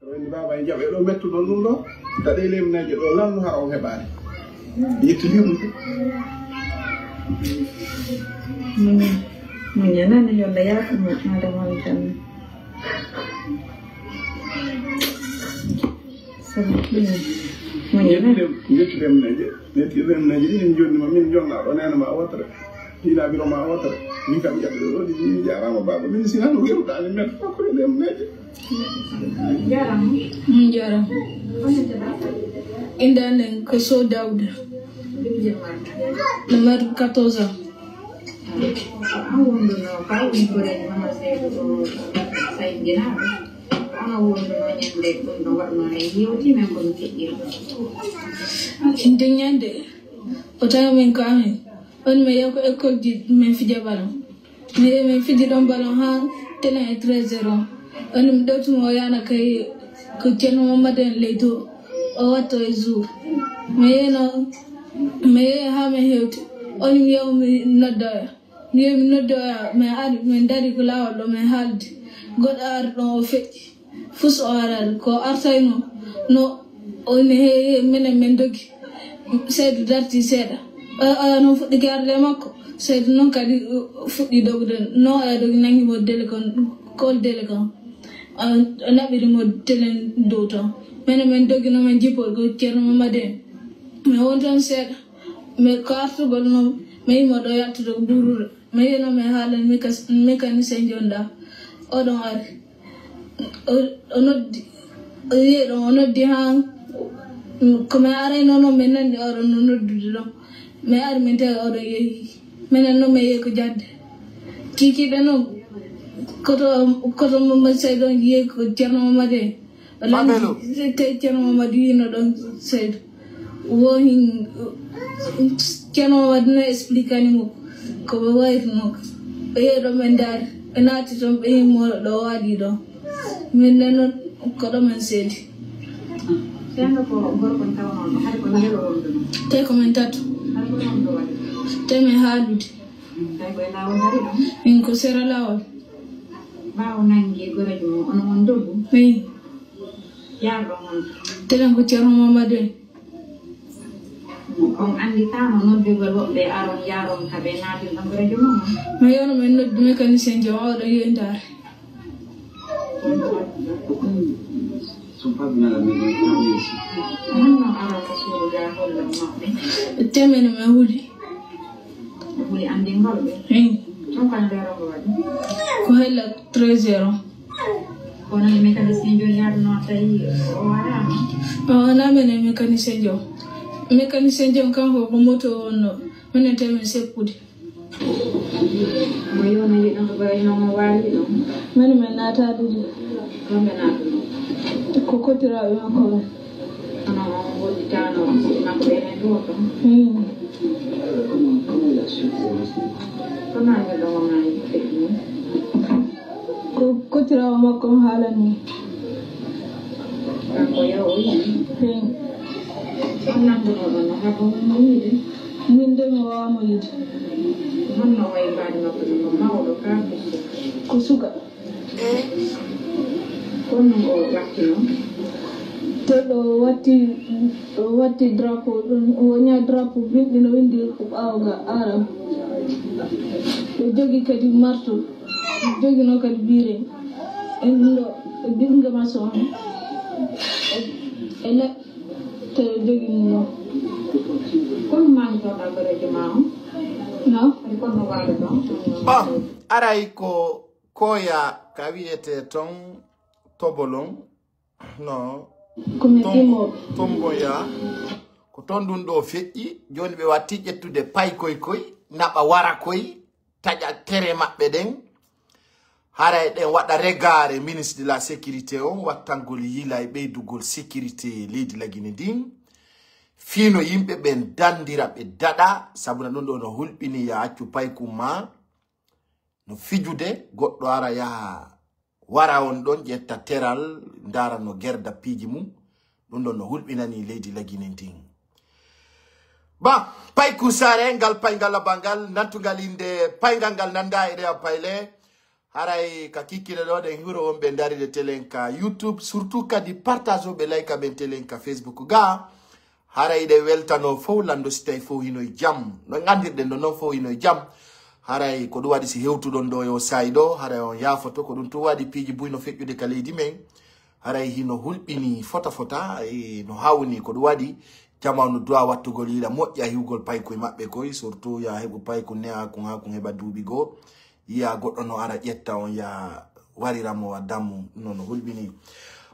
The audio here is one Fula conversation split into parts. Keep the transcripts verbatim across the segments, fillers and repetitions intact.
Woni baaba e jaɓe ɗo mettuɗon ɗum ɗo. Daɗe lemneeje ɗo lanno hara on heɓaani. Yetti limde. Muñal. Muñal nani yonde yaaka mo Adama on tan. Sabu muñal. Muñal nani. Yetti lemneeje. Yetti lemneeje. Ɗin jonni ma min jonna ɗo nena ma wotere. Ina biro ma wotere. Min kam jaɓe ɗo ɗi min jarama baaba. Min sinan weruɗani metto ko lemneeje. Jarama. Jarama. Inda nen ko Sow Dawda. Numero quatorze ans. Inde ñande o tawi min ko amin. On mi yehi ko école ji min fija ballon. Mi yehi min fiji ɗon ballon ha telen e treize heures on. On mi ɗowtimo o yana kay ko Ceerno Mamadu en ley to o watto e jour. Mi yehi noon mi yehi ha min hewti. On mi yehi mi noddoya. Mi yehi mi noddoya min ari min dari ko lawol ɗo min haaldi. Goɗɗo ari ɗon o feƴƴi. Fus o arani ko artayno no o ne heewi minen min dogi. Seydu darti seeɗa. O o noon fuɗɗi garde e makko. Seydu noon kadi fuɗɗi dogude no e dogi nangi mo dele kon kol dele kon. O naɓiri mo delen dow ton. Minen min dogi no min jippo ko Ceerno Mamadu en. Min won toon seeɗa. Mi ko artugol noon mi yimo ɗo yaltude ko buuruɗo. Mi yino mi haalan mécanicien jonda. Oɗon ari. O noddi o yeeɗo o noddi han. Ko min arayno noon min nanndi oɗon no noddude ɗon. Min ari min tawi oɗon yehi. Minen noon min yehi ko jadde. Kikiiɗe noon koto koto Mamadou Saydou on yehi ko Ceerno Mamadou en. O lanndi tawi Ceerno Mamadou yino ɗon Saydou. Wo hin Ceerno Mamadou no explique ani mo ko ɓe wayruno. Ɓe yehi ɗo ɓe ndaari ɓe naati toon ɓe yii moolo ɗo waali ɗo. Min ne noon ko ɗo min seedi. Tawi ko min tato. Tawi min haalude. Min ko sera laawol. Ɓaawo nangi gorejo mo ono on doggu. Eyi. Yaarɗo mon. Telen ko Ceerno Mamadou en. On annditaano noddugol woɓɓe aron yaaron ka ɓe naatirɗon ko radio mon? Mi yono men noddu mécanicien jo oɗo yendare. Honno aron ko suudu ga hollon maɓɓe? Temene men wuli. Wuli anndingol ɓe? Eyi. Ɗum ko ndero ko waɗi? Ko hella treize heures. Kono e mécanicien joni yaadu noon tawi o waraama? O wonaa men e mécanicien jo. Mécanicien jo kanko ko moto wonno. Minen tawi men seppude. Mo yewno yiɗon ko ɓay noon o waali ɗon? Minen men naataade de. Ɗon ɓe naatuno? Ko kottiraaɓe makko ɓen. Kono on hollitaano makko ɓen e ɗoo ɗon? Hmm. Kono an ɗon o maayi feƴƴi? Ko kottiraawo makko on haalani. Kanko yo o yiɗi. Eyi. On nanduno ɗon no habo mo yiide? Min de mi wawa mo yiide. Honno wayi mbaadi makko ɗum ko mawɗo kaa ko suka? Ko suka. Kono o wattino? Te ɗo watti ɗo watti drapeau ɗum o ñaa drapeau binɗi no windi ko ɓaawo ga aram. Ɓe jogi kadi marto. Jogino kadi biire en ɗo e birga maso on e neɗɗo jogi mum noon. Kono maami toon albareejo ma on? No. Kono waalo ɗon? Bon, aray ko koya ka wiyete ton tobolon no. Komi timoɓe tomboya. Ko ton ɗum ɗo feƴƴi. Joni ɓe watti ƴettude pay koy koy naɓa wara koy taƴa tere maɓɓe ɗen. Haray ɗen waɗa regare ministre de la sécurité on wattangol yila e ɓeydugol sécurité leydi lagine ndin. Fino yimɓe ɓen dandira ɓe daɗa sabuna ɗum ɗo no hulɓini ya accu paykum ma no fijude goɗɗo ara yaha wara on ɗon ƴetta teral ndara no gerda piiji mum. Ɗum ɗon no hulɓinani leydi lagine ndin. Ba payku sare ngal paygal labangal nantugal inde paygal ngal nanda e rewa payle. Haray ka kikkire ɗo ɗen huro wonɓe ndaride telen ka YouTube, surtout kadi partage ɓe layka ɓen telen ka Facebook ga. Haray ɗe weltano fow lando si tawi fow hino e jam. No ngandirɗen ɗo non fow hino e jam. Haray ko ɗum waɗi si hewtuɗon ɗo yo sayi ɗo, haray on yaafoto ko ɗum tun waɗi piiji buy no feƴƴude ka leydi men. Haray hino hulɓini fota fota, e no hawni ko ɗum waɗi. Jamaanu duwa wattugol yiɗa moƴƴa hiwgol paykoy maɓɓe koy, surtout ya heɓu payku neha kun ha kun heɓa duuɓi goo. Yiya goɗɗo no ara ƴetta on ya warira mo a dammu no no hulɓini.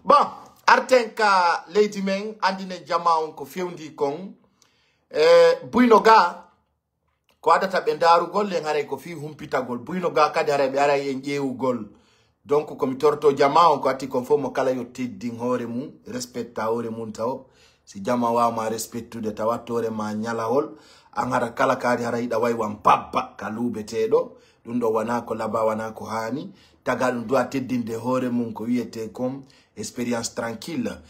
Bon, arten ka leydi men andinen jama on ko fewndi kon. E, buyno ga ko adata ɓe ndarugol len haray ko fii humpitagol. Buyno ga kadi haray ɓe aray en ƴeewugol. Donc ko mi torto jama on ko atti kon fof mo kala yo teddin hoore mum, respecta hoore mum taw. Si jama wawma respectude tawa toore ma ñalahol, an hara kala kaari hara yiɗa way wan babba ka luubeteɗo. Ɗum ɗo wana ko laba, wana ko hani. Taga ɗum duwa teddinde hoore mum ko wiyete kon expérience tranquille.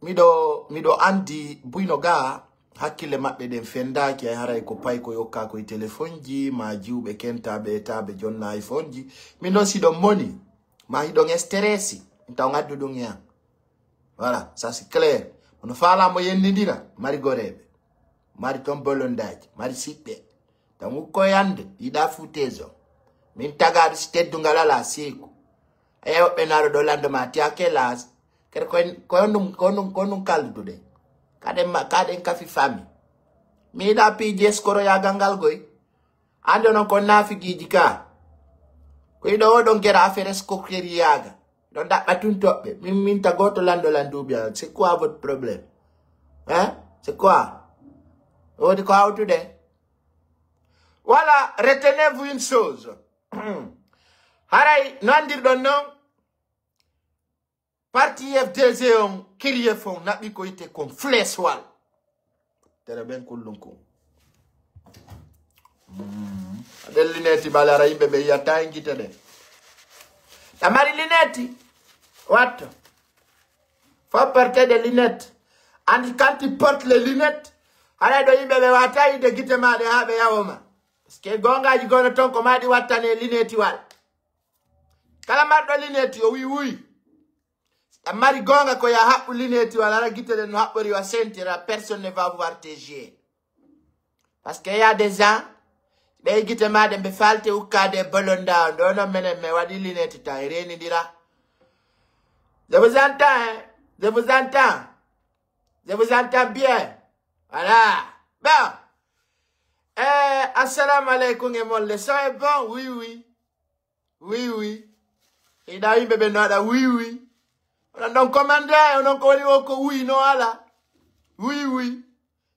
Miɗo, miɗo andi buyno ga hakkille maɓɓe ɗen fendaaki ay haray ko pay ko yokka koye téléphone ji ma jiwɓe kentaɓe etaɓe jonna iPhone ji. Min noon si ɗon moni ma hiɗon esteresi taw ngaddu ɗum e an. Voilà, ça c'est clair. Ono faala mo yendidira mari goreɓe, mari ton bolondaji, mari siɓɓe. Taw ngukko yande yiɗa futezo. Min tagaɗo si teddungal ala seeku. Eyo ɓe naro ɗo lando ma ti a kelas. Kadi ko en ko ɗum ko ɗum ko ɗum kaldude. Kaɗen ma kaɗen kafi fami. Mi yiɗa piiji eskoro yagal ngal goy. Ande non ko nafigiji ka. Ko iɗo oɗon gera affaire escroquerie yaga. Ɗon daɓɓa tun toɓɓe. Min min ta goto lando landuɓe an. C'est quoi votre problème? Hein? C'est quoi? Wodi ko hawtude? Voilà, retenez-vous une chose. Haray no andirɗon non. Parti F D G on kiriye fon naɓi ko yitte kon fleswal. Tere ɓen kullum kon. Aɗen lineti bale ara yimɓe ɓe yiyatta en gite ɗen. Tamari lineti watto. Faut porter des lunettes. And quand tu portes les lunettes, haray ɗo yimɓe ɓe wata yide gite maɗe ha ɓe yawoma. Parce que gongaji gono ton ko maɗi wattane linetiwal. Kala marɗo lineti o wi wuy. A mari gonga ko ya haɓɓu lineti wala ara gite ɗen no haɓɓori wa sentira personne ne va voir tes yeux. Parce que y a des gens ɓe gite maɗe ɓe falte ukkade bolonda on ɗo non menen mi waɗi lineti tan e renidira. Je vous entends, hein? Je vous entends. Je vous entends bien. Voilà. Bon. Eh, assalamu alaikum et mon leçon est bon. Oui, oui. Oui, oui. Ida yimɓe ɓe no waɗa oui, oui. Onon ɗon commande onon ko woni o ko oui no ala. Oui, oui.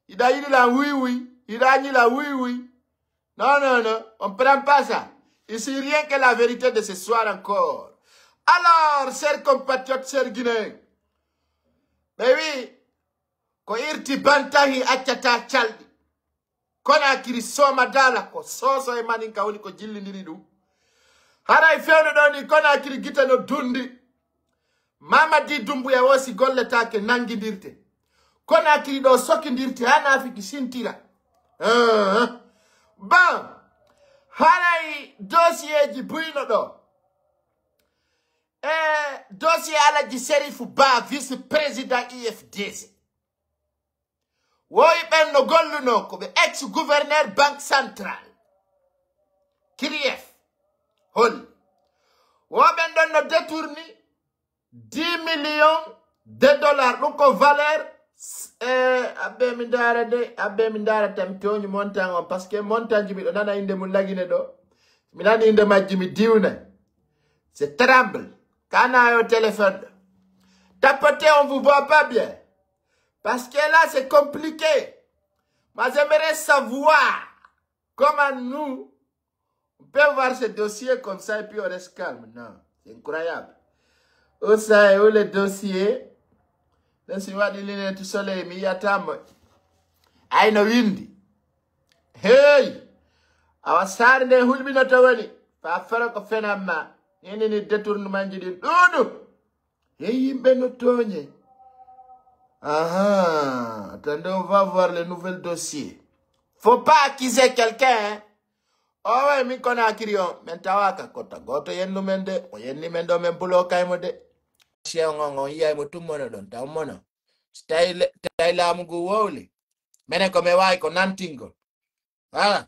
Ida yiɗi lan oui, oui. Ida añi lan oui, oui. Non, non, non. On prend pas ça. Ici, rien que la vérité de ce soir encore. Alors, chers compatriotes, chers Guinéens, ɓe wi ko irti bantahi accata calɗi. Konakiri soma dala ko soso e maninka woni ko jillindiri ɗum. Haray fewndo ɗo ni Konakiri gite no dundi. Mamadi Dumbuya wosi golletake nangidirte. Konakiri ɗo sokidirte ha nafiki sintira. Uh-huh. Bon, haray dosieji buyno ɗo. E dossier Alaji Serifu Ba, vice président U F D C. Wowi ɓen no golluno ko ɓe ex gouverneur banque centrale. Kirief. Hol. Wo ɓen ɗon no détourni dix millions de dollars. Ɗum ko valeur, eh, abbe mi ndaara de, abbe mi ndaara tan mi tooñi montant on, parce que montant ji miɗo nana innde mum lagine ɗo. Mi nani innde majji mi diwna. C'est tremble. Kana yo téléphone ɗo. Tapoter, on vous voit pas bien. Parce que là, c'est compliqué. Moi, j'aimerais savoir comment nous, on peut voir ce dossier comme ça et puis on reste calme. Non, c'est incroyable. Osaye, où le dossier? Non, si waɗi lunettes soleil, mi yiyata mo. Ay no windi. Hey! Awa saare nde hulɓinoto woni. Fa fero ko fenamma. Nini ni détournement ji ɗin ɗuɗu. Hey, yimɓe no tooñe. Aha, attendez, on va voir le nouvel dossier. Faut pas accuser quelqu'un, hein. Owe, min Konaakiri on, min tawaaka. Ko ta gooto yennu min de, o yenni min ɗo, min buloo kay mo de. Cheikh on, on yiyay mo tun mono ɗon, taw mono. Tawi le-, tawi laamu ngu wowli. Minen ko min waawi ko nantingol. Voilà.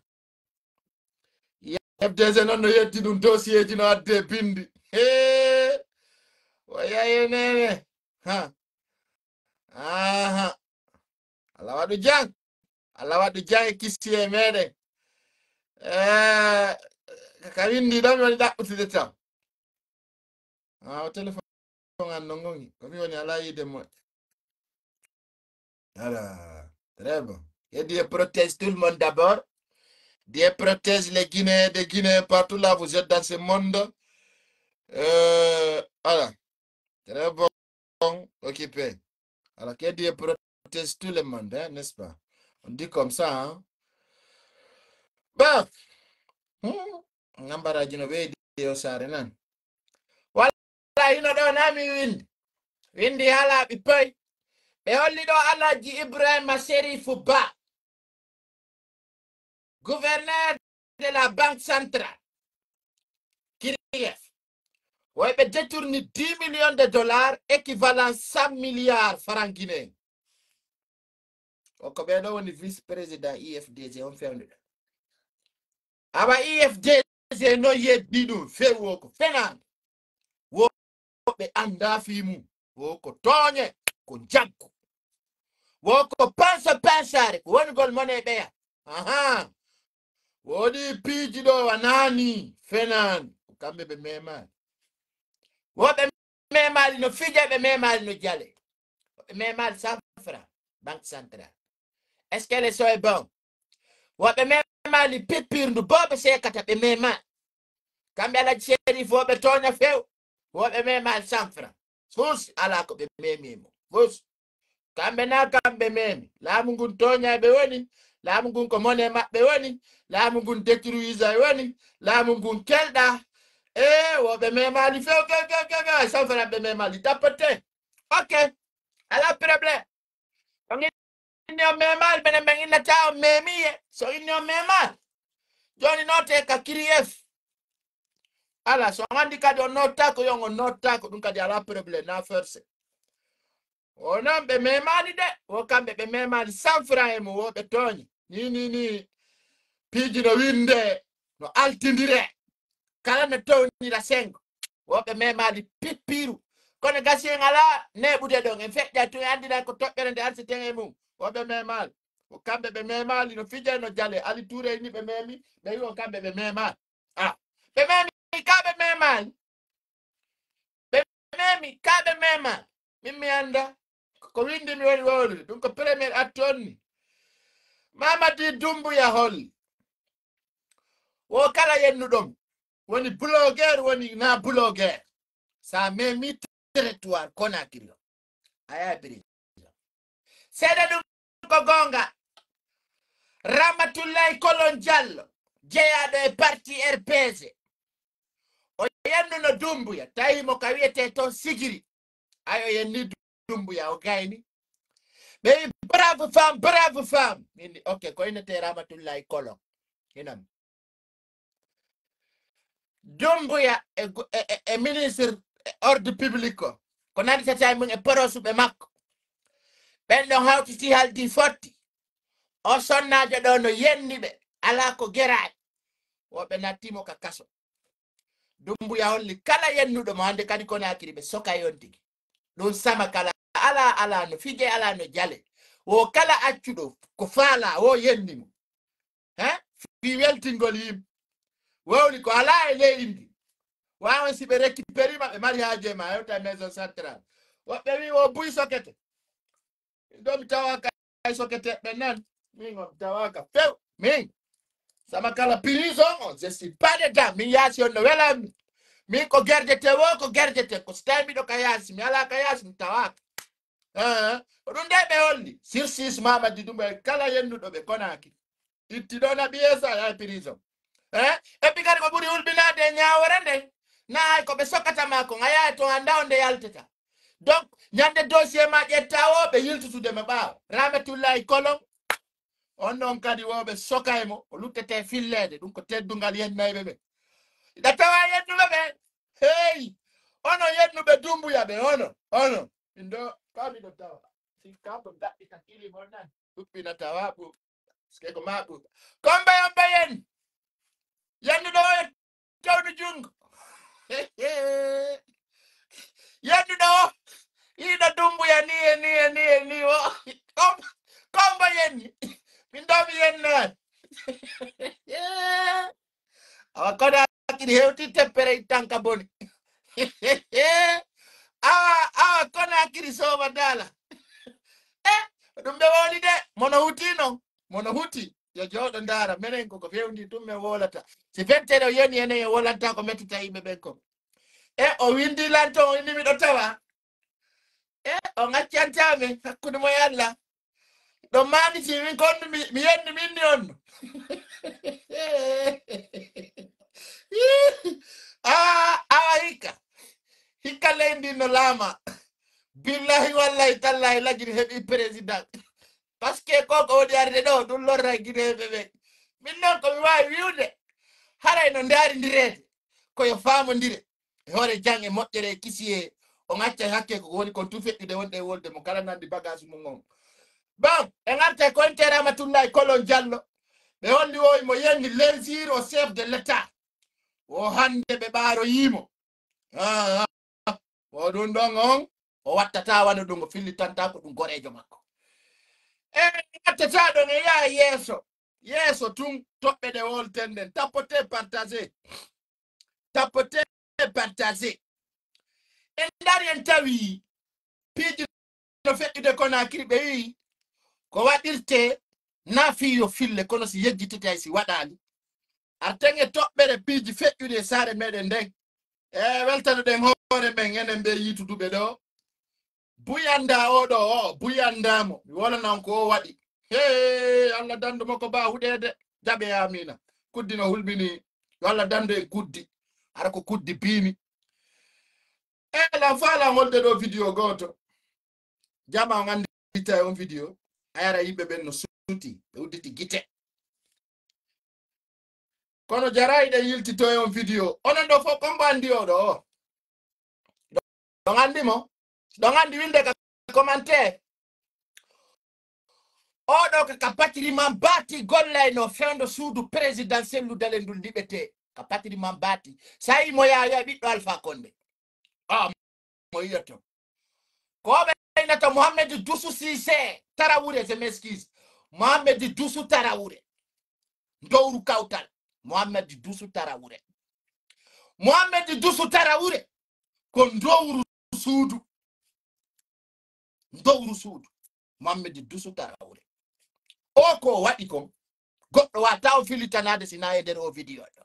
F D G noon no yeddi ɗum dossier ji no adde bindi. Hee. O yaye nene. Ha. Aha. Allah waɗu jam. Allah waɗu jam e kisi e meɗen. Eh, ka windi ɗo mi woni ɗaɓɓutude taw. Ah, o téléphone an no ngongi. Ko mi woni ala yiide moƴƴa. Voilà. Très bon. Que Dieu protège tout le monde d'abord. Dieu protège les Guinéens, des Guinéens partout là, vous êtes dans ce monde. Euh, voilà. Très bon. Occupé. Alors, que Dieu protège tout le monde, hein, n'est-ce pas? On dit comme ça, hein? Bon. Hmm. Ngambaraji no ɓeydi o saare nan. Wala hino ɗo na mi windi. Windi hala ɓe pay. Ɓe holli ɗo Alhaji Ibrahima Sherifu Ba, gouverneur de la Banque Centrale. Kiriyef. Woy ɓe détourni dix millions de dollars, équivalent cent milliards francs guinéens. O ko ɓe ɗo woni vice-président I F D G on fewndo ɗo. Awa I F D G no yeddi ɗum fewu o ko fenaande. Wo ɓe anndaa fii mum. Wo ko tooñe, ko njaggu. Wo ko panso pansaare, ko wonugol mone ɓeya. Aha. Woodi piiji ɗo wanaani, fenaani. Ko kamɓe ɓe memaali. Wo ɓe memaali no fije, ɓe memaali no jale. Wo ɓe memaali cent francs, Banque Centrale. Est-ce que le son est bon? Wo ɓe memaali pippirndu, booɓe seekata, ɓe memaali. Kamɓe Alhaji Sherifu, wo ɓe tooña few. Wo ɓe memaali cent francs. Fus, alaa ko ɓe memi mo. Fus. Kamɓe na kamɓe memi. Laamu ngun tooña ɓe woni. Laamu ngun ko mone maɓɓe woni. Laamu ngun détruisa ɓe woni. Laamu ngun kelɗa. E, wo ɓe memaali few, few, few, few, few. Cent francs ɓe memaali. Tapote. Ok. Alaa problème. On inni on memaali, menen men innata on memiye. So inni on memaali. Jooni note ka kiriyef. Ala, so on anndi kadi on nottaako, yon on nottaako, ɗum kadi alaa problème, na forcé. O non ɓe memaali de, wo kamɓe ɓe memaali cent francs e mum, wo ɓe tooñi. Ni, ni, ni, piiji no winde, no altindire. Kala no townira sengo. Wo ɓe memaali pippiru. Kono gasi en alaa neeɓude ɗon, en feƴƴa tun, en anndiray ko toɓɓere nde artiten e mum. Wo ɓe memaali. Ko kamɓe ɓe memaali no fije no jale. Ali Touré ni ɓe memi, ɓe wi on kamɓe ɓe memaali. Ah, ɓe memi ka ɓe memaali. Ɓe memi ka ɓe memaali. Min mi annda. Ko windi mi woni wowlude. Ɗum ko premier acte on ni. Mamadi Doumbouya holli. Wo kala yennuɗo mo. Woni blogueur, woni na blogueur. Sa memi territoire Conakry o. A yahay prison. Seeɗa ɗum ko goonga. Ramatullahi Kolon Diallo, jeyaaɗo e parti R P G. O yennuno Doumbouya, tawi mo ka wiyetee toon Sigiri. Ay, o yenni Doumbouya, o gayni. Ɓe wi, "Brave femme, brave femme." Min ni, "Ok, ko innetee Ramatullahi Kolon." Hinam. Doumbouya e gu-, e, e, e ministre e ordre public o. Ko nanditata e mum e porosuɓe makko. Ɓen ɗon hawtiti haldi fotti. O sonnaajo ɗo no yenni ɓe. Alaa ko geraani. Wo ɓe natti mo ka kaso. Doumbouya holli kala yennuɗo mo hannde kadi Conakry ɓe soka yon tigi. Ɗum sama kala alaa, alaa no fije, alaa no jale. Wo kala accuɗo ko faala, wo yenni mo. He? Fii weltingol yimɓe. Wowli ko alaa e ley indi. Waawon si ɓe récupéré ma, ɓe mari haaju e ma, hewta e maison centrale. Woɓɓe wi wo buy sokete. Ɗo mi tawaaka e sokete ɓe nan. Min on mi tawaaka few. Min. Sama kala prison on, je suis pas dedans. Min yaasi on no welammi. Min ko gerdete wo, ko gerdete. Ko so tawi miɗo ka yaasi, mi alaa ka yaasi, mi tawaaka. Eh, ko ɗum nde ɓe holli. Sirsis Mamadi Doumbouya e kala yennuɗo ɓe Conakry. Itti ɗo na ɓiye sa yahay prison. Eh, et puis kadi ko ɓuri hulɓinaade e ñaawore nde. Na hay ko ɓe sokata ma kon, a yahay toon, a anndaa on nde yaltata. Donc, ñande dossier ma ƴetta o, ɓe yiltutude ma ɓaawo. Ramatullahi Kolon. On noon kadi wooɓe soka e mo, o luttete filleede. Ɗum ko teddungal yennayɓe ɓe. Iɗa tawa yennuɓe ɓe. Hey! Onon yennuɓe Dumbuya ɓe, onon, onon. Min ɗo, ko miɗo tawa. Si kamɓe daɓɓita kilim on nan. Ɗuɓɓina tawa ɓuuɓa. Parce que ko ma ɓuuɓa. Komba yomba yen. Yennuɗo o e tawdu junngo. Yennuɗo o. Iɗo Dumbuya ni e ni e ni e ni o. Kom-, Komba yenni. Min ɗo mi yennaani. Awa Konaakiri hewti teppere ittanka boni. Awa, awa Konaakiri sooma daala. Eh, ɗum ɓe woni de, mono huti non, mono huti. Yo jooɗo ndaara, menen koko fewndi ɗum men wolata. Si fentere o yoni enen en wolanta ko mettita yimɓe ɓen kon. E o windi lanto, o inni miɗo tawa. E o ŋaccanta men, hakkunde mo e Allah. Ɗo maani si min kon mi, mi yenni min ni on. Ah, awa hikka. Hikka leydi no laama. Billahi wallahi tallahi lagiri heɓi président. Parce que ko ko woni arde ɗo, ɗum lorra e Guinéeɓe ɓe. Min noon ko mi waawi wi'ude, haray no ndaarindireede, ko yo faamondire. E hoore jam e moƴƴere e kisiyee, o ŋacca e hakke ko woni kon tun feƴƴude wonde e wolde mo kala nandi bagage mum on. Bon, en arta e ko enter Ramatullahi Kolon Jallo. Ɓe holli o mo yenni plaisir au chef de l'État. O hannde ɓe ɓaaroyii mo. Ah, ah. O ɗum ɗon on, o wattata wano ɗum, o fillitanta ko ɗum goreejo makko. E wattata ɗon e yaha yeeso. Yeeso tun toɓɓe ɗe wolten ɗen. Tapoter, partager. Tapoter, partager. En ndari en tawi piiji no feƴƴude Konaakiri ɓe wi'i ko waɗirte na fii yo fille kono si yejjitete hay si waɗaali. Arten e toɓɓere piiji feƴƴuɗi e saare meɗen nden. E weltano ɗen hoore men enen ɓe yiituduɓe ɗo. Buyanda o ɗo o, buyanda mo. Mi wolana on ko o waɗi. Hee, Allah dandu mo ko ba huɗeede. Jaɓe amina. Kuddi no hulɓini. Yo Allah dandu en kuddi. Hara ko kuddi biimi. E lan faalan holde ɗo vidéo gooto. Jama on anndita e on vidéo. A yara yimɓe ɓen no suti. Ɓe udditi gite. Kono jarayi ɗe yiltito e on vidéo. Onon ɗo fof kombo anndi o ɗo o. Ɗon anndi mo? Ɗon anndi winde ka commentaire. Oɗo ka, ka patiri man baati gollayno fewndo suudu présidentiel lu dale ndul liɓete. Ka patiri man baati. Sa yi mo yaya ɓiɗɗo Alpha Condé. Ah, mo yiyato. Ko ɓe innata Mohamed Dusu Cissé Tarawure, je m'excuse. Mohamed Dusu Tarawure. Ndowru kawtal. Mohamed Dusu Tarawure. Mohamed Dusu Tarawure. Ko ndowru suudu. Ndowru suudu. Mohamed Dusu Tarawure. O ko waɗi kon. Goɗɗo wata o filitanaade si na e nder o vidéo ɗo.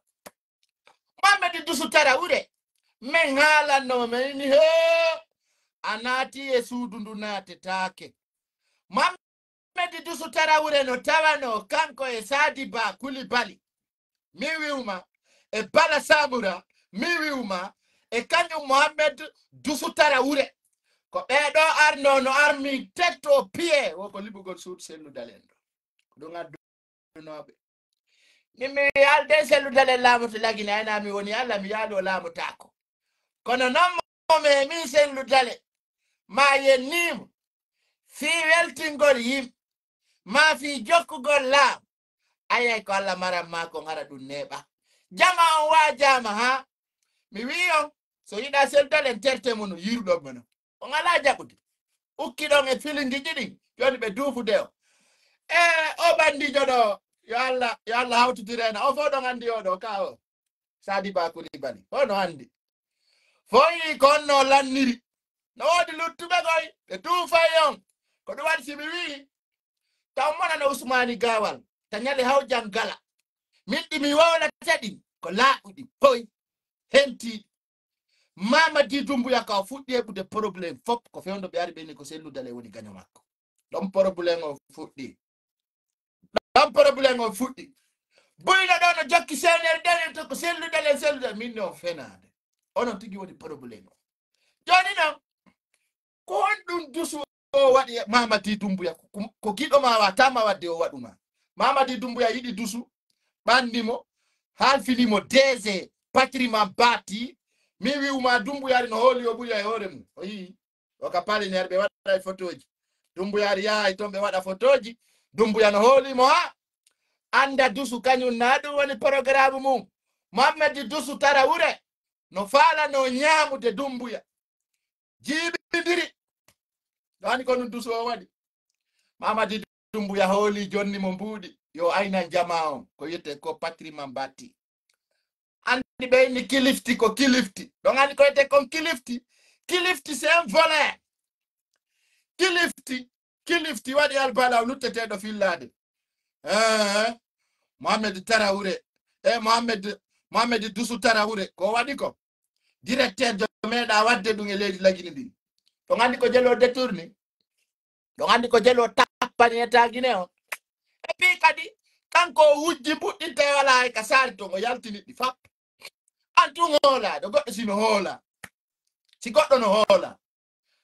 Mohamed Dusu Tarawure. Men haalanno men ni he. A naati e suudu ndu naatetaake. Mohamed Dusu Tarawure no tawano kanko e Sadiba Kulibali. Mi wi'uma e Bala Samura, mi wi'uma e kañum Mohamed Dusu Tarawure. Ko ɓee ɗo arno no armi tetto piye wo ko liɓugol suudu selludal en ɗo. Ko ɗum addunooɓe. Min mi wi'i alde selludal en laamoto lagine ayna mi woni Allah mi yaali o laamotaako. Kono noon mo memi selludale ma yennimo fii weltingol yimɓe ma fii jokkugol laamu. Ayay ko Allah maran ma kon hara ɗum neeɓa. Jama on waajaama haa mi wi'i on so yiɗa selludal en terte mo no yiruɗon mo non. On alaa jaɓude. Ukkiɗon e filingi ɗiɗi jooni ɓe duufude o. E o bandiijo ɗo yo Allah yo Allah hawtitirena o fof ɗon anndi o ɗo ka o. Sadi Ba Kulibali. Hono anndi. Foyi ko honno lanniri. No woodi luttuɓe koy ɓe tuufay on. Ko ɗum waɗi si mi wi'i taw monano Usmaani Gaawal ta ñale hawjan gala. Min ɗi mi wowlata ɗin ko laaɓuɗi poy hentiiɗi. Mamadi Dumbuya ka o fuɗɗi heɓude problème fof ko fewndo ɓe ari ɓeni ko selludale woni gaño makko. Ɗon problème o fuɗɗi. Ɗon problème o fuɗɗi. Buyno ɗo no jokki senere ɗenen to ko selluɗalen selluɗal min ne o fenaade. Onon tigi woni problème o. Jooni noon ko honɗum Dusu o waɗi e Mamadi Dumbuya ko giɗo ma wata ma wadde o waɗu ma. Mamadi Dumbuya yiɗi Dusu, ɓanni mo, halfini mo D G, Patriman Bati. Mi wi'uma Dumbuya ari no hooli o ɓuri e hoore mum. O yi'i. O ka pale nder ɓe waɗa e fotooji. Dumbuya ari yahay ton ɓe waɗa fotooji. Dumbuya no hooli mo ha. Anda Dusu kañum na ɗum woni programme mum. Mohamed Dusu Tarawure no faalano ñaamude Dumbuya. Jiiɓindiri. Ɗo ani ko ɗum Dusu o waɗi. Mamadi Dumbuya hooli jonni mo mbuuɗi. Yo aynan jama on. Ko wiyete ko Patriman Bati. Andi ɓe inni kilifti ko kilifti. Ɗon andi ko wiyete kon kilifti. Kilifti c'est un voleur. Kilifti, kilifti waɗi albala o lutteteeɗo fillaade. Eh, Mohamed Tarawure. Eh, Mohamed, Mohamed Dusu Tarawure. Ko waɗi ko? Directeur jo meeɗa waɗde ɗum e leydi Lagine ndi. Ɗon andi ko jelo détourné. Ɗon andi ko jelo tappani e tagine on. Et puis kadi, kanko o wujji mbuɗɗinta e wala hay ka saari ton o yaltini ɗi fap. An tun hoolaaɗo, goɗɗo si no hoola. Si goɗɗo no hoola.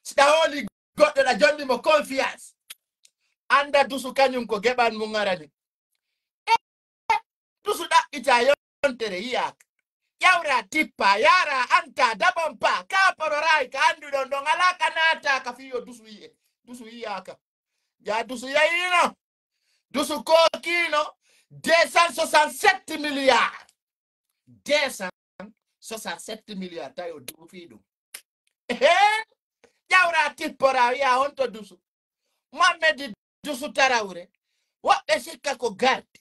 Si ɗa hooli goɗɗo ɗa jonni mo confiance. Anda Dusu kañum ko geɓal mum arani. Eh, Dusu ɗaɓɓita yontere yiyaaka. Ƴawra tippa, yaara anta, dabon pa, ka pororaay, ka annduɗon ɗon alaa ka naata ka fiyo Dusu yi'e. Dusu yiyaaka. Ja Dusu yayino. Dusu kookino deux cent soixante-sept milliards. Deux cent soixante-sept milliards tawi o duufii ɗum. Ehe, ƴawra tippora wiya honto Dusu. Mohamed Dusu Tarawre. Woɓɓe sikka ko garde.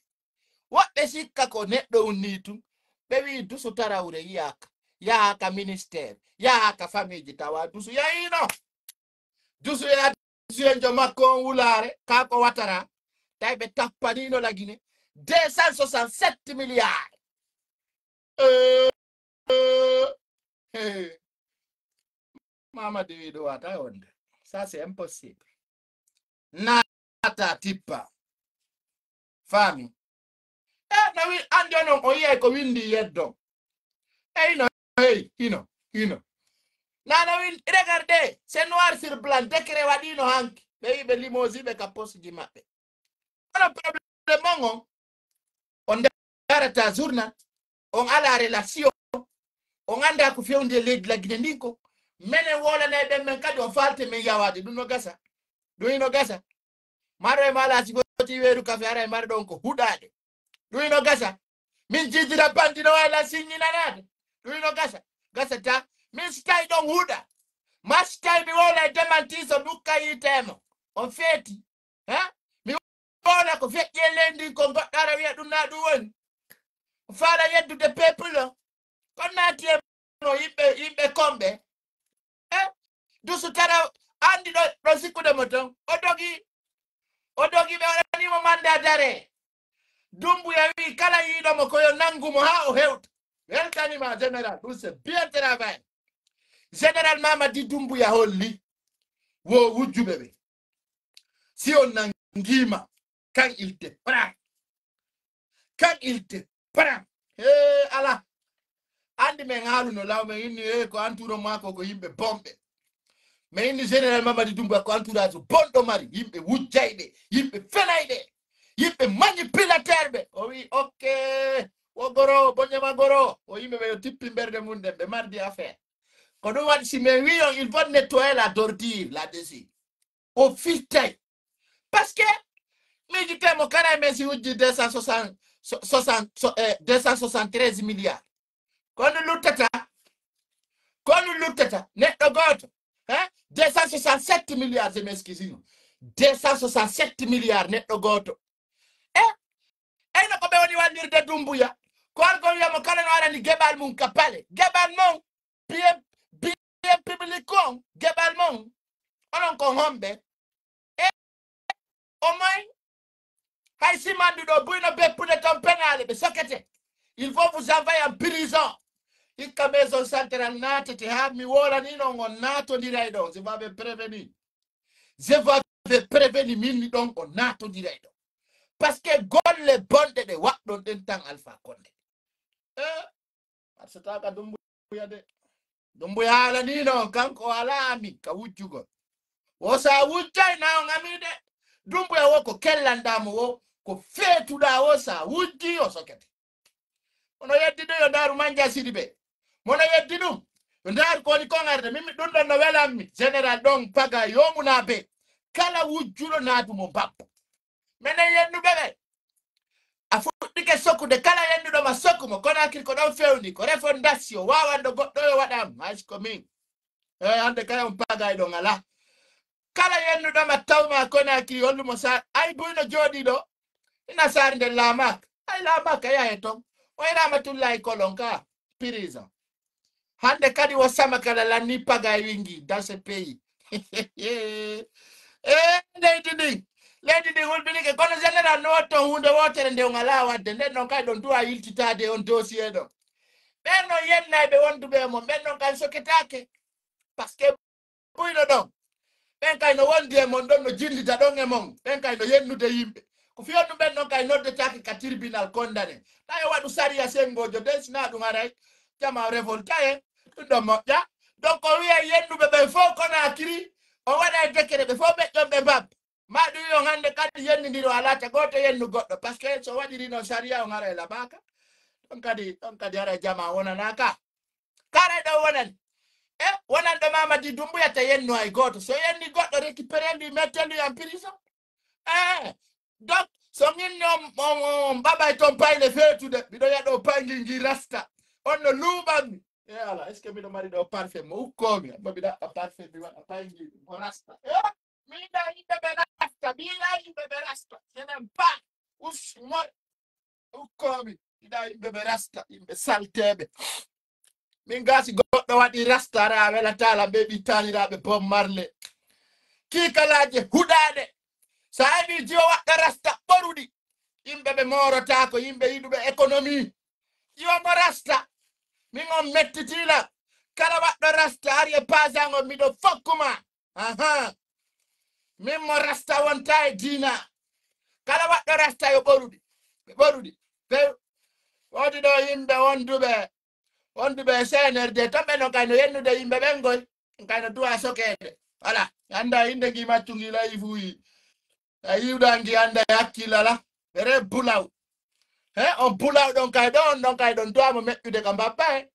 Woɓɓe sikka ko neɗɗo unnii tun. Ɓe wi'i Dusu Tarawre yiyaaka. Yaha ka ministère. Yaha ka famille ji tawa Dusu yayino. Dusu e addusiyenjo makko on wulaare, kaa ko watara, tawi ɓe tappaniino Lagine deux cent soixante-sept milliards. Eh, eh, eh. Mamadi wi ɗo wata wonde. Ça, c'est impossible. Naata tippa. Faami? Eh, no wi-, andi onon o yiyay ko windi yeddo. Eh, ino, hey, ino, ino. Nana win, regardez, c'est noir sur blanc, décret waɗino hanki. Ɓe yi ɓe limosi ɓe ka poste ji maɓɓe. Kono problème mon on, on darata journal, on ala relation, on anda ko fewndi e leydi Lagine ndin ko. Menen wolanay ɓen men kadi on falte men yawade, ɗum no gasa. Ɗum ino gasa. Maro e mala si foti weeru kafe ara e mara ɗon ko huɗaɗe. Ɗum ino gasa. Min jijira bandi no wayla siññinanaade. Ɗum ino gasa. Gasa ta. Min si tawi ɗon huɗa. Ma si tawi mi wowla e demanti so dukka yiitemo. On feeti. Ha? Mi wowla ko feƴƴi e leydi ko goɗɗo ara wiya ɗum na ɗum woni. Faala yeddude peuple o. Kon naati e no yimɓe, yimɓe komɓe. Eh? Dusu tara andi ɗo, ɗo sikkude mo ton. O dogi. O dogi ɓe waɗanimo mandat d'arrêt. Dumbuya wi kala yiɗo mo ko yo nangu mo ha o hewta. Weltanima général. Ɗum c'est bien travail. Général Mamadi Dumbuya holli. Wo wujjuɓe ɓe. Si on nangima, kan il te prend. Kan il te prend. He, ala. Andi men haaluno law men inni, eh, ko entouro mako ko yimɓe bomɓe. Men inni général Mamadi Dumbuya ko entourage bonɗo mari, yimɓe wujjayɓe, yimɓe fenayɓe, yimɓe manipulateur ɓe. O wi, ok, o goro, bonjama goro. O yimɓe ɓe yo tippi mberde mum ɗen, ɓe mardi affaire. Ko ɗum waɗi si men wi on, il faut nettoyer la d'ordure là-dessus. O firtay. Parce que miijitee mo kala e men si wujji deux cent soixante, so-, soixante, so-, eh, deux cent soixante-treize milliards. Ko no luttata? Ko no luttata? Neɗɗo gooto. Hein? Deux cent soixante-sept milliards, je m'excuse. Deux cent soixante-sept milliards neɗɗo gooto. Eh? Eyno ko ɓe woni wallirde Dumbuya. Ko an ko wiya mo kala no arani geɓal mum ka pale. Geɓal mum. Bien, bien public on, geɓal mon. Onon ko homɓe? E o moy? Hay si manduɗo buyno beppude ton penale, ɓe sokete. Il faut vous envoyer en prison. Hikka maison centrale naatete ha mi wolani non on naatondiray ɗo. Je vous avais prévenu. Je vous avais prévenu, min mi ɗon on naatondiray ɗo. Parce que golle bonɗe ɗe waɗɗon ɗen tan Alpha Condé. Eh, arsataka Dumbuya de. Dumbuya haalani non, kanko o ala ami ka wujjugol. Wo sa wujjay na on ami de. Dumbuya wo ko kellanɗa mo wo, feetuɗaa o, so a wujji o sokete. Mono yeddi ɗum yo ndaaru Manja Sidibe. Mono yeddi ɗum yo ndaaru ko woni kongarde. Min mi ɗum ɗon no welammi. Général ɗon paga yomunaabe. Kala wujjuɗo naatu mo mbabba. Menen yennuɓe ɓe. A fuɗɗike sokkude kala yennuɗo ma sokku mo. Kono hakkil ko ɗon fewndi. Ko refondation. Wawanɗo goɗɗo yo waɗam. Hay ko min. Eyi, hannde kay on pagay ɗon alaa. Kala yennuɗo ma tawma Conakry, hollumo sa ay buyno jooɗi ɗo. Ina saari nden laamak. Ay laamak a yahe ton. O e Ramatullahi Kolon ka prison. Hannde kadi wo sama kala lanni pagay wingi dans ce pays. E leydi ndin. Leydi ndin hulɓinike. Kono général no wotton huunde wootere nde on alaa waɗde. Nden noon kay ɗon duwa yiltitaade on dossier ɗo. Ɓen noon yennayɓe wonduɓe e mon. Ɓen noon kay soketaake. Parce que buyno ɗon. Ɓen kay no wondi e mon ɗon, no jillida ɗon e mon. Ɓen kay no yennude yimɓe. Ko fiyo ɗum ɓen noon kay noddetaake ka tribunal condamné. Tawi waɗu sariya senngojo den, sina ɗum haray jama révolté en. Ɗum ɗon moƴƴa. Donc o wiya yennuɓe ɓen fof Conakry, o waɗa e décret ɓe fof ɓeƴƴon ɓe mbab. Ma ɗum wiyon hannde kadi yennindiro alaa ta gooto yennu goɗɗo. Parce que so waɗiri noon sariya on haray laɓaaka. Ɗon kadi, ɗon kadi haray jama wonanaaka. Kara ɗo wonan. E wonan ɗo Mamadi Dumbuya ta yenno hay gooto. So yenni goɗɗo récupéré lui, mettez lui en prison. Eh, donc, so min on, on, on ɓaɓay ton payle feetude, miɗo yiya ɗo payngil ngil rasta. On no luuɓammi. E ala, est-ce que miɗo mari ɗo parfait mo ukkoomi? Amma miɗa haɓɓa parfait mi waɗa payngil mo rasta. Eh, mi yiɗa yimɓe ɓe rasta, mi yiɗa yimɓe ɓe rasta. Je n'aime pas. Us, moi, ukkoomi. Yiɗa yimɓe ɓe rasta, yimɓe salteeɓe. Min gasi goɗɗo waɗi rasta, ara a welataala ɓe ɓi taaniraaɓe Bob Marley. Kiikalaaje huɗaaɗe. So a heɓi jiwo waɗɗo rasta ɓoruɗi. Yimɓe ɓe moorotaako, yimɓe yiɗuɓe économie. Jiwo mo rasta. Min on mettitiila. Kala waɗɗo rasta ari e pasango miɗo fokkuma. Aha. Min mo rasta wonta e diina. Kala waɗɗo rasta yo ɓoruɗi. Ɓe ɓoruɗi. Ɓe woodi ɗo yimɓe wonduɓe, wonduɓe e C N R D. Ton ɓe no kay no yennude yimɓe ɓen goy. Kay no duwa sokeede. Voilà. Anda innde ngi maccu ngi layi fuyi. A yiwɗa ngi anda e hakkil ala. Ɓe re bulaw. He, on bulaw ɗon kay ɗon, ɗon kay ɗon duwa mo meƴƴude ka mbabba he.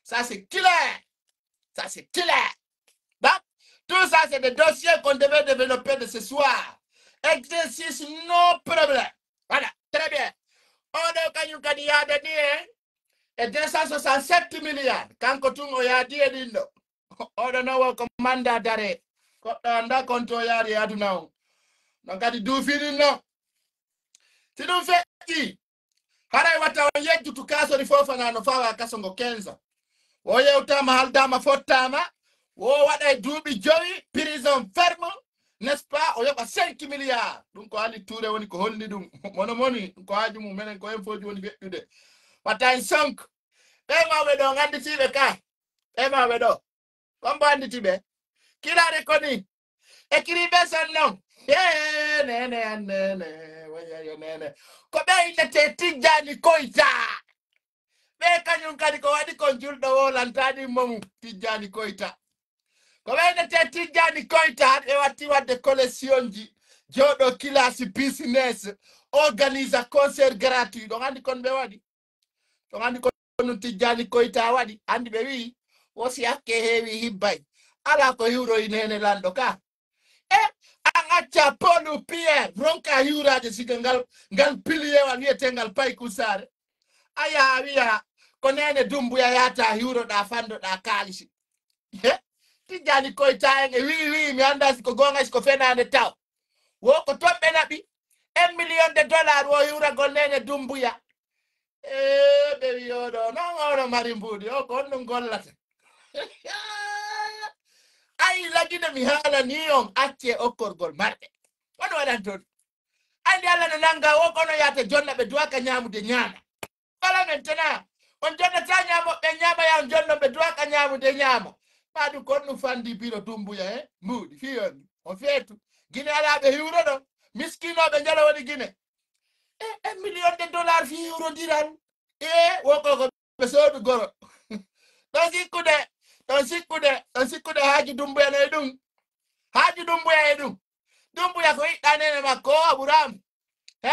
Ça c'est clair. Ça c'est clair. Donc, tout ça c'est des dossiers qu'on devait développer de ce soir. Exercice, no problème. Voilà, très bien. Oɗo kañum kadi yaadani e e deux cent soixante-sept milliards. Kanko tun o yaadi e ɗin ɗo. Oɗo no wo ko mandat d'arrêt. Goɗɗo annda konto yaari e aduna on. No kadi duufinin no. Si ɗum feƴƴi, haray wata on yejjutu kaasori fof fanaa no fawa kaso ngo quinze ans. Wo yewtaama, haldaama, fottaama, wo waɗa e duuɓi jowi, prison ferme, n'est-ce pas? O yoɓa cinq milliards. Ɗum ko Ali Touré woni ko holli ɗum. Mono moni, ɗum ko haaju mum, menen ko info ji woni feƴƴude. Wata en sonk. Ɓe mawɓe ɗo, annditiiɓe ka. Ɓe mawɓe ɗo. Kombo annditi ɓe. Kila reconnu. Écrivez son nom. He, nene, an nene. Wayayo nene. Ko ɓe innete Tijjani Koyta. Ɓe kañum kadi ko waɗi kon julɗo wo lantaani momu Tijjani Koyta. Ko ɓe innete Tijjani Koyta, ɓe watti waɗde collection ji. Jooɗo classe business. Organisa concert gratuit. Ɗon anndi kon ɓe waɗi. Ɗon anndi kon ɗum Tijjani Koyta waɗi. Anndi ɓe wi'i, wo si hakke heewi hibbay. Alaa ko hiwroyi nene lanɗo ka. E, an acca Polu Pierre, ronka hiwraade siga ngal, ngal piliyeewal wi'eteengal Payku Saare. A yaha a wi'a, ko nene Dumbuya yahata hiwroɗaa fandoɗaa kaalisi. He? Tijjani Koyta en e wi'i, wi'i, mi anndaa si ko goonga, si ko fenaande taw. Wo ko ton ɓe naɓi. Un million de dollars wo hiwragol nene Dumbuya. E, ɓe wi'i oɗo, non oɗo mari mbuuɗi, o ko on ɗum gollata. Ayi, lagine mi haalani on, accee okkorgol marɓe. Kono waɗan toon. Anndi Allah no nannga o, kono yaata jonna ɓe duwaka ñaamude ñaama. Wala men tena. On jonnata ñaamo, ɓe ñaama ya on jonno ɓe duwaka ñaamude ñaama. Maa ɗum kon ɗum fandi biro Dumbuya, he? Mbuuɗi, fii on. On feetu. Gine alaa ɓe hiwroɗo. Miskinooɓe njalo woni Gine. E, un million de dollars fii hiwrondiral. E, wonko ko ɓe soodu goro. Ɗon sikkude, ɗon sikkude, ɗon sikkude haaju Dumbuya no e ɗum. Haaju Dumbuya e ɗum. Dumbuya ko yiɗɗa nene makko, o Aburaamu. He?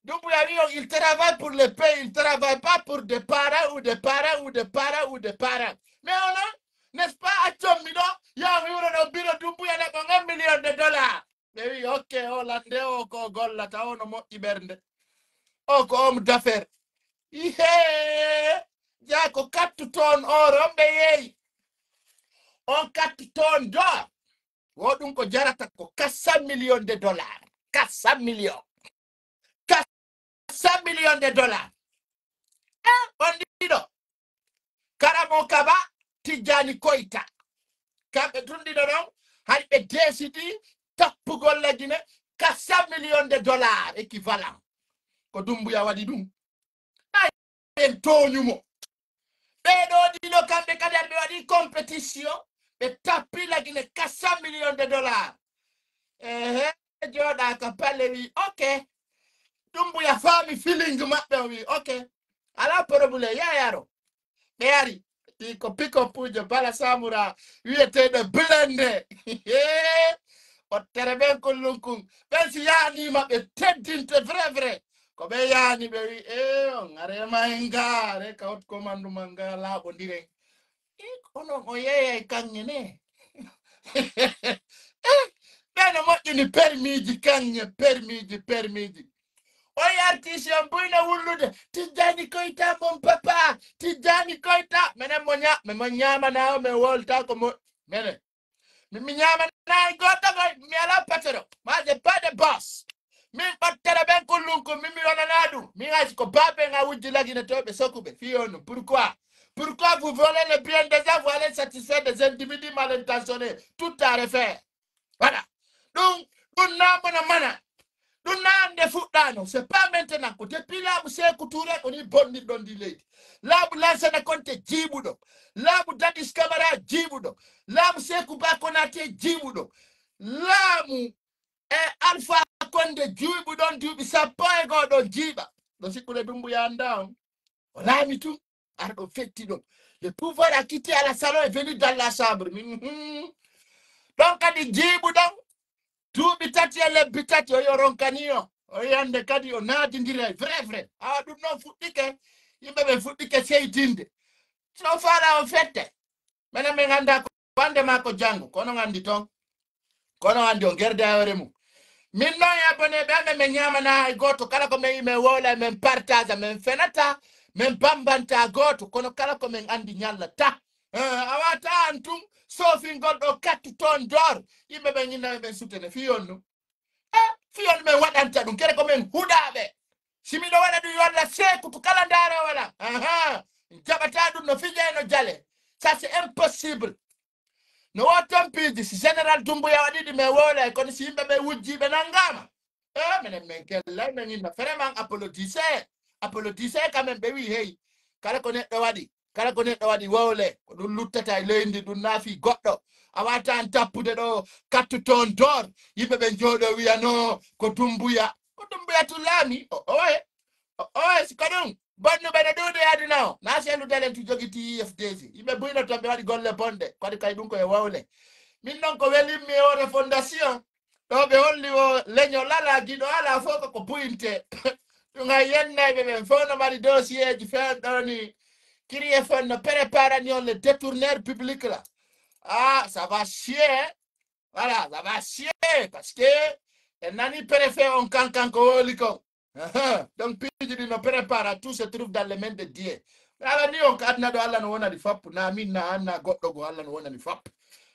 Dumbuya wi on, il travaille pour le pays, il travaille pas pour des parents ou des parents ou des parents ou des parents. Mais on a, n'est-ce pas, accon mi ɗo, ya mi wuro ɗo biro Dumbuya na ɓon un million de dollars. Ɓe wi, ok, o lande o ko gollata, o no moƴƴi ɓernde. O ko homme d'affaires. Ihe, ja ko kattu toon or, on ɓe yeeyi. On kattu toon do. Wo ɗum ko jarata ko quatre cent millions de dollars. Quatre cent millions. Quatre cent millions de dollars. Eh, on ɗiɗo. Karamo Kaba, Tijjani Koita. Kamɓe tun ɗiɗo ɗon, hari ɓe décidi tappugol Lagine quatre cent millions de dollars équivalent. Ko Dumbuya waɗi ɗum. Ay, en tooñu mo. Ɓee ɗoo ɗiɗo kamɓe kadi hari ɓe waɗi compétition, ɓe tappi Lagine quatre cent millions de dollars. Ehe, jooɗa ka palle wi, ok. Dumbuya faami feeling maɓɓe, o wi, ok. Ala problème, ya yaro. Ɓe ari. Ɗi ko pick-up ujo Bala Samura wiyeteeɗo Blende. O tere ɓen kullunkun. Ɓen si yaaniima ɓe teddinte vrai, vrai. Ko ɓe yaani ɓe wi, e, on are ma en ga, are ka haute commande man ga laaɓondiren. E, onon o yeeyay kaŋŋe ne. E, ɓe no moƴƴini permiiji kaŋŋe, permiiji, permiiji. O yarti si on buyno wullude. Tijjani Koita mon papa. Tijjani Koita. Menen mo ña-, men mo ñaamana o, men wolta ko mo, menen. Mi, mi ñaamana e gooto koy, mi ala patron. Moi, j'ai pas de boss. Min ɓattere ɓen kullunkun, min mi wonana ɗum. Min hay si ko baabe nga wujji Lagine to ɓe sokuɓe. Fii on ɗum. Pourquoi? Pourquoi vous volez le bien des gens, vous allez satisfaire des individus mal intentionnés? Tout à refaire. Voilà. Ɗum, ɗum na mana mana. Ɗum na ande fuɗɗano. C'est pas maintenant. Ko depuis laamu Seeku Tuure ko ni bonnirɗon ndi leydi. Laamu Lansana Konte jiiɓuɗo. Laamu Dadis Camara jiiɓuɗo. Laamu Seeku Ba Konate jiiɓuɗo. Laamu e Alpha Konde jiiɓuɗon duuɓi sappo e goo ɗon jiiɓa. Ɗo sikkude Dumbuya anda on. O laami tun. Ar ɗo fetti ɗon. Le pouvoir a quitté à la salon et venu dans la chambre. Min, hmm. Ɗon kadi jiiɓuɗon. Duuɓi tati e lebbi tati o yo ronkani o. O yande kadi o naadindiray. Vrai, vrai. Awa ɗum noon fuɗɗike. Yimɓe ɓen fuɗɗike seydinde. So faala o fette. Menen min annda ko hannde maa ko janngo, kono on anndi toon. Kono on anndi on gerde e hoore mum. Min noon e abonné ɓe amen, min ñaamana hay gooto. Kala ko min yi'i, min wowla, min partage, min fenata, min bambanta gooto. Kono kala ko min anndi ñallata. Eh, a wata an tun soofingol ɗo kattu toon door. Yimɓe ɓen inna ɓen sutene. Fii on ɗum. Eh, fii on min waɗanta ɗum. Kere ko min huɗaaɓe. Si miɗo waɗa ɗum, yo Allah seekutu kala ndaaroowo lan. Aha. Jaɓata ɗum no fije e no jale. Ça, c'est impossible. No wo ton piiji, si Général Dumbuya waɗi ɗi, min wowlay, kono si yimɓe ɓe wujji, ɓe nanngaama. Eh, minen min kellay, min inna. Vraiment, applaudissez. Applaudissez quand même, ɓe wi, hey, kala ko neɗɗo waɗi, kala ko neɗɗo waɗi, wowle, ko ɗum luttata e leydi, ɗum naafi goɗɗo. A wata an tappude ɗo, kattu toon door, yimɓe ɓe jooɗo wiya, no, ko Dumbuya. Ko Dumbuya tun laami, o, oye. O, oye, si ko ɗum, bonnuɓe no ɗuuɗi e aduna o. Na si elu dalen tu jogiti I F D G. Yimɓe buyno toon, ɓe waɗi golle bonɗe, ko waɗi kay ɗum ko e wowle. Min noon ko welimmi e Hoore Fondation. Ɗo ɓe holli o leñol alaa, giɗo alaa, fof ko ko buyinte. Ɗum hay yennayɓe ɓen fof no mari dossier ji feewɗi ɗo ni. Kiriye fof no préparani on le détourneur public la. Ah, ça va chier, hein? Voilà, ça va chier, parce que en nani préfet on kankan ko wowli kon. Ahan. Donc, piiji ɗi no prépare, tout se trouve dans les mains de Dieu. Ala ni on ko aduna ɗo, Allah no wonani fop, na min, na an, na goɗɗo go, Allah no wonani fop.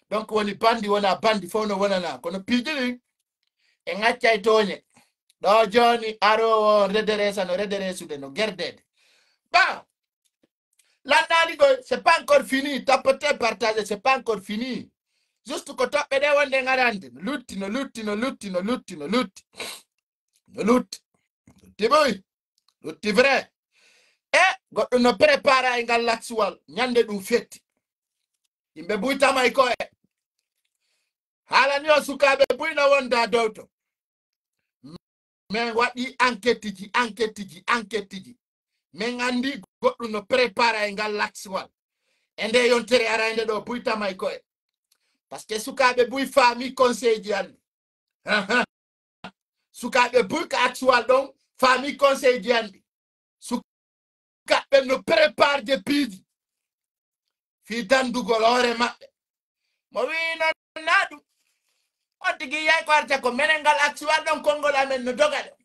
Donc, woni bandi, wona bandi, fof no wonana. Kono piiji ɗi, en accay tooñe. Ɗo jooni, aroowo on rederesa no rederesude, no gerdede. Ba, lannaali koy, c'est pas encore fini. Tapoter, partager, c'est pas encore fini. Juste ko toɓɓe ɗe wonde ngarande. No lutti, no lutti, no lutti, no lutti, no lutti. No lutti. Lutti boy. Lutti vrai. E goɗɗum no prépara e ngal laksuwal. Ñande ɗum fetti. Yimɓe buytama e koye. Haala ni o sukaaɓe buy no wonda dow to. Min waɗi enquête ji, enquête ji, enquête ji. Min anndi goɗɗum no prépara e ngal laksuwal. E nde yontere arande ɗo buytama e koye. Parce que sukaaɓe buy faami conseil ji anndi. Ahan. Sukaaɓe buy ka actual ɗon Faami conseil ji anndi. Sukaaɓe no préparde piiji fii danndugol hoore maɓɓe. Mo wi'i noon naa ɗum. On tigi yaay ko arta ko menen ngal actual ɗon konngol amen no doga ɗo.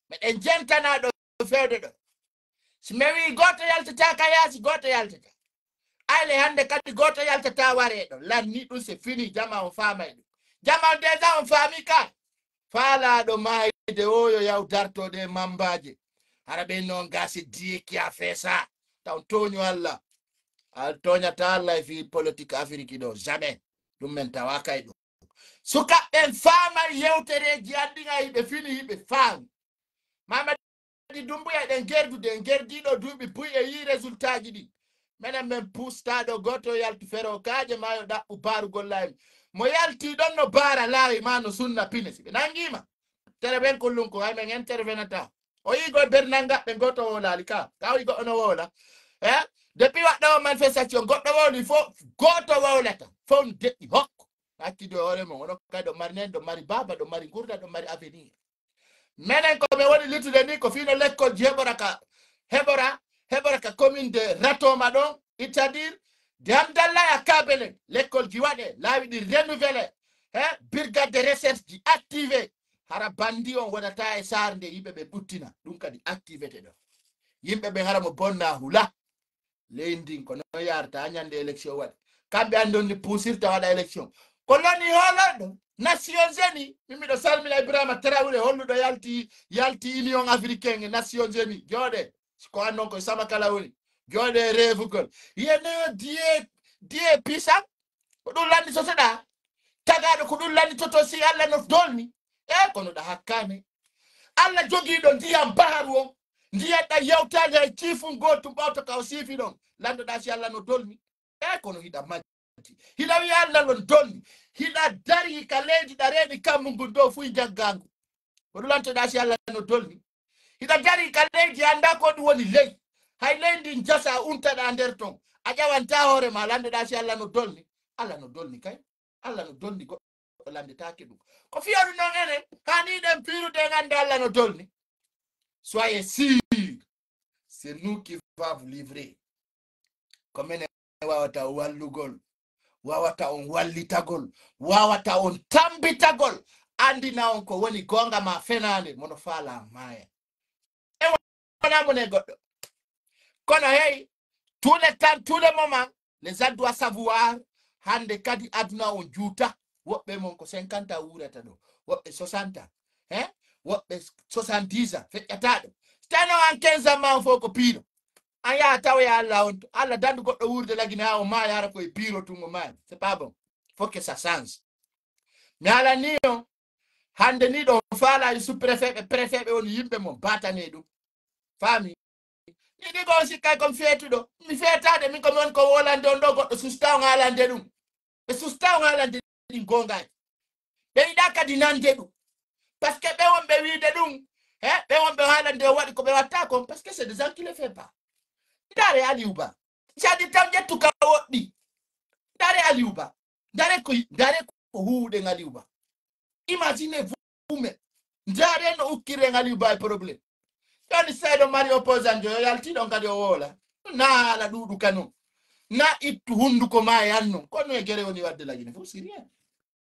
Meɗen jentana ɗo feewde ɗo. Si mi wi'i gooto yaltataa ka yaasi, gooto yaltataa. Ayle hannde kadi gooto yaltataa waree ɗo. Lanni ɗum c'est fini, jama on faamay ɗum. Jama on déjà on faami ka. Faalaaɗo maayde o yo yaw dartoo ɗe mambaaje. Hara ɓe noon gasi diye ki a feesa. Taw tooñu Allah. Al tooñata Allah e fii politique Afiriki ɗo. Jamais. Ɗum men tawa kay ɗum. Sukaaɓe ɓen faama yewtereeji anndin a hiɓe fini hiɓe faami. Mamadi Dumbuya ɗen gerdude, en gerdiiɗo duuɓi buy e yii résultat ji ɗi. Menen men puustaaɗo gooto yaltu fero kaaje maayo ɗaɓɓu baarugol laawi. Mo yaltii ɗon no baara laawi maa no sunna pine. Si ɓe nanngiima, tere ɓen kullum ko hay men intervenata. O yii goy bernal ngaɓɓe gooto wowlaali ka. Ka o yii goɗɗo no wowla. Eh? Depuis waɗɗo o manifestation goɗɗo wowli fof gooto wowlata. Fof no deƴƴi hokko. Accido e hoore mum. Onon kay ɗo mari nen, ɗo mari baaba, ɗo mari ngurda, ɗo mari avenir. Menen ko mi woni lutude ni ko fino lekkolji heɓora ka heɓora heɓora ka commune de Ratoma ɗon, c'est-à-dire de Hamdallah ya Kabelen, lekkolji waɗe, laawi ɗi renouvelé, he brigade de recherche ji activé. Hara bandi on wonata e saare nde yimɓe ɓe ɓuttina ɗum kadi activité ɗo. Yimɓe ɓe hara mo bonna hula. Leydi ndin ko non yarta ñande élection waɗi. Kamɓe anndi on ni puusirta waɗa élection. Ko loni hoolorɗo Nations Unies, min miɗo salmina Ibrahima Traoré holluɗo yalti yalti Union Africaine e Nations Unies. Jooɗe, ko an non koye sama kala woni. Jooɗe e reefugol. Yene diye diye pisan. Ko ɗum lanni sosoɗa. Tagaɗo ko ɗum lanni toto si Allah no dolni. E kono ɗa hakkane. Allah jogiiɗo ndiyam baharu on. Ndiyam ɗan yawtaali hay ciifun gootum ɓawto ka o siifi ɗon. Landoɗa si Allah no dolni. E kono hiɗa majji. Hiɗa wiya Allah no dolni. Hiɗa dari ka leydi ɗa reeni kammu ngun dow fuy njaggangu. Ko ɗum lantoɗa si Allah no dolni. Hiɗa dari ka leydi annda ko ɗum woni ley. Hay leydi ndin jasa untaɗa nder ton. A ƴawanta hoore ma landoɗa si Allah no dolni. Allah no dolni kay. Allah no dolni goɗɗo landetaake ɗum. Ko fiyoɗum non enen, hani ɗen piirude en annda Allah no dolni. Soyez sûr, c'est nous qui va vous livrer. Ko menen wawata on wallugol, wawata on wallitagol, wawata on tambitagol, andina on ko woni goonga ma fenaande, mono faala maaya. E wona mone goɗɗo. Kono hey, tous les temps, tous les moments, les gens doivent savoir, hande kadi aduna on juuta. Woɓɓe mon ko cinquante ans wuurata ɗo, woɓɓe soixante ans, hein? Woɓɓe soixante-dix ans, feƴƴata ɗo. Teno an quinze ans ma on fof ko piiro. An yaha tawoya Allah on to. Allah dandu goɗɗo wuurde lagine ha o maaya hara koye piiro tun o maaya. C'est pas bon. Faut que ça change. Mi halani on, hande ni ɗo faalaji sous-préfet ɓe, préfet ɓe woni yimɓe mon batane ɗum. Faami? Ni ɗi ko on sikkay kon feetuɗo. Mi feetaade min ko mi woni ko wolande on ɗo goɗɗo susta on haalande ɗum. Ɓe susta on haalande ɗin goongaji. Ɓe yiɗa kadi nande ɗum. Parce que ɓe wonɓe wiide ɗum, he, ɓe wonɓe haalande o waɗi ko ɓe watta kon, parce que c'est des gens qui le fait pas. Ndaare Aliou Ba. Jadi taw ƴettu ka woɗɗi. Ndaare Aliou Ba. Ndaare ko, ndaare ko huuɗen Aliou Ba. Imaginez vous-même. Ndaare no ukkiren Aliou Ba e problème. Joni seeɗo mari opposant jo, yo yalti ɗon kadi o woola. Na haala ɗuuɗu kanon. Na ittu hunduko ma e annon. Kono e gere woni wadde lagine fof, c'est rien.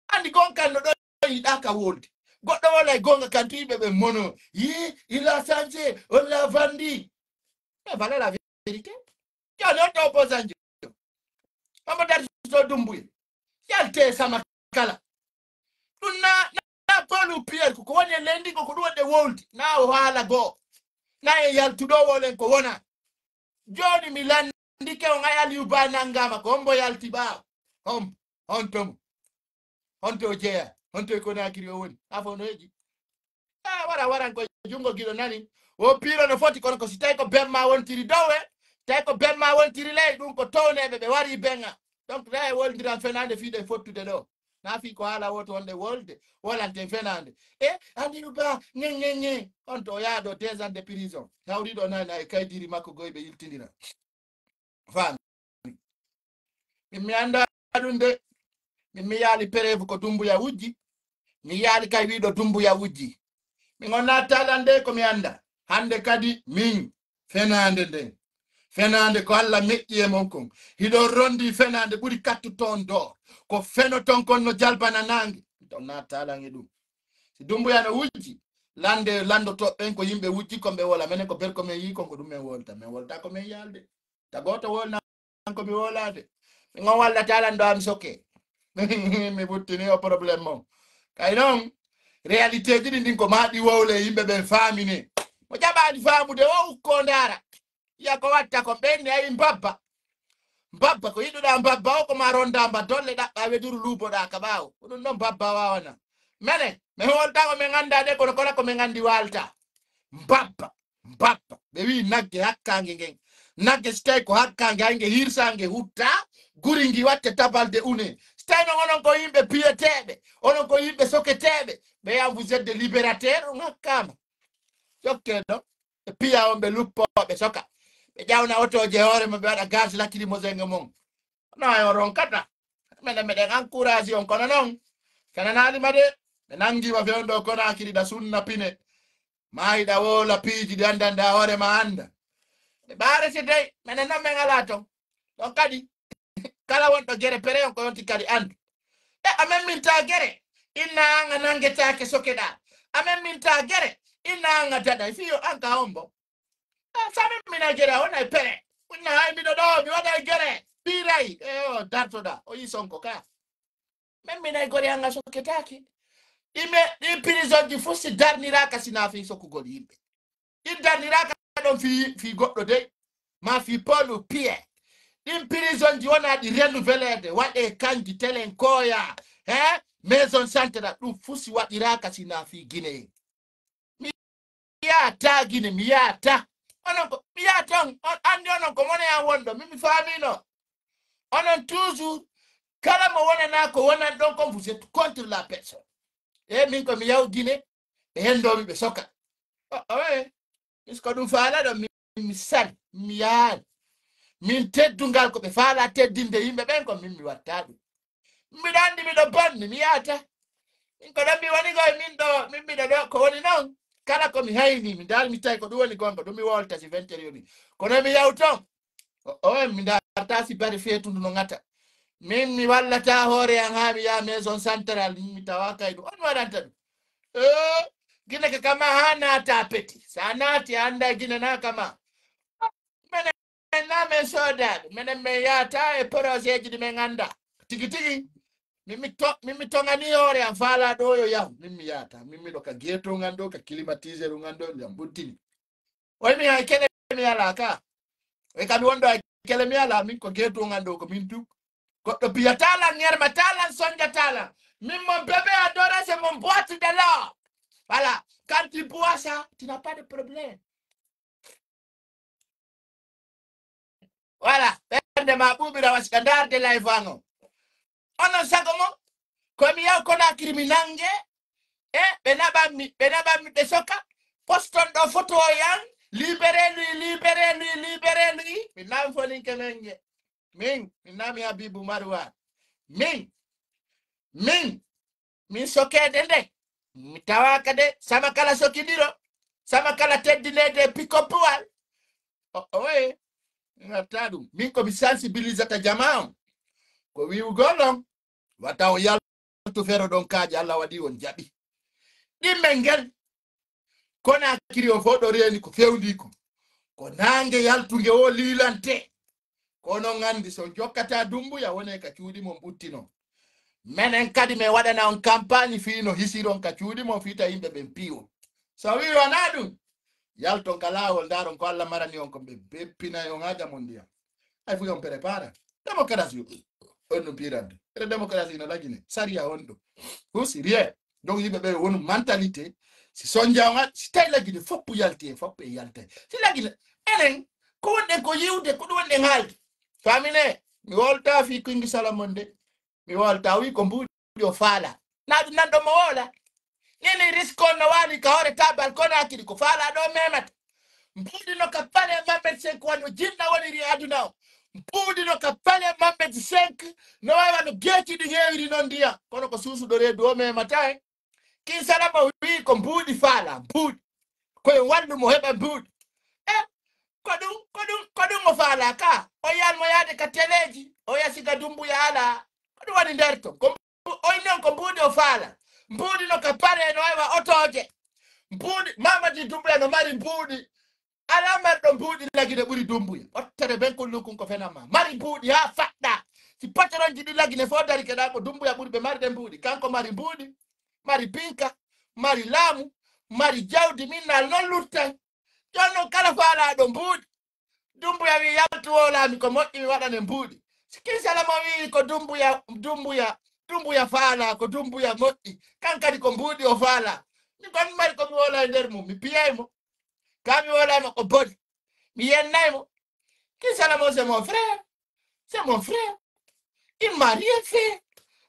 Andi gonkan no ɗo yiɗaka wolde. Goɗɗo wala e gonga kan to yimɓe ɓe mono. Yi, il a changé, on l'a vendu. Mais voilà la vérité. Joni on to opposant jo. Omo darsuto Dumbuya. Yalte sama kala. Ɗum na, na, na bolu Pierre ko, ko woni e leydi ko, ko ɗum wonde woldi. Na o haala goo. Na e yaltuɗo wolen ko wona. Joni mi landike on ay Aliou Ba nangama ko hombo yalti ɓaawo. Hom, honto mo. Honto o jeeya. Honto e Conakry o woni. A fof no heƴi. A wara waran ko junngo giɗo nani. O piiro no foti kono ko si tawi ko ben ma wontiri dow e tawi ko ben ma wontiri ley ɗum ko towneɓe ɓe wari ben a. Donc na e woldiran fenande fii ɗe fottude ɗo. Na fii ko haala woto wonde wolde wolante fenande. E Aliou Ba ŋe ŋe ŋe. On to o yaha ɗo deux ans de prison. Hawriɗo nani ay kaydiri makko goy ɓe yiltindira. Faami? Min mi annda ɗum de. Min mi yaali preuve ko Dumbuya wujji. Mi yaali kay wiiɗo Dumbuya wujji. Min on naattalande ko mi annda. Hannde kadi min fenaande nden. Fenaande ko Allah meƴƴi e mon kon. Hiɗon rondi fenaande ɓuri kattu ton doo. Ko feno ton kon no jalbana naange. Ton naattalande ɗum. Si Dumbuya no wujji, lande, lando to ɓen ko yimɓe wujji kon ɓe wola. Menen ko berko men yi kon ko ɗum men wolta. Men wolta ko men yalde. Ta gooto wolna ko mi wolaade. Min on wallata lan ɗo am soke. Mi ɓuttini o problème mon. Kay non, réalité ji ɗin ɗin ko maa ɗi wowle yimɓe ɓen faamine. Mo jaɓaali faamude o ukko ndaara. Iya ko watta ko ɓen ne ayi mbabba. Mbabba ko yiɗuɗa mbabba o ko ma ronda mba dolle ɗaɓɓa weduru luuboɗa ka ɓaawo. Ko ɗum ɗon mbabba wawana. Mene, mi wolta ko min annda de kono kono ko min anndi walta. Mbabba. Mbabba. Ɓe wi'i nagge hakkaange ngen. Nagge si tawi ko hakkaange, hay nge hirsa, nge hutta, guri ngi watte tabalde une. Si tawi non onon ko yimɓe piyeteeɓe, onon ko yimɓe soketeeɓe, ɓe yam vous êtes des libérateurs, on hakkaama. Jokke non. Ɓe piya on, ɓe luppo, ɓe soka. Ɓe ƴawna otooje hoore mum, ɓe waɗa gaz lacrymogène mon. No e o ronkata. Minen meɗen encourage on kono non. Kananaali ma de. Ɓe nangi ma fewndo kono akiri da sunna pine. Maayiɗa woola piiji ɗi anndanɗaa hoore ma annda. Ɓe ɓaarete dey, menen non men alaa ton. Ɗon kadi, kala wonɗo gere pere on ko yonti kadi anndu. E a memminta gere, inna an a nangetaake sokeɗaa. A memminta gere, inna an a daɗay. Fiyo an ka hombo. Ah, sa memminay gere, a wonay pere. Inna hay miɗo ɗo, mi waɗay gere. Piiray. E o dartoɗaa, o yi Sonko ka. Min minay gore an a sokketaake. Ɗi me, ɗi prisonji fof si darniraaka si na fii sokkugol yimɓe. Ɗi darniraaka ɗon fii, fii goɗɗo dey. Ma fii Paul Pierre. Ɗin prisonji wona ɗi renouvelede, waɗe kanji telen koya. He? Maison centrale, ɗum fof si waɗiraaka si na fii Guinée. Mi yaata Guinée, mi yaata. Onon ko, mi yaata on, on anndi onon ko mone an wonɗo, min mi faamino. Onon toujours, kala mo wonana ko wonan ɗon kon, vous êtes contre la personne. E min ko mi yaw Guinée, ɓe hendomi ɓe soka. O, o, e, mis ko ɗum faala ɗo, min mi sali, mi yaari. Min teddungal ko ɓe faala teddinde yimɓe ɓen ko min mi watta ɗum. Miɗo anndi miɗo bonni, mi yaata. Min ko ɗon mi woni ko e min ɗo, min miɗo ɗo, ko woni non. Kala ko mi hayni, mi ndaar mi tawi ko ɗum woni gonga, ɗum mi wolta si vingt heures yoni. Kono mi yaw ton. O, o, mi ndaarta si bari feetundu no ngata. Min mi wallata hoore an haa mi yaha maison centrale, min mi tawa kay ɗum. On waɗanta ɗum. Eh, Gine ka kama haa naata peti. Sa naati a annda Gine na kama. Menen na men soodaaɓe. Menen men yaata e projet ji ɗi men annda. Tigi tigi. Min mi to-, min mi toŋani hoore am faala ɗo yo yahu. Min mi yaata. Min miɗo ka geeto ngan ɗo, ka climatiseur ngan ɗo, ndiyam ɓuttini. Oy mi hay kele mi ala ka. Oy kam mi wonɗo hay kele mi ala, min ko geeto ngan ɗo, ko min tu. Goɗɗo piyata lan, ŋermata lan, sonjata lan. Min mon bébé adoré, c'est mon boîte de l'or. Voilà. Quand tu bois ça, tu n'as pas de problème. Voilà. Ɓernde ma ɓuuɓira wasiɗa ndaarde live an on. Onon sago mon, ko mi yaw Conakry mi nange, e ɓe naɓanmi, ɓe naɓanmi ɓe soka, poston ɗo photo yan, libérez-lui, libérez-lui, libérez-lui. Mi nan foninke menge. Min, min nami Habibu Marwan. Min, min, min sokeede nde. Mi tawaaka de, sama kala sokindiro, sama kala teddinede pick-up wal. O, o, e, mi watta ɗum. Min ko mi sensibilisata jama on. Ko wi'ugol on, wata on yaltu fero ɗon kaaƴe Allah waɗi on jaɓi. Ɗimmen ngel. Conakry o fof ɗo reeni ko fewndi ko. Ko naange yaltunge o liilante. Ko onon anndi so jokkata Dumbuya wone ka cuuɗi mon ɓuttino. Menen kadi men waɗana on campagne fii no hisiron ka cuuɗi mon fii ta yimɓe ɓen piiwo. So wii wonaa ɗum, yalton ka laawol ndaaron ko Allah marani on ko ɓe beppinay on haa jamon ndiyam. Hay fu yon prépara. Démocratie on no pirande. Ere démocratie no lagine. Sariya on ɗo. Husi rien. Donc yimɓe ɓe wonu mentalité. Si sonja on, si tawi lagine foppu yalti e foppu e yalta. Si lagine, enen, ko wonɗen ko yiwde, ko ɗum wonɗen haalde. Famine, mi wolta fii Kingi Salomon de. Mi wolta, o wi ko mbuuɗi o faala. Na ɗum nan ɗo mo woola. Nini riskon no waali ka hoore tabal Conakry ko faala ɗo memata. Mbuuɗi no ka pale Mamed cinq woni o jinna woniri e aduna o. Mbuuɗi no ka pale Mamed cinq no wawa no geeci ɗi heewiri non ndiyam. Kono ko suusuɗo reedu o memata en. Kin Salamo wii ko mbuuɗi faala, mbuuɗi. Ko yo wallu mo heɓa mbuuɗi. E, ko ɗum, ko ɗum, ko ɗum o faala ka. O yalmo yaade ka teleeji, o yasi ga Dumbuya ala. Ko ɗum woni nder ton. Ko mbu-, o inni on ko mbuuɗi o faala. Mbuuɗi no ka pare no heɓa otooje. Mbuuɗi, Mamadi Dumbuya no mari mbuuɗi. Alaa marɗo mbuuɗi Lagine ɓuri Dumbuya. Ottere ben kullukun ko fenan ma. Mari mbuuɗi haa faɗɗa. Si patronji ɗi Lagine fof dari keɗa ko Dumbuya ɓuri ɓe marde mbuuɗi. Kanko mari mbuuɗi, mari pinka, mari laamu, mari jawdi, min naal non lurtan. Jooni non kala faalaaɗo mbuuɗi. Dumbuya wi yaltu wowlaami ko moƴƴi mi waɗane mbuuɗi. Si Kin Salamo wii ko Dumbuya, Dumbuya, Dumbuya faalaa, ko Dumbuya moƴƴi. Kan kadi ko mbuuɗi o faalaa. Mi gon mari ko mi wowla e nder mum, mi piyay mo. Ka mi wowlay mo ko boni. Mi yennay mo. Kin Salamo, c'est mon frère. C'est mon frère. Il m'a rien fait.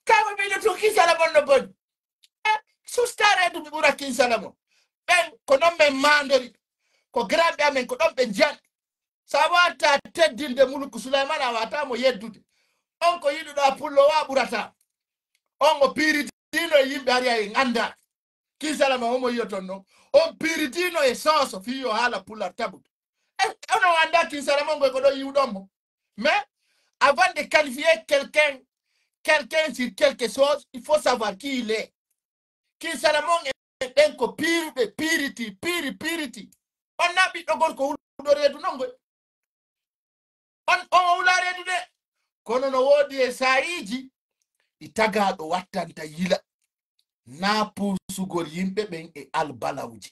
Ka mo ɓiɗo to Kin Salamo no boni. Eh, susta reedu mi ɓura Kin Salamo. Ɓen ko non men maandori. Ko grande amen ko ɗon ɓe njan. Sa wata teddinde Muluku Sulaymana a wata mo yeddude. On ko yiɗuɗo a pullo wa ɓurata. On o piiritino e yimɓe hari ay ngannda. Kin Salamo homo yiyo ton non. On piiritino e sooso fii yo haala pular tabut. E, onon annda Kin Salamo ngoy ko ɗo yiwɗon mo. Mais avant de qualifier quelqu'un, quelqu'un sur quelque chose, il faut savoir qui il est. Kin Salamo e ɓen ko piiruɓe, piiriti, piiri, piiriti. On na ɓiɗɗo gorko wuluɗo reedu non ngoy. On, on o wula reedu de. Kono no woodi e saayiiji ɗi tagaaɗo wattanta yila. Na puusugol yimɓe ɓen e albalawji.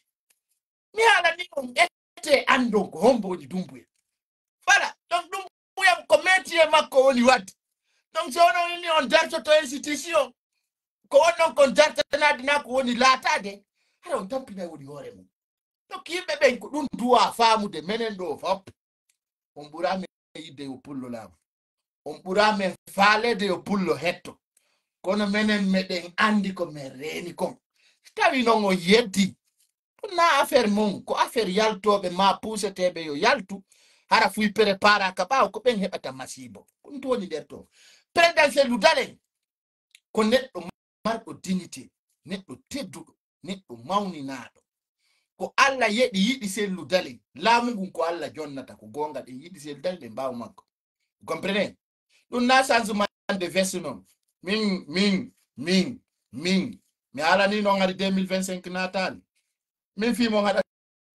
Mi haalani on ete anndon ko hombo woni Dumbuya. Voilà. Donc Dumbuya ko métier makko woni wadde. Donc si onon inni on dartoto institution, ko on non kon dartanaade na ko woni laataade, hara on tampinay woni hoore mum. Donc yimɓe ɓen ko ɗum duwa faamude menen ɗo fop. On ɓura men yidde yo pullo laamu. On ɓura men faaleede yo pullo hetto. Kono menen meɗen anndi ko men reeni kon. Si tawi non on yeddi, ɗum na affaire mum, ko affaire yaltooɓe ma puuseteeɓe yo yaltu, hara fuy prépara ka ɓaawo ko ɓen heɓata masiibo. Ko ɗum woni nder to. Président Cellou Dalein, ko neɗɗo marɗo dignité, neɗɗo tedduɗo, neɗɗo mawninaaɗo. Ko Allah yeɗi yiɗi Cellou Dalein. Laamu ngun ko Allah jonnata, ko goonga ɗen yiɗi Cellou Dalein, ɗen ɓaawo makko. Vous comprenez? Ɗum na changement de veste non. Min, min, min, min. Mi haalani non hari deux mille vingt-cinq naataali. Min fii mon haɗa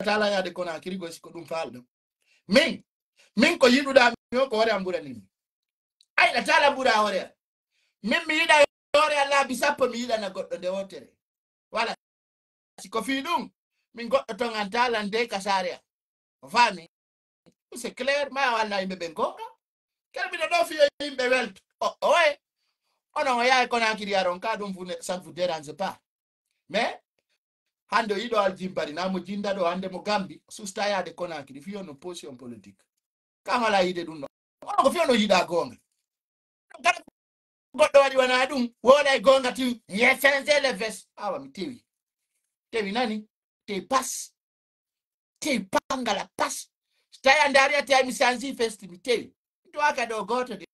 tala yaade Conakry goy si ko ɗum faalɗo. Min, min ko yiɗuɗaa mi o ko hoore am ɓurani mi. Ayɗa tala ɓura hoore am. Min mi yiɗa hoore am laabi sappo mi yiɗana goɗɗo nde wootere. Voilà. Si ko fii ɗum, min goɗɗo ton an tala nde ka saare am. O faami? C'est clair, ma walla yimɓe ɓen goonga. Kala mbiɗo ɗo fiyo yimɓe welto. O, oye. Onon o yahay Conakry aron ka ɗum vous ne, ça ne vous dérange pas. Mais, hande o yiɗo aljimbari, na mo jinda ɗo, hande mo Gambi, susta yaade Conakry, fiyo no position politique. Kan ala yiide ɗum ɗo. Onon ko fiyo no yiɗa goonga. Kala goɗɗo waɗi wona ɗum, woolay goonga tin, ye changer les vestes. Awa mi tewi. Tewi nani? Tewi pas. Tewi pangala pas. So tawi a ndaari a tewi mi change veste mi tewi. Mi duwaka ɗo gooto de.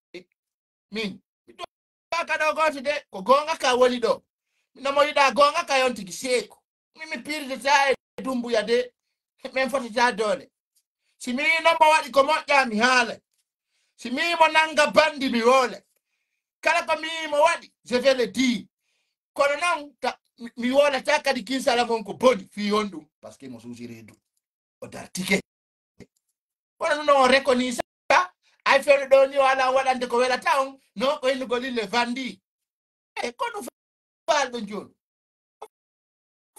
Min. Mi duwaka ɗo gooto de. Ko goonga ka woni ɗo. No mo yiɗa goonga ka yon tigi seeko. Min mi piiridata e Dumbuya de. Min fotata doole. Si mi no mo waɗi ko moƴƴa mi haala. Si mi mo nanga bandi mi woola. Kala ko mi mo waɗi, je vais le dire. Kono non, ta, mi, mi wolata kadi Kin Salamo on ko boni, fii honɗum? Parce que mo suusi reedu. O dartike. Kono non o reconnaît ça. Ay fewde ɗo ni o ala waɗande ko welata on, non ko innugol ille vandi. E ko ɗum faalɗo jooni?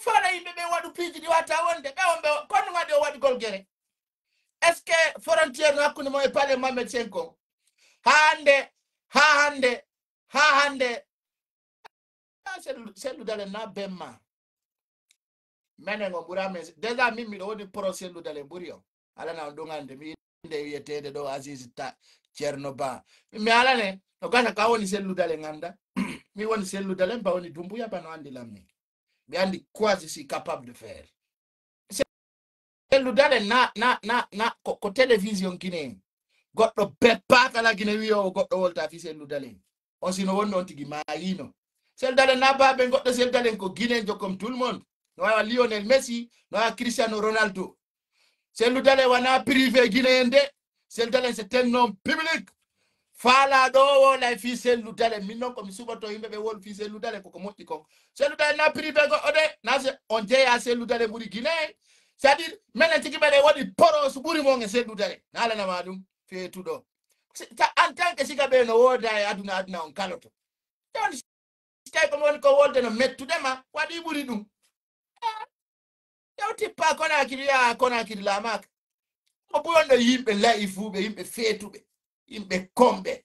Faala yimɓe ɓe waɗu piiji ɗi wata wonde. Ɓe on ɓe, kono waɗi o waɗugol gere. Est-ce que frontière no hakkunde mo e Palais Mohamed cinq on? Haa hannde, haa hannde, haa hannde. Ah, Cellou, Cellou Dalein na bemma. Menen o ɓura men. Déjà min miɗo woni pro Cellou Dalein ɓuri on. Alana on ɗum hannde. Mi inde wiyeteede ɗo Aziz Ta, Ceerno Ba. Mi alane, no gasa ka woni Cellou Dalein ngannda. Mi woni Cellou Dalein, ba woni Dumbuya, ba no anndi lammi. Mi anndi quoi je suis capable de faire. Cellou Dalein na, na, na, na, ko, ko télévision Guinée. Goɗɗo beppa kala Guinée wiyo o goɗɗo wolta fi Cellou Dalein. On sino wonno on tigi maayino. Sellu Dalen na babe goɗɗo, Sellu Dalen ko Guinéen jo comme tout le monde. No wawa Lionel Messi, no wawa Cristiano Ronaldo. Sellu Dalen wana privé Guinéen de. Sellu Dalen c'est un homme public. Fala ɗo o wolay fi Sellu Dalen. Min non ko mi suɓoto yimɓe ɓe wol fi Sellu Dalen koko moƴƴi kon. Sellu Dalen na privé goɗɗo de. Na se on jeya Sellu Dalen ɓuri Guinéen. C'est-à-dire menen tigi ɓeɗe waɗi poros ɓuri mon e Sellu Dalen. Nalanama ɗum feetuɗo. Si- ta- en tant que siga ɓe no woda e aduna, aduna on kaloto. Ɗon si tawi ko woni ko wolde no mettude ma, waɗi ɓuri ɗum. Yewtippa Konakiri, yaa Konakiri laamaaka. Ko ɓuronɗo yimɓe layi fuuɓe, yimɓe feetuɓe, yimɓe komɓe,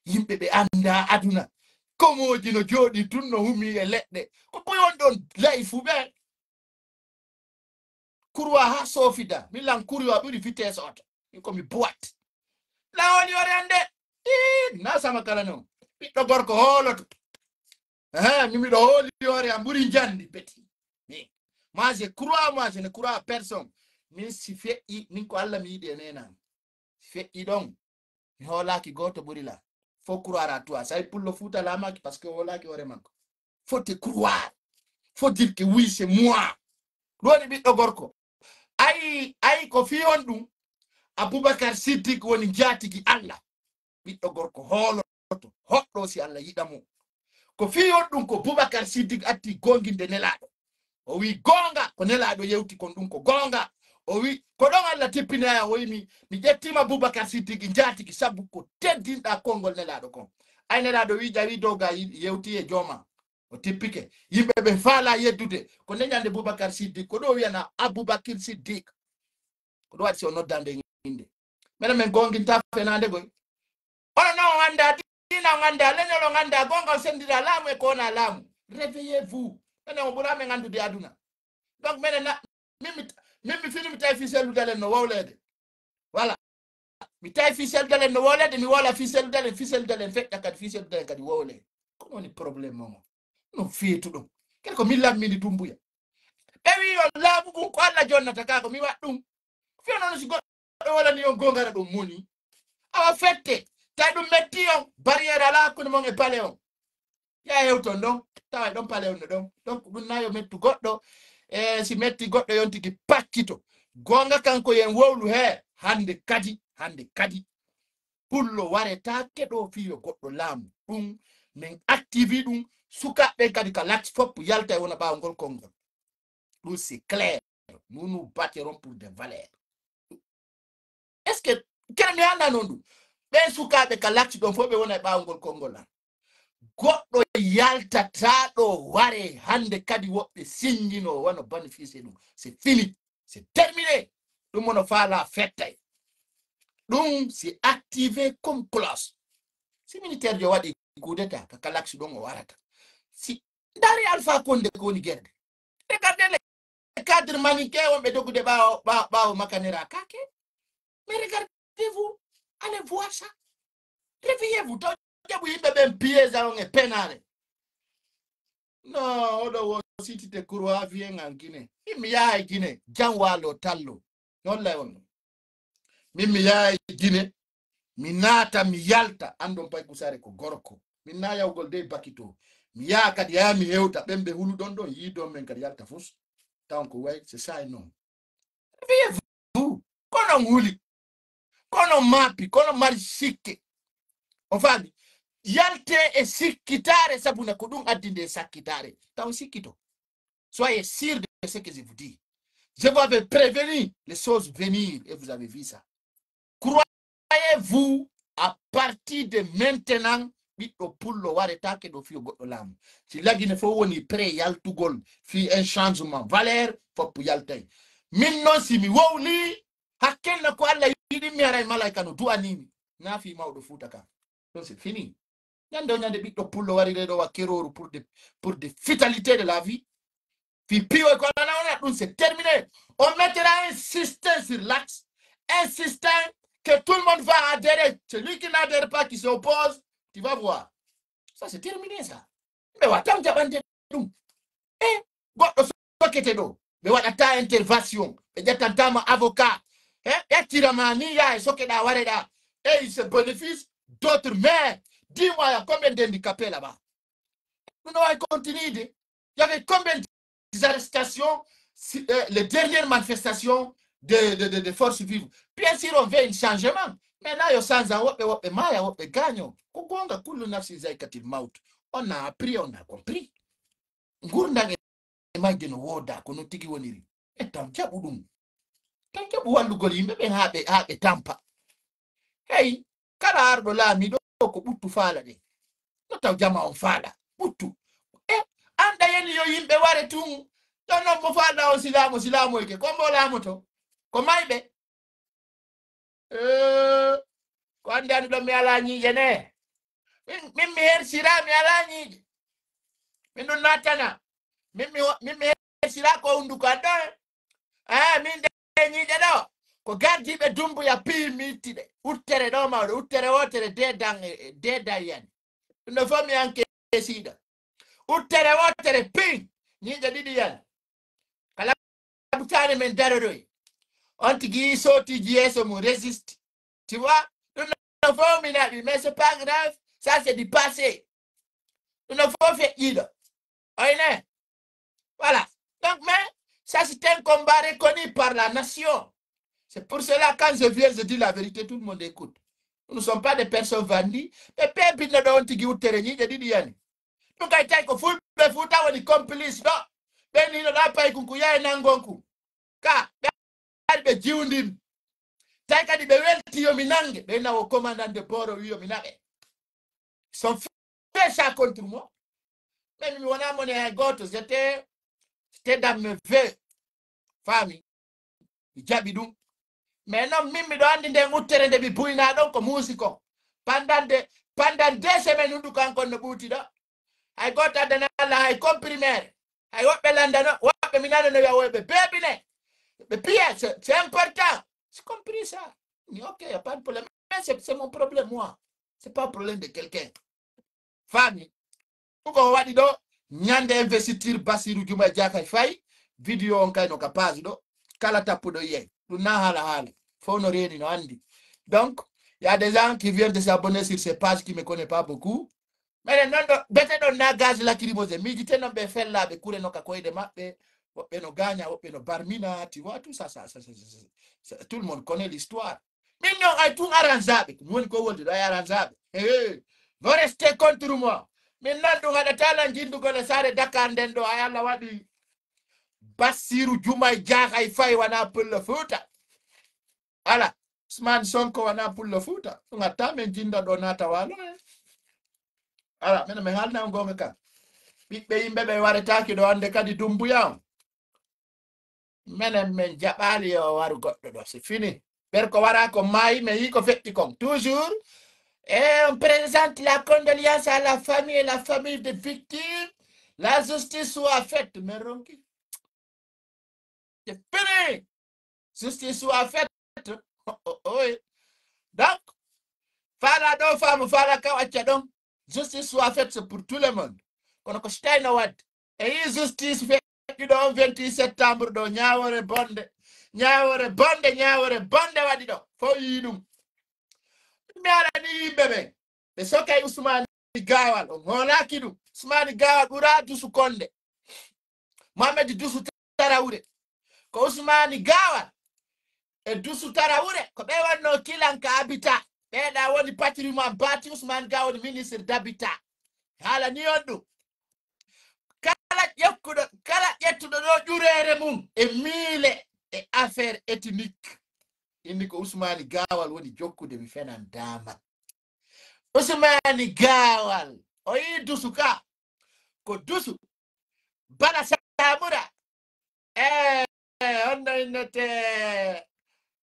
yimɓe ɓe anndaa aduna. Komooji no jooɗi tun no humi e leɗɗe. Ko ɓuronɗon layi fuuɓe. Kurwa ha sofida. Mi lan kurwa ɓuri vitesse oto. Mi ko mi boîte. Lawol yore ande. Ii, na sama kala non. Ɓiɗɗo gorko hooloto. Eh, mi miɗo hooli yore am ɓuri njandi petit. Mi. Moi, je crois, moi, je ne crois à personne. Min si feƴƴi, min ko Allah mi yiɗi e nenan. Si feƴƴi ɗon, mi hoolaaki gooto ɓuri la. Faut croire à toi. Sai pullo fuuta laamaaki parce que hoolaaki hoore makko. Faut te croire. Faut dire que oui, c'est moi. Ɗoni ɓiɗɗo gorko. Ayi, ayi ko fii on ɗum. Abubakar Siddiq woni njaatigi Allah. Ɓiɗɗo gorko hooloto, hoɗɗo si Allah yiɗa mo. Ko fii on ɗum ko Bubakar Siddiq atti gonginde Nelaaɗo. O wi goonga ko Nelaaɗo yewti kon ɗum ko goonga. O wi ko ɗon Allah tippinaya, o wi mi, mi ƴettima Bubakar Siddiq njaatigi sabu ko teddinɗa konngol Nelaaɗo kon. Ay Nelaaɗo wi ƴawi dow ga yi- yewti e jooma. O tippike. Yimɓe ɓe faala yeddude. Ko nde ñande Bubakar Siddiq ko ɗo wiyana Abubakir Siddiq. Ko ɗum waɗi si o noddande e innde. Menen men goonginta fenaande goy. Onon non on anndaa diina, on anndaa leñol, on anndaa goonga, on senndira laamu e ko wonaa laamu. Réveillez-vous. Menen o ɓuraa men anndude aduna. Donc menen na, min mi, min mi fini mi tawi fii Sellu Dalen no wowleede. Voilà. Mi tawi fii Sellu Dalen no wowleede, mi wola fii Sellu Dalen, fii Sellu Dalen feƴƴa kadi, fii Sellu Dalen kadi wowlee. Ko woni problème mon o? No feetu ɗum. Kadi ko min lammini Dumbuya. Ɓe wi yo laamu ngun ko Allah jonnata ka ko mi waɗ ɗum. Fiyo noon si goɗɗo wolani on gongara ɗum muni. Awa fette. Tawi ɗum metti on. Barrière ala hakkunde mon e bale on. Ya hewton ɗon. Tawa e ɗon pale on no ɗon. Donc ɗum na yo mettu goɗɗo. E si metti goɗɗo yon tigi pakkito. Gonga kanko yen wowlu he. Hande kadi. Hande kadi. Pullo waretaake ɗo fii yo goɗɗo laamu. Ɗum men activi ɗum. Sukaaɓe ɓen kadi ka lati fof yalta e wona ɓaawo ngol konngol. Ɗum c'est clair. Nous nous battrons pour des valeurs. Est-ce que kene mi annda noon ɗum? Ɓen sukaaɓe ka lati ɗon fof ɓe wona e ɓaawo ngol konngol an. Goɗɗo yaltata ɗo ware hande kadi woɓɓe sinjino wano bénéficier ɗum. C'est fini. C'est terminé. Ɗum mono faala fettay. Ɗum si activé comme cloche. Si militaire jo waɗi coup d'état ka kalaksi ɗon o warata. Si ndaari Alpha Condé ko woni guerre. Regardez les cadres maninké wonɓe dogude ɓaawo ɓaawo makanera kake. Mais regardez-vous, allez voir ça. Réveillez-vous. Taw jaɓu yimɓe ɓen piège on e penaare. No oɗo wo sitite kurwa viyen an Guinée. Min mi yahay Guinée jan walo tallo. Nollay on. Min mi yahay Guinée. Mi naata mi yalta andon pay kusare ko gorko. Min na yawgol dey bakito. Mi yaha kadi yaha mi hewta ɓen ɓe huluɗon ɗon yiidon men kadi yalta fus. Tawon ko way c'est ça e non. Réveillez-vous. Kono on huli. Kono on maapi. Kono on mari sikke. On faami? Yalte e sikkitaare sabu na ko ɗum addi nde sakkitaare. Taw sikkito. Soyez sûr de ce que je vous dis. Je vous avais prévenu les choses venir et vous avez vu ça. Croyez-vous à partir de maintenant ɓiɗɗo pullo waretaake ɗo fiyo goɗɗo laamu. Si lagine fof woni prêt yaltugol fii un changement valeur foppu yaltay. Min noon si mi wowli hakkenna ko Allah yiɗi mi haray malayka no du'animi. Na fii mawɗo fuuta ka. Ɗon c'est fini. Ñande o ñande ɓiɗɗo pullo wari reɗo wa keroru pour de pour de vitalité de la vie. Fii piyo ko alana ona ɗum c'est terminé. On mettra un système sur l'axe. Un système que tout le monde va adhérer. Celui qui n'adhère pas, qui s'oppose, tu vas voir. Ça c'est terminé ça. Ɓe watan jaɓande ɗum. E goɗɗo sokete ɗo ɓe waɗata intervention ɓe ƴettantama avocat. E ɓe accirama ni ya e sokeɗa wareɗa. Et il se bénéfice d'autres maires. Dis-moi ya combien d'handicapés là-bas? Ɗum no waawi continude. Il y avait combien des arrestations, si, euh, les dernières manifestations de, de, de, de forces vives? Bien sûr, on veut un changement. Maintenant, yo change, woɓɓe, woɓɓe maaya, woɓɓe gaaño. Ko goonga, kullu nafsin zaykatil mawt. On a appris, on a compris. Ngurndan e mayde no wooda, ko no tigi woniri. E taw jaɓu ɗum. Taw jaɓu wallugol yimɓe ɓen haa ɓe, haa ɓe tampa. Hey, kala arɗo laamiiɗo ko ɓuttu faala ɗe. No taw jama on faala. Ɓuttu. E, anda yeni yo yimɓe ware tun. Ɗon non mo faalɗa on si laamo, si laamoyke. Ko mbo laamoto? Ko mayɓe. Eh, ko andi andi ɗon mi alaa ñiiƴe ne. Min, min mi hersira, mi alaa ñiiƴe. Min ɗum nattana. Min mi, min mi hersira ko hunduko an ɗo. Eh, min de ñiiƴe ɗo. Ko gardiiɓe Dumbuya piyi mi itti ɗe. Uttere ɗo mawɗo, uttere wootere deedan, e, e, deedan yani. Ɗum ɗo fof mi anke siiɗa. Uttere wootere piyi, ñiiƴe ɗiɗi yani. Kala butaane men darodoy. On tigi sootiji yeeso mum résiste. Tu vois? Ɗum no fof mi naɓi, mais c'est pas grave. Ça, c'est du passé. Ɗum no fof feƴƴiiɗo. Oyne. Voilà. Donc, mais ça, c'est un combat reconnu par la nation. C'est pour cela, quand je viens, je dis la vérité, tout le monde écoute. Nous ne sommes pas des personnes vendues. Ɓe pebinno ɗo on tigi uttere ñiiƴe ɗiɗi yani. Ɗum kay tawi ko fulɓe Fuuta woni complice ɗo. Ɓe ni no ɗa pay kun ko yaye nangon kun. Ka, ɓe ari ɓe jiwndin. Tawi kadi ɓe welti yo mi nange. Ɓe nawo commandant de bord o wi yo mi naɓe. Sont fait ça contre moi. Mais mi wona mone hay gooto. J'étais, j'étais dans mes vœux. Faami? Mi jaɓi ɗum. Mais non, min miɗo anndi nden uttere nde mi buyna ɗon ko muusi kon. Pendant de, pendant deux semaines, hunduko an kon no ɓuuti ɗo. Hay gooto addana Allah hay comprimére. Hay woɓɓe landano, woɓɓe mi nanano wiya woy ɓe beebine. Ɓe piya, c'est, c'est important. C'est compris ça. Mi, ok, y a pas de problème. Mais c'est, c'est mon problème, moi. C'est pas un problème de quelqu'un. Faami? Ɗum ko waɗi ɗo, ñande investiture Bassirou Diomaye Diakhar Faye, vidéo on kay no ka page ɗo, kala tappuɗo yiyay. Ɗum na haala haala. Fof no reeni, no anndi. Donc, il y a des gens qui viennent de s'abonner sur ces pages qui me connaissent pas beaucoup. Minen noon ɗo, bete ɗon na gaz lacrymogène. Miijite noon ɓe fellaaɓe kure no ka koyɗe maɓɓe. Woɓɓe no gaaña, woɓɓe no barmina, tu vois, tout ça, ça, ça, ça, ça, ça, tout le monde connaît l'histoire. Min noon ay tun aranzaɓe. Ko mi woni ko wolde ɗo ay aranzaɓe. Hey, vous restez contre moi. Min nan ɗum haɗata lan jindugol e saare Dakar nden ɗo ay Allah waɗi Bassirou Diomaye Diakhar Faye wona pullo Fuuta. Ala, Ousmane Sonko wona pullo Fuuta. Ɗum hatta min jinda ɗo naata waalo. Ala, minen min haalna on goonga kan. Ɓiɓɓe yimɓe ɓe waretaaki ɗo hannde kadi Dumbuya on. Menen min jaɓaali yo waru goɗɗo ɗo. C'est fini. Ɓer ko wara ko maayi, mi yii ko feƴƴi kon. Toujours, et on présente la condoléance à la famille et la famille des victimes. La justice soit faite. Mais ronki. C'est fini. Justice soit faite. Oh, oh, oh, oui. Donc, fala ɗo faamu, fala kaw acca ɗon. Justice soit faite, c'est pour tout le monde. Kono ko si tawi no waɗde. E yi justice feƴƴi ɗo on vingt-huit septembre ɗo, ñaawore bonde. Ñaawore bonde, ñaawore bonde waɗi ɗo. Fof yii ɗum. Mi alani yimɓe ɓen. Ɓe sokay Ousmane Gawal, on hoolaaki ɗum. Ousmane Gawal ɓura Dusu Konde. Mohamed Dusu Tarawre. Ko Ousmane Gawal e Dusu Tarawre, ko ɓe wonno kilan ka habitat. Ɓeeɗa woni patrimoine bâti, Ousmane Gawal woni ministre d'habitat. Haala ni on ɗum. Kala ƴekkuɗo, kala ƴettuɗo ɗo ƴureere mum e miile e affaire ethnique. Inni ko Ousmane Gawal woni jokkude, mi fenan daamal. Ousmane Gawal, o yi Dusu ka. Ko Dusu. Bala Samura. Eh, eh, on no innete,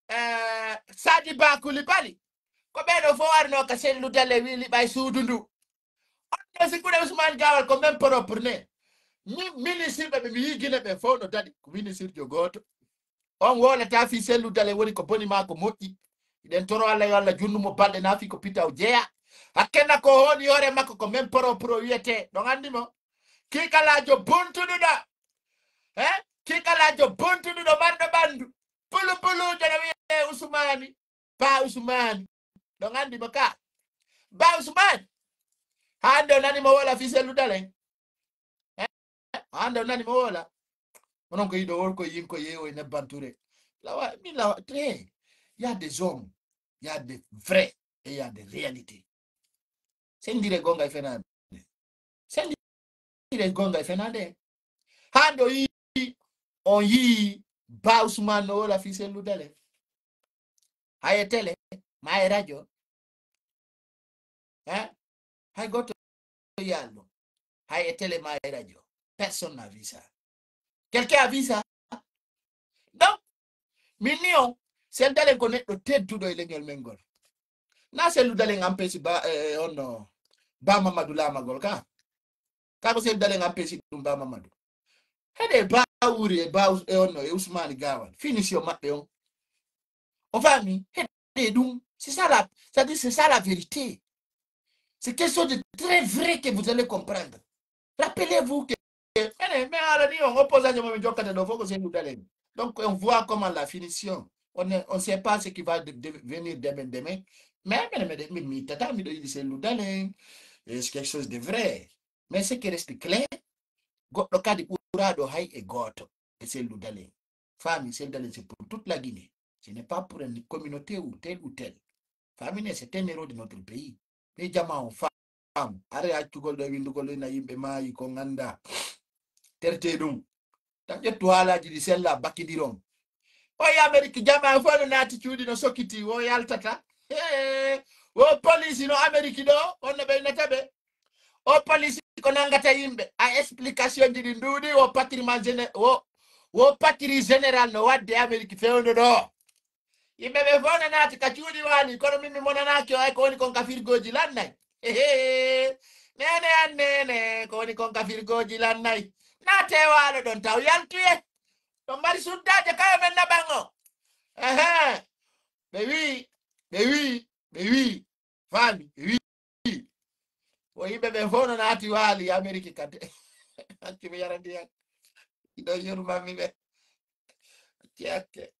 eh, Sadi Ba Coulibaly. Ko ɓeɗo fof arno ka selludale wi liɓay suudu ndu. On no sikkude Ousmane Gawal ko men propre ne. Mi-, ministre ɓe ɓe mi yii Gine ɓe fof no daɗi. Ko ministre jo gooto. On wolata fii selludale woni ko boni maa ko moƴƴi. Iɗen toro Allah yo Allah junnu mo balɗe na fii ko pitaw jeya. Hakkena ko hooni hoore makko ko men propre wiyete. Ɗon anndi mo? Kiikalaajo buntuɗuɗo. He? Kiikalaajo buntuɗuɗo marɗo ɓanndu. Pulu puluujo no wiyee Usmaani. Ba Usmaani. Ɗon anndi mo ka. Ba Usmaani. Hannde o nani mo wola fii selludale. Ande o nani mo wola. Onon ko yiɗo wol ko yin ko yeewo e nebban ture. Lawa, mi lawa, te, il y a des hommes, il y a des vrais et il y a des réalités. Sendire gonga e fenande. Sendire gonga e fenande. Hande o yi, on yi, Ba Usman no wola fi sellu dale. Haye télé, ma e radio. Hein? Hay goto yalno. Hay e télé ma e radio. Personne n'a vu ça. Quelqu'un a vu ça? Donc, min ni on, Sellu Dalen ko neɗɗo tedduɗo e leñol men ngol. Na Sellu Dalen empêche ba, eh, on no, Ba Mamadou lamagol ka. Ka ko Sellu Dalen empêche ɗum Ba Mamadou. Heɗe Ba Wuri e Ba Us-, e on no, e Ousmane Gawane. Finition maɓɓe on. On faami? Heɗe ɗum. C'est ça la, c'est-à-dire, c'est ça la vérité. C'est quelque chose de très vrai que vous allez comprendre. Rappelez-vous que, mene, mais alors, ni on opposant, je me jokkata ɗo, fof ko Sellu Dalen. Donc, on voit comment la finition, on ne, on sait pas ce qui va de, de, venir demain, demain. Mais, mene, mene, mi, mi tata, mi ɗo yiɗi Sellu Dalen. Et c'est quelque chose de vrai. Mais ce qui reste clair, goɗɗo kadi ɓuraaɗo hay e gooto e Sellu Dalen. Faami, Sellu Dalen, c'est pour toute la Guinée. Ce n'est pas pour une communauté ou telle ou telle. Faami ne, c'est un héros de notre pays. Ɓe jama on faamu. Are accugol ɗo e winndugol ina yimɓe maayi ko ngannda. Terte ɗum. Tan ƴettu haalaaji ɗi sella bakindiron. O e Amerique jama fof no naati cuuɗi no sokiti, wo yaltata. Hee, wo police no Amerique ɗo, on no ɓeynata ɓe. O police ko nangata yimɓe. A explication ji ɗi nduuɗi, wo patrie man géné-, wo, wo patrie général no wadde Amerique fewndo ɗo. Yimɓe ɓe fof no naati ka cuuɗi waali, kono min mi monanaaki o ay ko woni kon ka firgooji lannay. Ehe. Nene an nene, ko woni kon ka firgooji lannay. Naate waalo ɗon taw yaltuye. Ɗon mari suddaaje kayo men naɓan o. Ehe. Ɓe wi, ɓe wi, ɓe wi. Faami, ɓe wi. Wo yimɓe ɓe fof no naati waali Amerique kadi. Accu mi yara ndiyam. Ɗo yurmanmi ɓe. Accu hakke.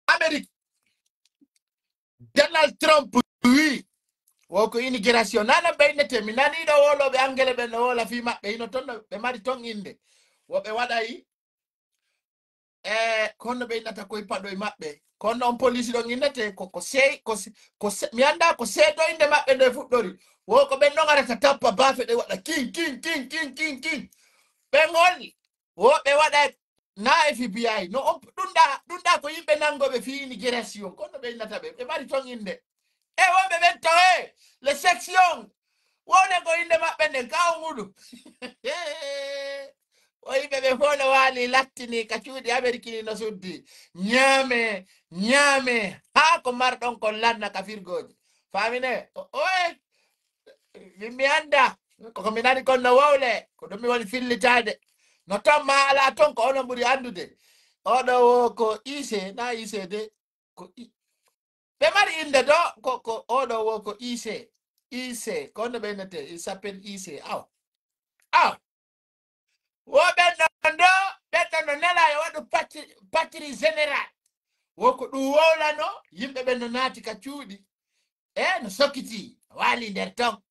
Amérique, Donald Trump wi wo ko immigration nana ɓeynete. Mi nani ɗo woloɓe angele ɓe no wola fi maɓɓe hino ton no ɓe mari ton innde. Wo ɓe waɗay e kono ɓe innata koye paɗoye maɓɓe. Kono on police ɗon innete ko, ko sey, ko se-, ko se-, mi annda ko seedo innde maɓɓe nde fuɗɗori. Wo ko ɓen ɗon arata tappa baafe ɗe waɗa king, king, king, king, king, king. Ɓe ngol, wo ɓe waɗa na F B I. No on ɗum ɗa, ɗum ɗa ko yimɓe nanngoɓe fii immigration. Kono ɓe innata ɓe, ɓe mari ton innde. E wonɓe ɓen to e, les sections. Wone ko innde maɓɓe nden, ka on huɗu. O yimɓe ɓe fof no waali lattini ka cuuɗi Amerique ni no suddi. Ñaame, ñaame, haa ko marɗon kon lanna ka firgooji. Faamine? O, oye, min mi annda. Koko mi nani kon no wowle, ko ɗum mi woni fillitaade. No ton ma alaa ton ko onon ɓuri anndude. Oɗo wo ko I C, na I C de, ko I-, ɓe mari innde do, ko, ko oɗo wo ko I C. I C, ko honno ɓe innete? Il s'appelle I C. Aw. Aw. Wo ɓen ɗon ɗo, ɓen ɗon no nela yo waɗu patri-, patrie générale. Wo ko ɗum wowlano, yimɓe ɓen no naati ka cuuɗi. E no sokiti, waali nder ton.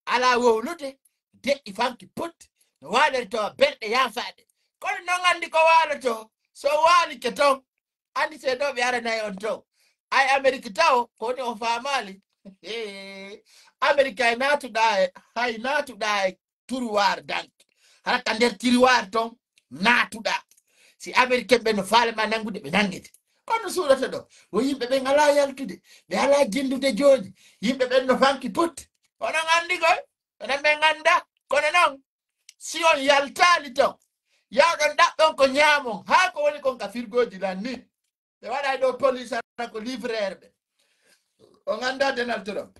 Alaa wowlude, deƴƴi fanki put, no waalori to berɗe yaafaaɗe. Kono non anndi ko waaloto, so waalike ton, anndi se ɗo ɓe aranay on ton. Ay Amerique taw, ko woni on faamaali? Amerique ay naatuɗaa e, hay naatuɗaa e tiroir danki. Hara ka nder tiroir ton naatuɗaa. Si Américain ɓe no faale ma nanngude, ɓe nanngete. Kono suuɗata ɗo, wo yimɓe ɓen alaa yaltude, ɓe alaa jenndude jooni. Yimɓe ɓen no fanki put. Onon anndi koy, onon ɓe ngannda. Kono non, si on yaltaali ton, yawɗon ɗaɓɓon ko ñaamon, haa ko woni kon ka firgooji lan ni. Ɓe waɗay ɗo police ana ko livrer ɓe. On annda Donald Trump.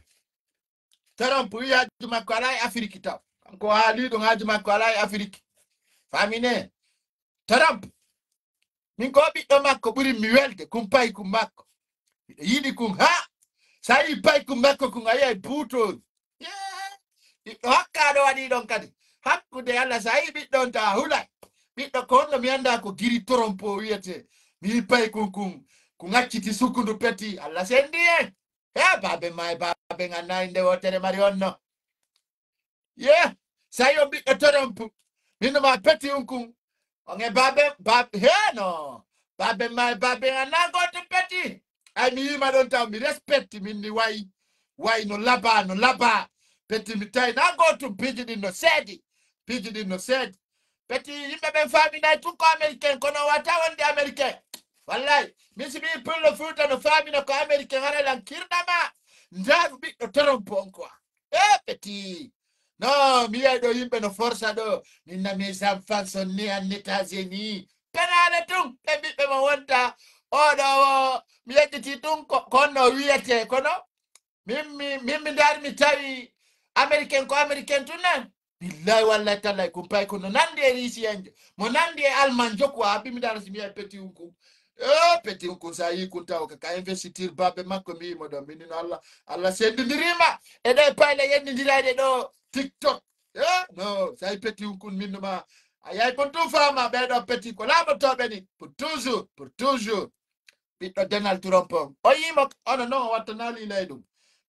Trump wi haaju makko alaa e Afiriki taw. Kanko haali ɗum haaju makko alaa e Afiriki. Faamine? Trump. Min ko ɓiɗɗo makko ɓuri mi welde, kun paykun makko. Miɗo yiɗi kun haa. So a yii paykun makko kun a yiyay buutooji. Yee! Ɓiɗɗo hakkaaɗo waɗi ɗon kadi. Hakkunde Allah so a yii ɓiɗɗo on tawa hulay. Ɓiɗɗo ko honno mi annda ko giri Trump o wiyete. Mi yii paykun kun. Kun acciti sukundu peti. Allah sendi en. He, baabe ma e baabe ngan na innde wootere mari on no. Ye, sa yo ɓiɗɗo torompu. Min no ma peti unkun. On e baabe, baabe, he no. Baabe ma e baabe ngan na gootum peti. Ay, mi yima ɗon taw mi respecti min ni way. Way no laba, no laba. Peti mi tawi na gootum piiji ɗin no seedi. Piiji ɗin no seedi. Peti yimɓe ɓen faaminay tun ko américain, kono wata wonde américain. Wallay, min si mi pullo Fuuta no faamina ko américain, hara lan kirɗama. Ndaaru ɓiɗɗo torompu on quoi. E peti. No, mi yiyay ɗo yimɓe no forsa ɗo. Min na mes enfants sont nés en États-Unis. Penaale tun, ɓe ɓiɓɓe mo wonta. Oɗo o, mi yejjiti tun ko, ko honno wiyete, kono min mi, min mi ndaari mi tawi américain ko américain tun nan. Billahi wallahi tallahi, kun pay kun no nandi e Risiyanjo. Mo nandi e Almanjo quoi, abi mi ndaara si mi yiyay peti un kun. E peti un kun sa yi kun taw ka, ka investiture baabe makko mi mo ɗon. Min no Allah, Allah sendindirima. E ɗe payle yendindirayɗe ɗo TikTok. E no, sa yi peti un kun min no ma. A yay kun tun faama ɓe ɗo peti ko laaɓotooɓe ni. Pour toujours, pour toujours. Ɓiɗɗo Donald Trump on. O yimo, ono non, o wattanaali ley ɗum.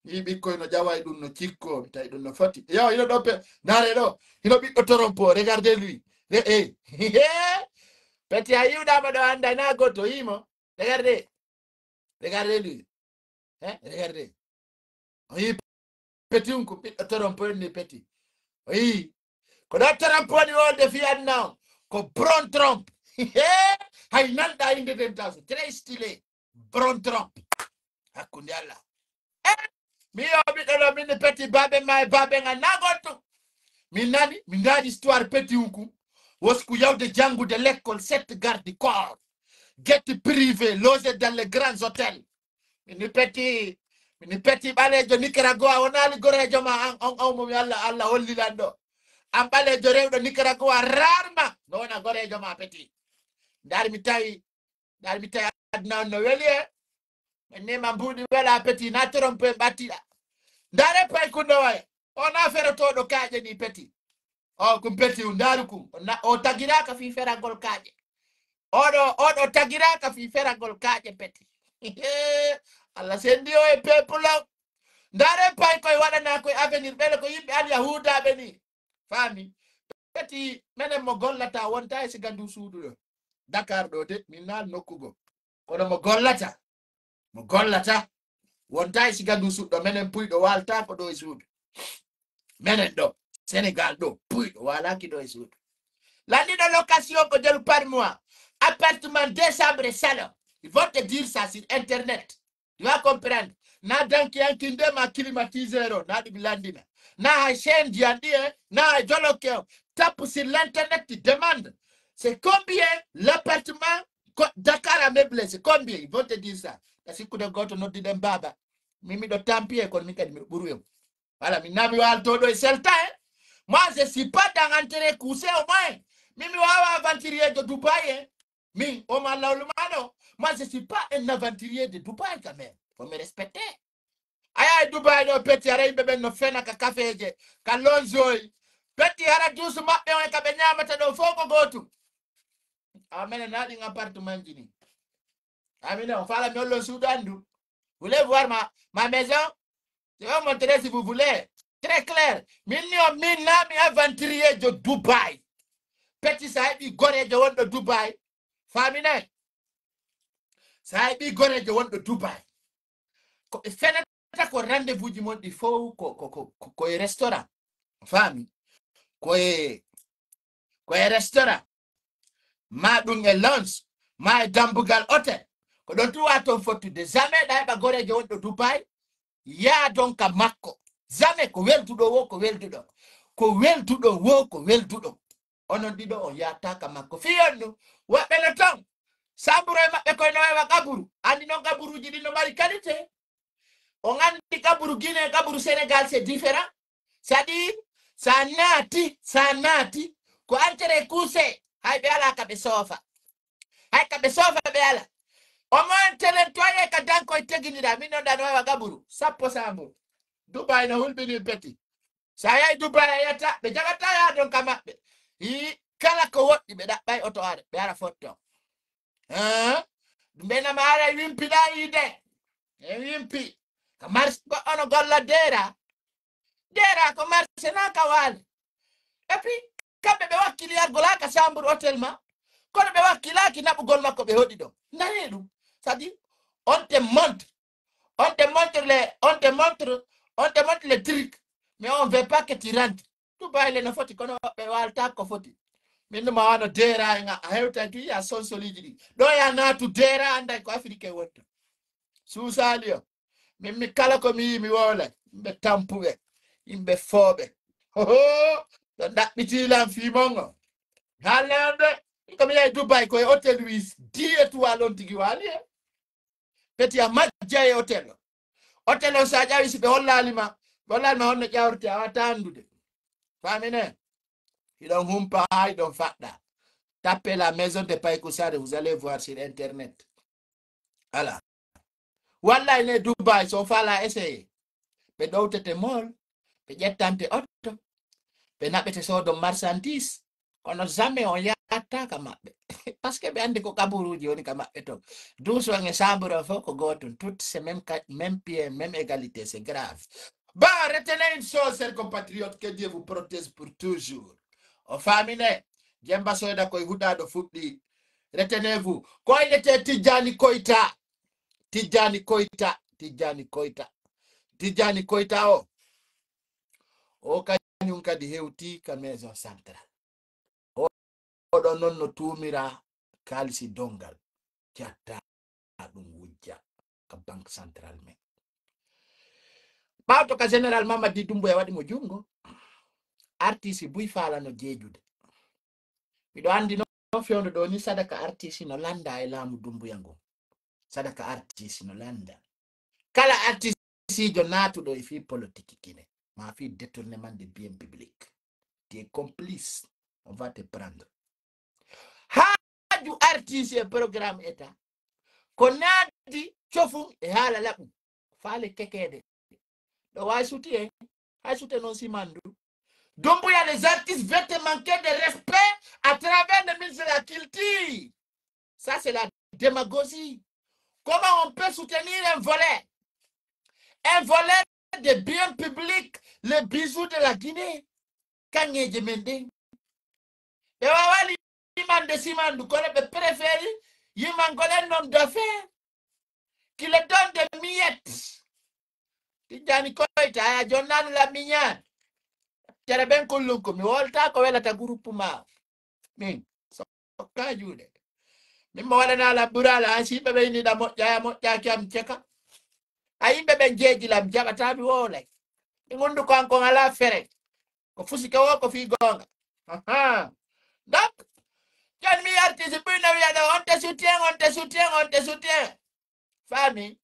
Mi yi ɓikkoy no ƴaway ɗum, no cikko, mi tawi ɗum no foti. Yo, hino ɗo pe, ndaare ɗo. Hino ɓiɗɗo Trump o, regardez lui. Re, eh. Peti a yiwɗama ɗo anda na goto, yimo. Regardez. Regardez lui. Hein? Regardez. O yi peti un ko ɓiɗɗo Trump en ni peti. O yi. Ko ɗo Trump woni wolde fiyatna on. Ko Bron Trump. Hay nanɗa inde den taso. Très stylé. Bron Trump. Hakkunde Allah. Eh, mi yo ɓiɗɗo ɗo min peti baabe ma e baabe ngal na goto. Min nani, min ndaari histoire peti un ku. Wosku yawde janngude l'école, sept garde corps. Jet privé, logé dans les grands hôtels. Mini peti, mini peti ɓaleejo Nicaragua, wonaali goreejo ma an, on, on mo mi Allah, Allah holli lan ɗo. An ɓaleejo rewɗo Nicaragua, rarement, no wona goreejo ma peti. Ndaari mi tawi, ndaari mi tawi aduna on no weli e. Min ni ma mbuuɗi wela peti, na torompe ɓattiɗa. Ndaare pay kunno way. O na ferotooɗo kaaƴe ni peti. O kum peti, o ndaaru kum. O na, o tagiraaka fii feragol kaaƴe. Oɗo, oɗo tagiraaka fii feragol kaaƴe peti. Allah sendi o e peuple o. Ndaare pay koye waɗanaa koye avenir, ɓele ko yimɓe Alyahuudaaɓe ni. Faami? Peti, menen mo gollata wonta e siga ndu suudu ɗo. Dakar ɗo de, min naal nokku go. Kono mo gollata, mo gollata, wonta e siga ndu suudu ɗo. Menen puyɗo waalta ko ɗo e suudu. Menen ɗo, Sénégal ɗo, puyɗo waalaki ɗo e suudu. Lanɗiɗo location ko jelu par mois. Appartement, deux chambres et salon. Ils vont te dire ça sur Internet. Tu vas comprendre. Na danki yanki nde ma climatiseur o, na ɗum landina. Na hay chaîne di andi e, na hay joloke o. Tape sur l'internet, tu demandes. C'est combien l'appartement ko Dakar à meubler, c'est combien? Ils vont te dire ça. Kasi kude goto noddi ɗen baba. Min miɗo tampi e kono min kadi miɗo ɓuru en. Voilà, min na mi waalto ɗo e selta e. Moi, je suis pas dans entrée couché au moins. Min mi wawa aventurier de Dubaï e. Min, o ma lawlu ma ɗo. Moi, je suis pas un aventurier de Dubaï quand même. Faut me respecter. A yahay Dubaï ɗo peti, hara yimɓe ɓen no fena ka kafeeje, ka lonzoyi. Peti, hara duusu maɓɓe on e ka ɓe ñaamata ɗo fof ko gootum. Awa menen na ɗin appartement ji ni. Amine, on faala mi hollon suudu an ndu. Voulez voir ma, ma maison? Je vais vous montrer si vous voulez. Très clair. Min ni on min na mi aventurier jo Dubaï. Peti sa heɓi gorejo wonɗo Dubaï. Faminay? Sa heɓi gorejo wonɗo Dubaï. Ko ɓe fenata ko rendez-vous ji mon ɗi fof ko, ko, ko, ko, ko e restaurant. Faami? Ko e, ko e restaurant. Ma ɗum e lounge, ma e dambugal hôtel. Ko ɗon tu wa toon fottude. Jamais ɗa heɓa gorejo wonɗo Dubaï, yaa ɗon ka makko. Jamais ko welduɗo wo, ko welduɗo. Ko welduɗo wo, ko welduɗo. Onon ɗiɗo on yaata ka makko. Fii on ɗum, woɓɓe no toon. Samburo e maɓɓe koye no wawa qaburu. Andi noon qaburuuji ɗin no mari qualité. On andi qaburu Guinée, qaburu Sénégal, c'est différent. C'est-à-dire, sa naati, sa naati, ko entrée couché, hay ɓe alaa ka ɓe soofa. Hay ka ɓe soofa ɓe alaa. Au moins, telen toye ka dankoy teginira, min noon ɗa no wawa qaburu. Sappo samburu. Dubai no hulɓini peti. Sa yahi Dubai a yiyata, ɓe jaɓata yaa ɗon ka maɓɓe. Hi, kala ko woɗɗi ɓe ɗaɓɓay oto are, ɓe ara fotto. Hein? Ɗum ɓe nama ara e wimpi ɗa yiide. E wimpi. Ka marché, goɗɗo no golla deera. Deera ko marché na ka waale. Et puis, kamɓe ɓe wakkili yargol haa ka chambre hôtel ma. Kono ɓe wakkilaaki naɓugol makko ɓe hoɗi ɗo. Ndare ɗum. C'est-à-dire, on te montre. On te montre les, on te montre, on te montre les trucs. Mais on veut pas que tu rentres. Dubai le no foti, kono ɓe waalta ko foti. Min ɗum a wano deera e nga, a hewta ki ya sonsoliiji ɗi. Ɗo ya naatu deera annday ko Afrique wonta. Suusaali o. Min mi kala ko mi yi mi wowlay. Yimɓe tampuɓe. Yimɓe fooɓe. Hoho. Ɗo ɗaɓɓiti lan fii mon o. Haalne on de. Ko mi yahi Dubai ko e hôtel wis dix étoiles on tigi waali e. Feti a majja e hôtel o. Hôtel on sa ƴawi si ɓe hollaali ma. Ɓe hollaali ma honno ƴawrete a wata anndude. Famine. Hiɗon humpa haa hiɗon faɗɗa. Tapez la maison de Paye Kusare, vous allez voir sur internet. Ala. Wallahi ne Dubai so fala essayé. Ɓe ɗowtete mall, ɓe ƴettante otto, ɓe naɓete soodo marchandise. Kono jamais on yatta ka maɓɓe. Parce que ɓe andi ko kaburuji woni ka maɓɓe ton. Douce on e chambre on fof ko gotum. Tout c'est même, même pied, même égalité, c'est grave. Bah, retenez une chose, chers compatriotes, que Dieu vous protège pour toujours. O famine, Jemba Soyda koye huɗaɗo fuɗɗi. Retenez-vous. Ko innete Tijjani Koyta. Tijjani Koyta. Tijjani Koyta. Tijjani Koyta o. O kañum kadi hewti ka maison centrale. O, oɗo non no tuumira kaalisi dongal. Jatta ɗum wujja ka banque centrale men. Ɓawto ka général Mamadi Doumbouya waɗi mo junngo, artiste buy faalano jeejude. Miɗo anndi noon fewndo ɗo ni sadaka artiste no lannda e laamu Doumbouya ngon. Sadaka artiste no lannda. Kala artistejo naatuɗo e fii politique Guinée, ma fii détournement de bien public, tu es complice, on va te prendre. Haaju artiste e programme état, ko naadi cofum e haala laɓum, faale kekeede. Ɗo wawi soutien, hay soutien non simandu. Donc, il y a les artistes veulent te manquer de respect à travers le ministre de la Culture. Ça, c'est la démagogie. Comment on peut soutenir un voleur? Un voleur des biens publics, les bijoux de la Guinée. Kaŋŋeeje men ɗen. Ɓe waawani yimande simandu, kono ɓe préféri yimangol en homme d'affaires. Qu'il donne des miettes. Tijjani Koyta, aya jonnano la miñaan. Jere ɓen kullum ko mi wolta ko welata groupe ma. Min, sokka juuɗe. Min mo waɗana la burala, a si yimɓe ɓe ini ɗa moƴƴa, a moƴƴaki am ceka. A yimɓe ɓen jeeji lam jaɓata mi wowlay. Mi ngundu ko an kon ala fere. Ko fusike wo ko fii goonga. Aha. Donc, joni mi artiste ɓuyno wiya ɗo, on te soutien, on te soutien, on te soutien. Faami?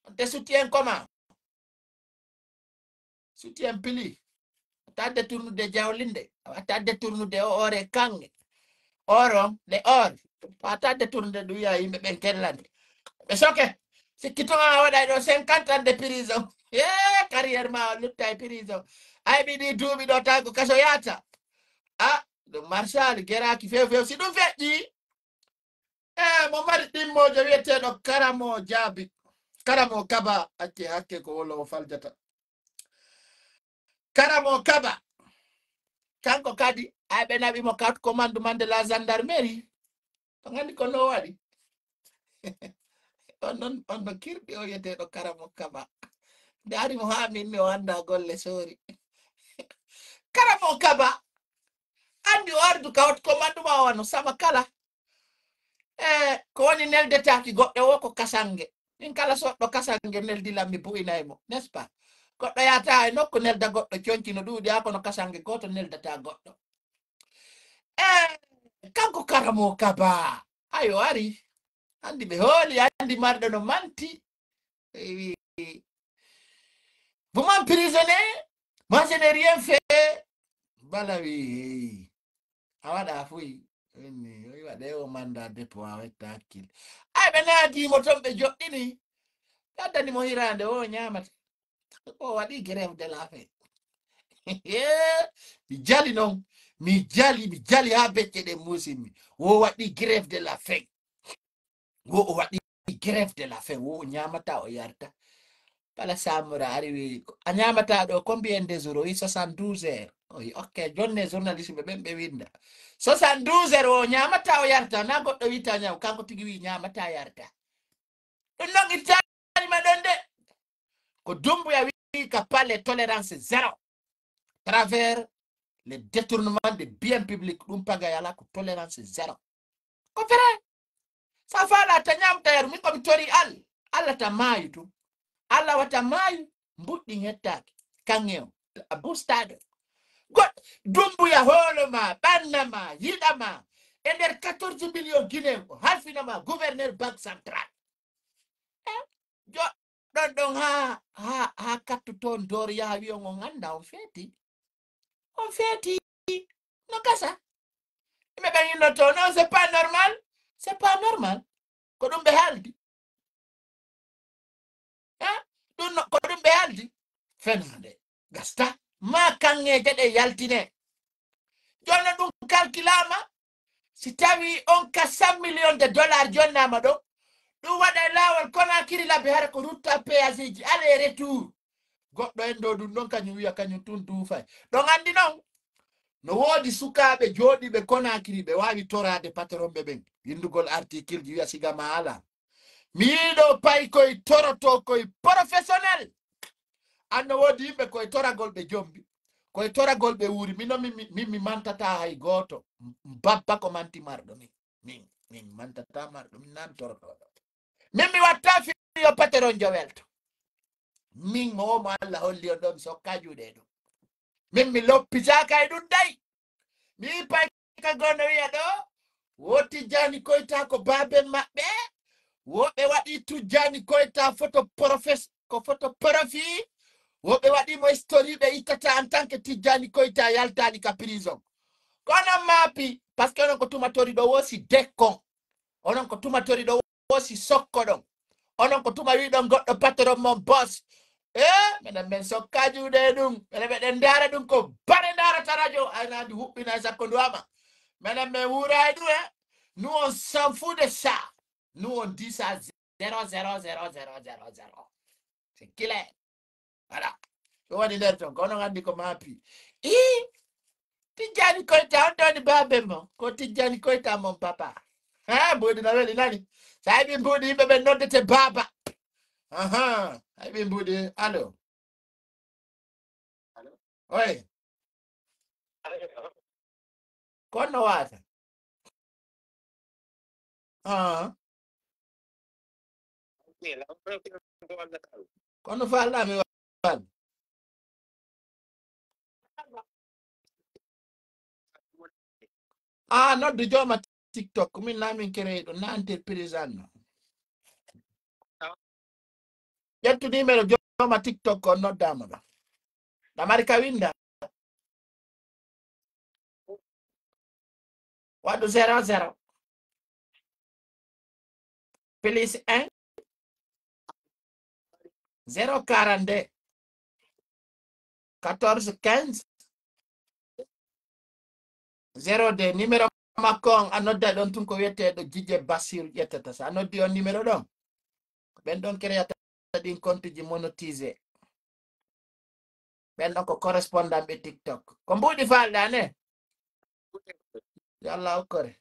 On te soutien comment? Soutien pili. Wata détournude jawlinde. Wata détournude o ore kanŋe. Oro, le or. Wata détournude ɗum wiya yimɓe ɓen kellande. Ɓe soke. Sikki tun a waɗay ɗo cinquante ans de prison. Eh, carrière ma o lutta e prison. Ay ɓiɗi duuɓi ɗo tawi ko kaso yaata. Ah, ɗum Marshal geraaki few few. Si ɗum feƴƴi, eh, mo mari ɗimmoojo wiyeteeɗo Karamo Jaabi. Karamo Kaba, acce hakke ko wolowo faljata. Karamo Kaba. Kanko kadi, ay ɓe naɓi mo carte commandement de la gendarmerie. On anndi ko no waɗi? On non, on no kirɗi o wiyeteeɗo Karamo Kaba. Nde ari mo haa min mi o annda golle soori. Karamo Kaba. Anndi o ardu ka hot commandement o wano sama kala. E ko woni neldetaaki goɗɗo wo ko kasange. Min kala soɗɗo kasange neldi lam mi bu'inay mo, n'est-ce pas? Goɗɗo yaata e nokku nelda goɗɗo conci no ɗuuɗi haa kono kasange gooto neldata goɗɗo. E kanko Karamo Kaba, ayo ari. Anndi ɓe hooli, anndi marɗo no manti. E wi, vous m'emprisonnez, moi je n'ai rien fait. Bala wi, hey. A waɗa fuy. Inni, o wi'a ɗe o manda dépôt a wetta hakkil. Ay ɓe naadi mo ton ɓe joɗɗini. Ɓe addani mo hiraande o ñaamata. O waɗi grève de la faim. Mi jali non. Mi jali, mi jali haa becce ɗe muusimmi. Wo waɗi grève de la faim. Wo o waɗi grève de la faim. Wo o ñaamata, o yarta. Pala Samura ari wi, a ñaamata ɗo combien de jours? O wi soixante-douze heures. O wi, ok, jonne journaliste ɓe ɓen ɓe winda. Soixante-douze heures o ñaamata o yarta, na goɗɗo wita ñaw, kanko tigi wi ñaamata yarta. Ɗum noon ittaali ma ɗon de. Ko Dumbuya wi ka palais tolérance zéro. Travers le détournement de biens publics, ɗum pagay ala ko tolérance zéro. Ko vrai. Sa fala ta ñaam ta yaru, min ko mi tori Al. Allah ta maayu tu. Allah wata maayu, mbuɗɗin hettaaki. Kaŋŋe o, a bustaɗo. Goɗɗo, Dumbuya hoolo ma, ɓanna ma, yiɗa ma. E nder quatorze millions Guinéen ko halfina ma gouverneur Banque Centrale. Eh, jo-, ɗon ɗon ha, ha, ha kattu toon Doriya wi on on annda on feeti. On feeti. No gasa. Yimɓe ɓen inno to, non, c'est pas normal. C'est pas normal. Ko ɗum ɓe haaldi. Ha? Ɗum no, ko ɗum ɓe haaldi. Fenaande. Gasta. Ma kaŋŋeeje ɗe yaltine. Jooni ɗum kalkilaama. Si tawi on ka cent millions de dollars jonnaama ɗo, ɗum waɗa e laawol Conakry Labé hara ko rutta péageji aller retour. Goɗɗo en ɗo ɗum ɗon kañum wiya kañum tun duufay. Ɗon anndi noon, no woodi sukaaɓe jooɗiiɓe Conakry ɓe waawi toraade patron ɓe ɓen. Winndugol article ji wiya siga ma ala. Mi yiɗo pay koye toroto koye professionnel. Anno woodi yimɓe koye toragol ɓe jombi. Koye toragol ɓe wuuri. Min noon min, min, min mi mantata hay gooto. M-, babba ko manti marɗo min. Min, min mantata marɗo. Min naan torotooɗo. Min mi watta fiyo patron jo welto. Min mo mo Allah holli on ɗo mi sokka juuɗe ɗum. Min mi loppitaka e ɗum day. Mi pay ka gono wiya ɗo. Wo Tijjani Koyta ko baaben maɓɓe. Wo ɓe waɗi Tijjani Koyta photo profes-, ko photo profi. Wo ɓe waɗi mo histori ɓe ittata en tant que Tijjani Koyta yaltani ka prison. Kono maapi, parce que onon ko tumatori ɗo wo si dekkon. Onon ko tumatori ɗo wo si sokko ɗon. Onon ko tuma wi ɗon goɗɗo patron mon boss. Eh, menen men sokka juuɗe e ɗum. Menen meɗen ndaara ɗum ko bare ndaarata radio. Ay nandi huɓɓina e sakko ndu ama. Menen men wuura e ɗum e. Nous on s'en fout de ça. Nous on dit ça zéro, zéro, zéro, zéro, zéro, zéro. C'est clair. Voilà. Ko woni nder ton, kono anndi ko maapi. Ii, Tijjani Koyta, on ɗoni baabe mo. Ko Tijjani Koyta mon papa. Ha, mbuuɗi na weli nani. Sa heɓi mbuuɗi, yimɓe ɓen noddete baaba. Aha, a heɓi mbuuɗi. Allo. Oy. Kono wata. Ah. Kono falɗa mi wal. Ah, noddu jooma TikTok. Min na min créé ɗum na entreprise an no. Ƴettu numéro jooma TikTok on noddaama ɗo. Ɗa mari ka winda. Waɗu zéro zéro. Plus un. Zéro quarante-deux. Quatorze quinze. Zéro deux. Numéro makko on a nodda ɗon tun ko wiyeteeɗo Jije Basiru ƴettata. So a noddi on numéro ɗon, ko ɓen ɗon créata ɗin compte ji monétisé. Ɓen ɗon ko correspondant ɓe TikTok. Ko mbuuɗi falɗa ne? Yo Allah okkore.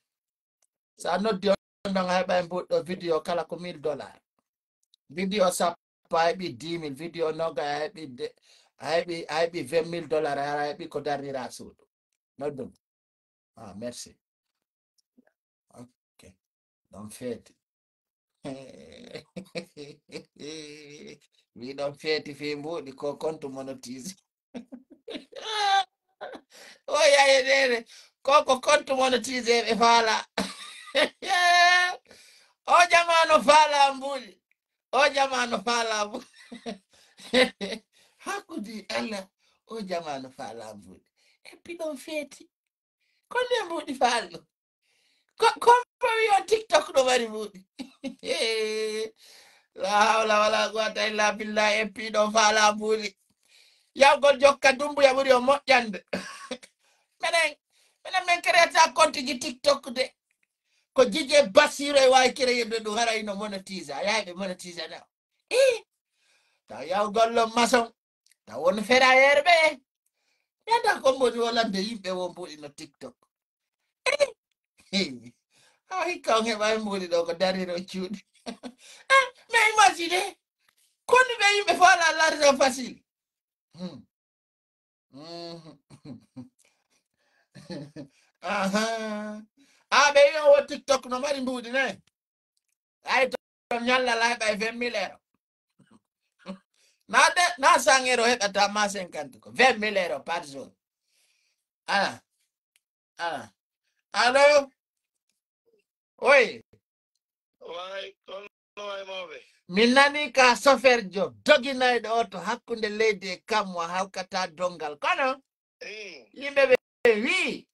So a noddi on ɗon a heɓa e mbuuɗi ɗo vidéo kala ko mille dollars. Vidéo sappo a heɓi dix mille, vidéo noga a heɓi de-, a heɓi, a heɓi vingt mille dollars, a heɓi ko darnira suudu. Noddum. Ah, merci. Ok. Ɗon feeti. Mi ɗon feeti fii mbuuɗi ko compte monétisé. O yaye nene. Ko ko compte monétisé ɓe faala. O jamaano faala mbuuɗi. O jamaano faala mbuuɗi. Hakkude Allah. O jamaano faala mbuuɗi. Et puis ɗon feeti. Ko nde mbuuɗi faalɗo? Ko, ko mbo wi on TikTok ɗo mari mbuuɗi? La hawla wala quwwata illa billah, et puis ɗo faala mbuuɗi. Yawgol jokka Dumbuya ɓuri o moƴƴande. Menen, menen men créata compte ji TikTok de. Ko Jije Basiru e waawi créer ɓe ɗum hara ino monétise. A yahay ɓe monétise na. Eh, Taw yaw gollon mason. Taw won ferayere ɓe. Yata ko mboni wolande yimɓe won mbuɗi no TikTok. Eh, ha hikka on heɓa e mbuɗi ɗo ko dariro cuuɗi. Eh, mais imagine, koni ɓe yimɓe fo ala l'argent facile. Hmm. Mhm. Aha. A ɓe yi on wo TikTok no mari mbuɗi ne. Ay to ñalla lay ɓay vingt mille euro. Na de, na cent euro heɓata ma cinquante ko vingt mille euro par jour. Ala. Ala. Allo? Oui. Way, kono way mawɓe. Min nani ka soferjo doginayɗo oto hakkunde leydi e kamwa hawkata dongal. Kono Ii. Yimɓe ɓe wi,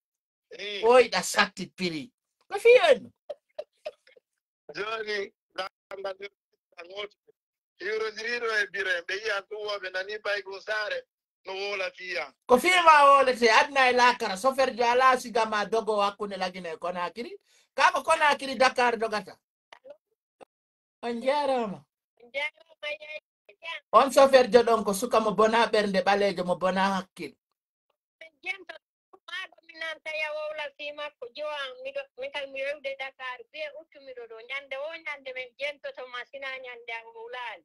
ii, oyɗa satti piri. Ko fiyon? Joni, damba nder gooto. Hiwrodiriiɗo e biro en, ɓe yiyan ɗum wo ɓe nani Baygum Saare no woola fiya. Ko fii ma wolete aduna e laakara, soferjo alaa siga ma dogo hakkunde Lagine e Konakiri. Ka ko Konakiri Dakar dogata. On jaaraama. On jaaraama, yaay. On soferjo ɗon ko suka mo bona ɓernde ɓaleejo mo bona hakkil. Min jento, maaɗo mi nanta ya wowla fii makko, jowa, miɗo, mi kay mi rewde Dakar, bee uttumiɗo ɗo. Ñande o ñande min jentoto ma, sina ñande a wowlaali.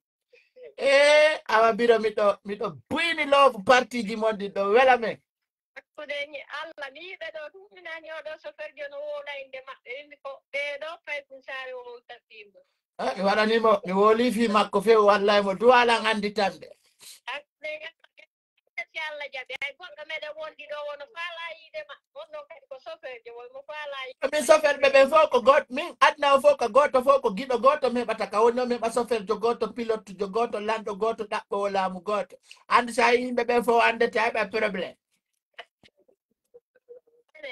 Ee, awa biro miɗo, miɗo buyni loofu partiji mon ɗin ɗo wela men. Hakkunde ñi-, Allah, mi yiɓe ɗo, ɗum mi nani oɗo soferjo no wowla innde maɓɓe, wimmi ko ɓee ɗo Baygum Saare o wowta fii mo. Ah, mi waɗani mo, mi woli fii makko few, wallay mo duwalan anndi tan de. Hakkunde ñi-, si Allah jaɓi, hay goɗɗo meɗen wondi ɗo wono faala yiide ma, on ɗo kadi ko soferjo, woy mo faala yiide. Min soferɓe ɓen fof ko goot, min aduna o fof ko gooto, fof ko giɗo gooto mi heɓata, ka woni o mi heɓa soferjo gooto, pilotjo gooto, lanɗo gooto, ɗaɓɓoowo laamu gooto. Anndi so a yii yimɓe ɓen fof anndete a heɓa problème. Ene,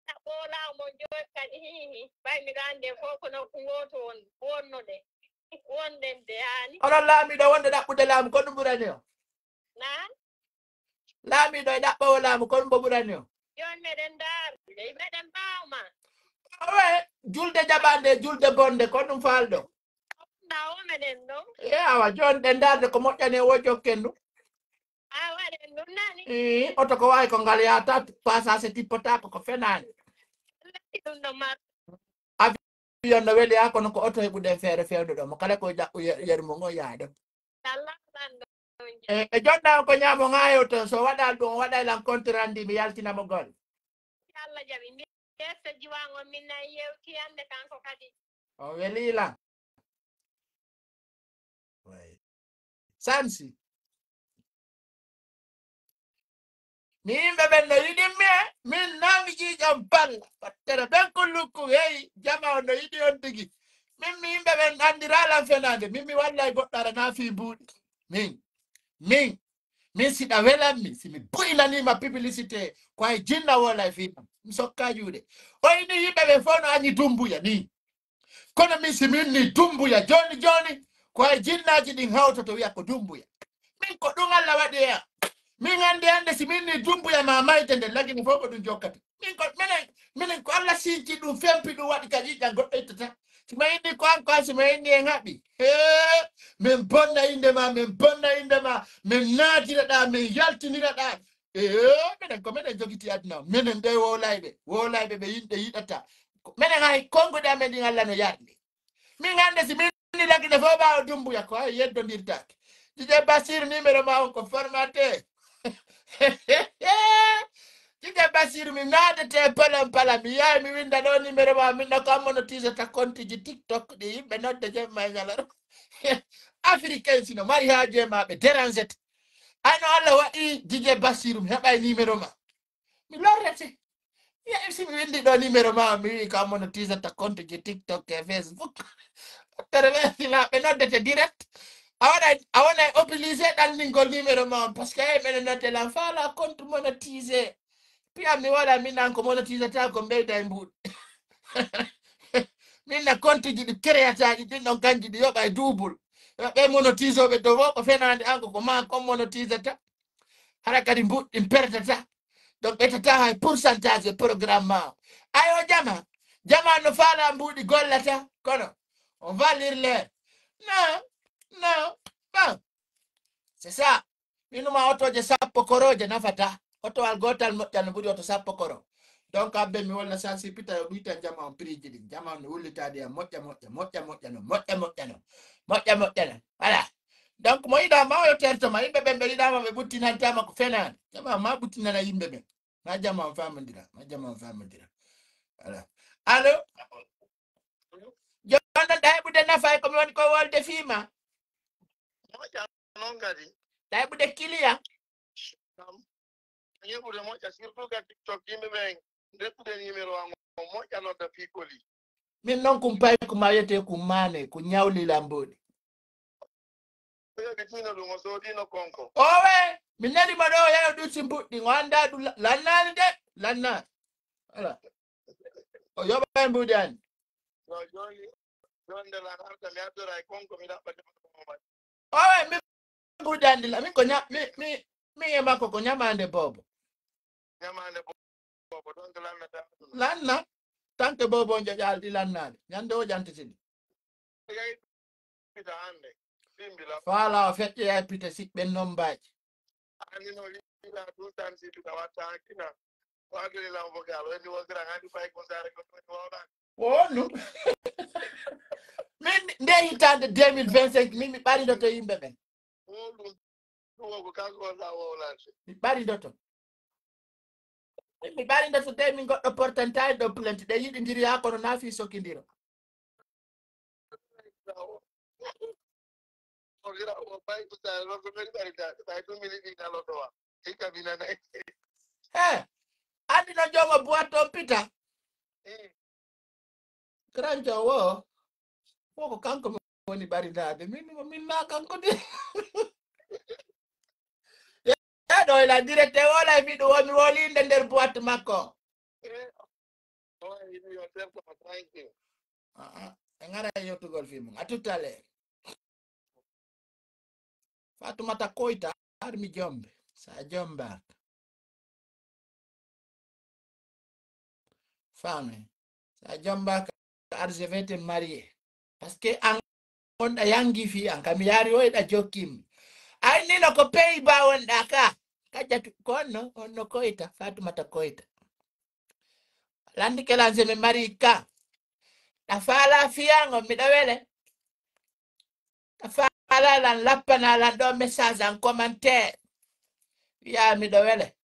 ɗaɓɓoowo laamu mon jooni kadi, hihi, ɓay miɗo anndi en fof ko nokku gooto won-, wonnoɗen, wonɗen de, haani. Onon laamiiɗo wonde ɗaɓɓude laamu, ko ɗum ɓurani o? Na? Laamiiɗo e ɗaɓɓoowo laamu, ko ɗum mbo ɓurani o? Jooni meɗen ndaarde, meɗen mbaawma. Awe, julde jaɓande e julde bonde, ko ɗum faalɗo? Na o meɗen ɗon. E awa, jooni ɗen ndaarde ko moƴƴani e wo jokken ɗum. A waɗen ɗum nani? Ii, oto ko waawi ko ngal yahata, pasaase tippotaako ko fenaani. Ɗum ɗo mar- Avion no weli haa kono ko oto heɓuɗen feere feewde ɗo. Mo kala ko jaɓɓu yer-, yermo ngo yaha ɗo. Allah lanɗo on. E, e jonnaa on ko ñaamo ŋaayo ton. So waɗaali ɗum, o waɗay lan compte rendu, mi yaltina mo gol. Allah jaɓi. Mi yetta jiwan on, min nayi yewti hannde kanko kadi. O weli lan. Way. Sansi. Mi yimɓe ɓen no yiɗimmi e, min naa mi ƴiiƴam balla. Wattere ɓen ko lukku, hey, jama on no yiɗi on tigi. Min mi yimɓe ɓen anndiraa lan fenaande. Min mi wallay goɗɗo ara naa fii mbuuɗi. Min, min, min siɗa welammi, si mi buynaniima publicité, ko hay jinna woola e fii am. Mi sokkaa juuɗe. O ini yimɓe ɓen fof no añi Dumbuya nii. Kono min si min ni Dumbuya jooni jooni, ko hay jinnaaji ɗin hawtoto wi'a ko Dumbuya. Min ko ɗum Allah waɗi e am. Min anndi hannde si min ni Dumbuya ma mayde nde Lagine fof ko ɗum jokkata. Min ko minen, minen ko Allah sinci ɗum, fempi ɗum, waɗi ka ƴiiƴan goɗɗo ittata. Si ma inni ko an ko an, si ma inni en haɓi. Hee, min bonna innde ma, min bonna innde ma, min naadira ɗa, min yaltinira ɗa. Ee, minen ko minen jogiti aduna o. Minen ɓe wowlayɓe, wowlayɓe ɓe yimɓe yiɗata. Ko minen hay konnguɗi amen ɗin Allah no yarni. Min hannde si min ni Lagine fof ɓaawo Dumbuya ko hay yeddondirtaake. Dj Basiru numéro ma on ko formaté. Dj Basiru mi naadete palon pala, mi yahay mi winnda ɗo numéro ma, min na ko an monotisata compte ji TikTok ɗi yimɓe nodde jemma e ñalawma. Africain si no mari haaju e ma ɓe dérangete. Ay no Allah waɗi Dj Basiru mi heɓay numéro ma. Mi lorrete. Ya, si mi winndi ɗo numéro ma, mi wi'i ko an monotisata compte ji TikTok e Facebook. Tere ɓe sila ɓe noddete direct. A waɗay, a wonay obligé ɗanningol numéro ma on, parce que, eh, meɗen nodde lan faala compte monétisé. Piya mi waɗa min an ko monétisata ko mbeyda e mbuuɗi. Min na compte ji ɗi créataaji ɗin ɗon kanji ɗi yoɓa e double. Yo ɓe monétisooɓe dow o ko fenaande an ko, ko ma kon monétisata. Hara kadi mbuuɗi ɗin pertata. Donc ɓe tata hay pourcentage e programme ma o. Ayo jama. Jama no faala mbuuɗi gollata. Kono on va lire l'heure. Non, non, bon. C'est ça. Inuma otoje sappo koroje nafata. Otowal gotal moƴƴano ɓuri oto sappo koro. Donc abbe mi walla sansi pita yo ɗuytan jama on prix ji ɗin. Jama on wullitade ya moƴƴa moƴƴa moƴƴa moƴƴa no moƴƴa moƴƴa no moƴƴa moƴƴa no. Voilà. Donc mo yiɗa ma yo terto ma yimɓe ɓen ɓe yiɗama ɓe ɓuttinantama ko fenani. Jama ma ɓuttinana yimɓe ɓen. Ma jama on famodira. Ma jama on famodira. Voilà. Allo? Jonon ɗayɓude nafa e ko mi woni ko wolde fima. Moƴƴa non kadi. Ɗayɓude kiliya. Kam. Yeɓude moƴƴa surtout ka TikTok yimɓe ɓen ndettude numéro an o moƴƴa nodda piikoli. Min non kum pay ko ma wiyete kum mane ko ñawli lamboɗi. Ɓe ɓe tino ɗum o soodino konko. Owe mi neli mo ɗo yeyo ɗum si mbuɗɗi o annda ɗum la- lannani de lannani. Voilà. O yoɓa e mbuɗi ani. Yo joni jonde lan arta mi addora e konko mi ɗaɓɓa jama ko mbaɗi. Owe mi mbuɗi andi la min ko ña mi mi mi e makko ko ñamande bobo. Ñamande bobo ɗon ko lannata. Lanna. Tante bobo on ƴoƴalɗi lannade ñande o ƴantitini. Pita hande. Simbila. Fala o feƴƴe yay pite siɓɓen nombaji. Ani no liila ɗum tan simbila watta hakkina. Waɗiri lam vocal woni wondiran handi fay ko sare ko woni wawɗan. Wonu. Min nde hitande deux mille vingt cinq min mi ɓaridoto yimɓe ɓen. Wolu ɗum ko kanko walla wowlande. Mi ɓaridoto. Min mi ɓaridoto de min goɗɗo portantani ɗo plainte ɗe yiɗidiri ha kono na fi sokidiro. He, andi no jooma boîte on pita. Kranco wo, wo ko kanko mi woni ɓarinade. Min, min na kanko de. Eɗo ila direct e wola e fiɗo womi wolinde nder boîte makko. Aa, e ngara e yettugol fi mum à tout à l'heure. Fatumata Koita, armi jombe sa jombaka. Fami sa jombaka, arjevete marie. Parce que an on ɗa yangi fi an kam yaari o eɗa jokkim. Ay nino ko pey ba on ɗa ka kajjatu ko onno onno Koita, Fatumata Koita. Landi kelanse mi mari ka. Ɗa fala fiyango miɗo wele. Ɗa fala lan lappana lan ɗo message an commentaire. Wiya miɗo wele.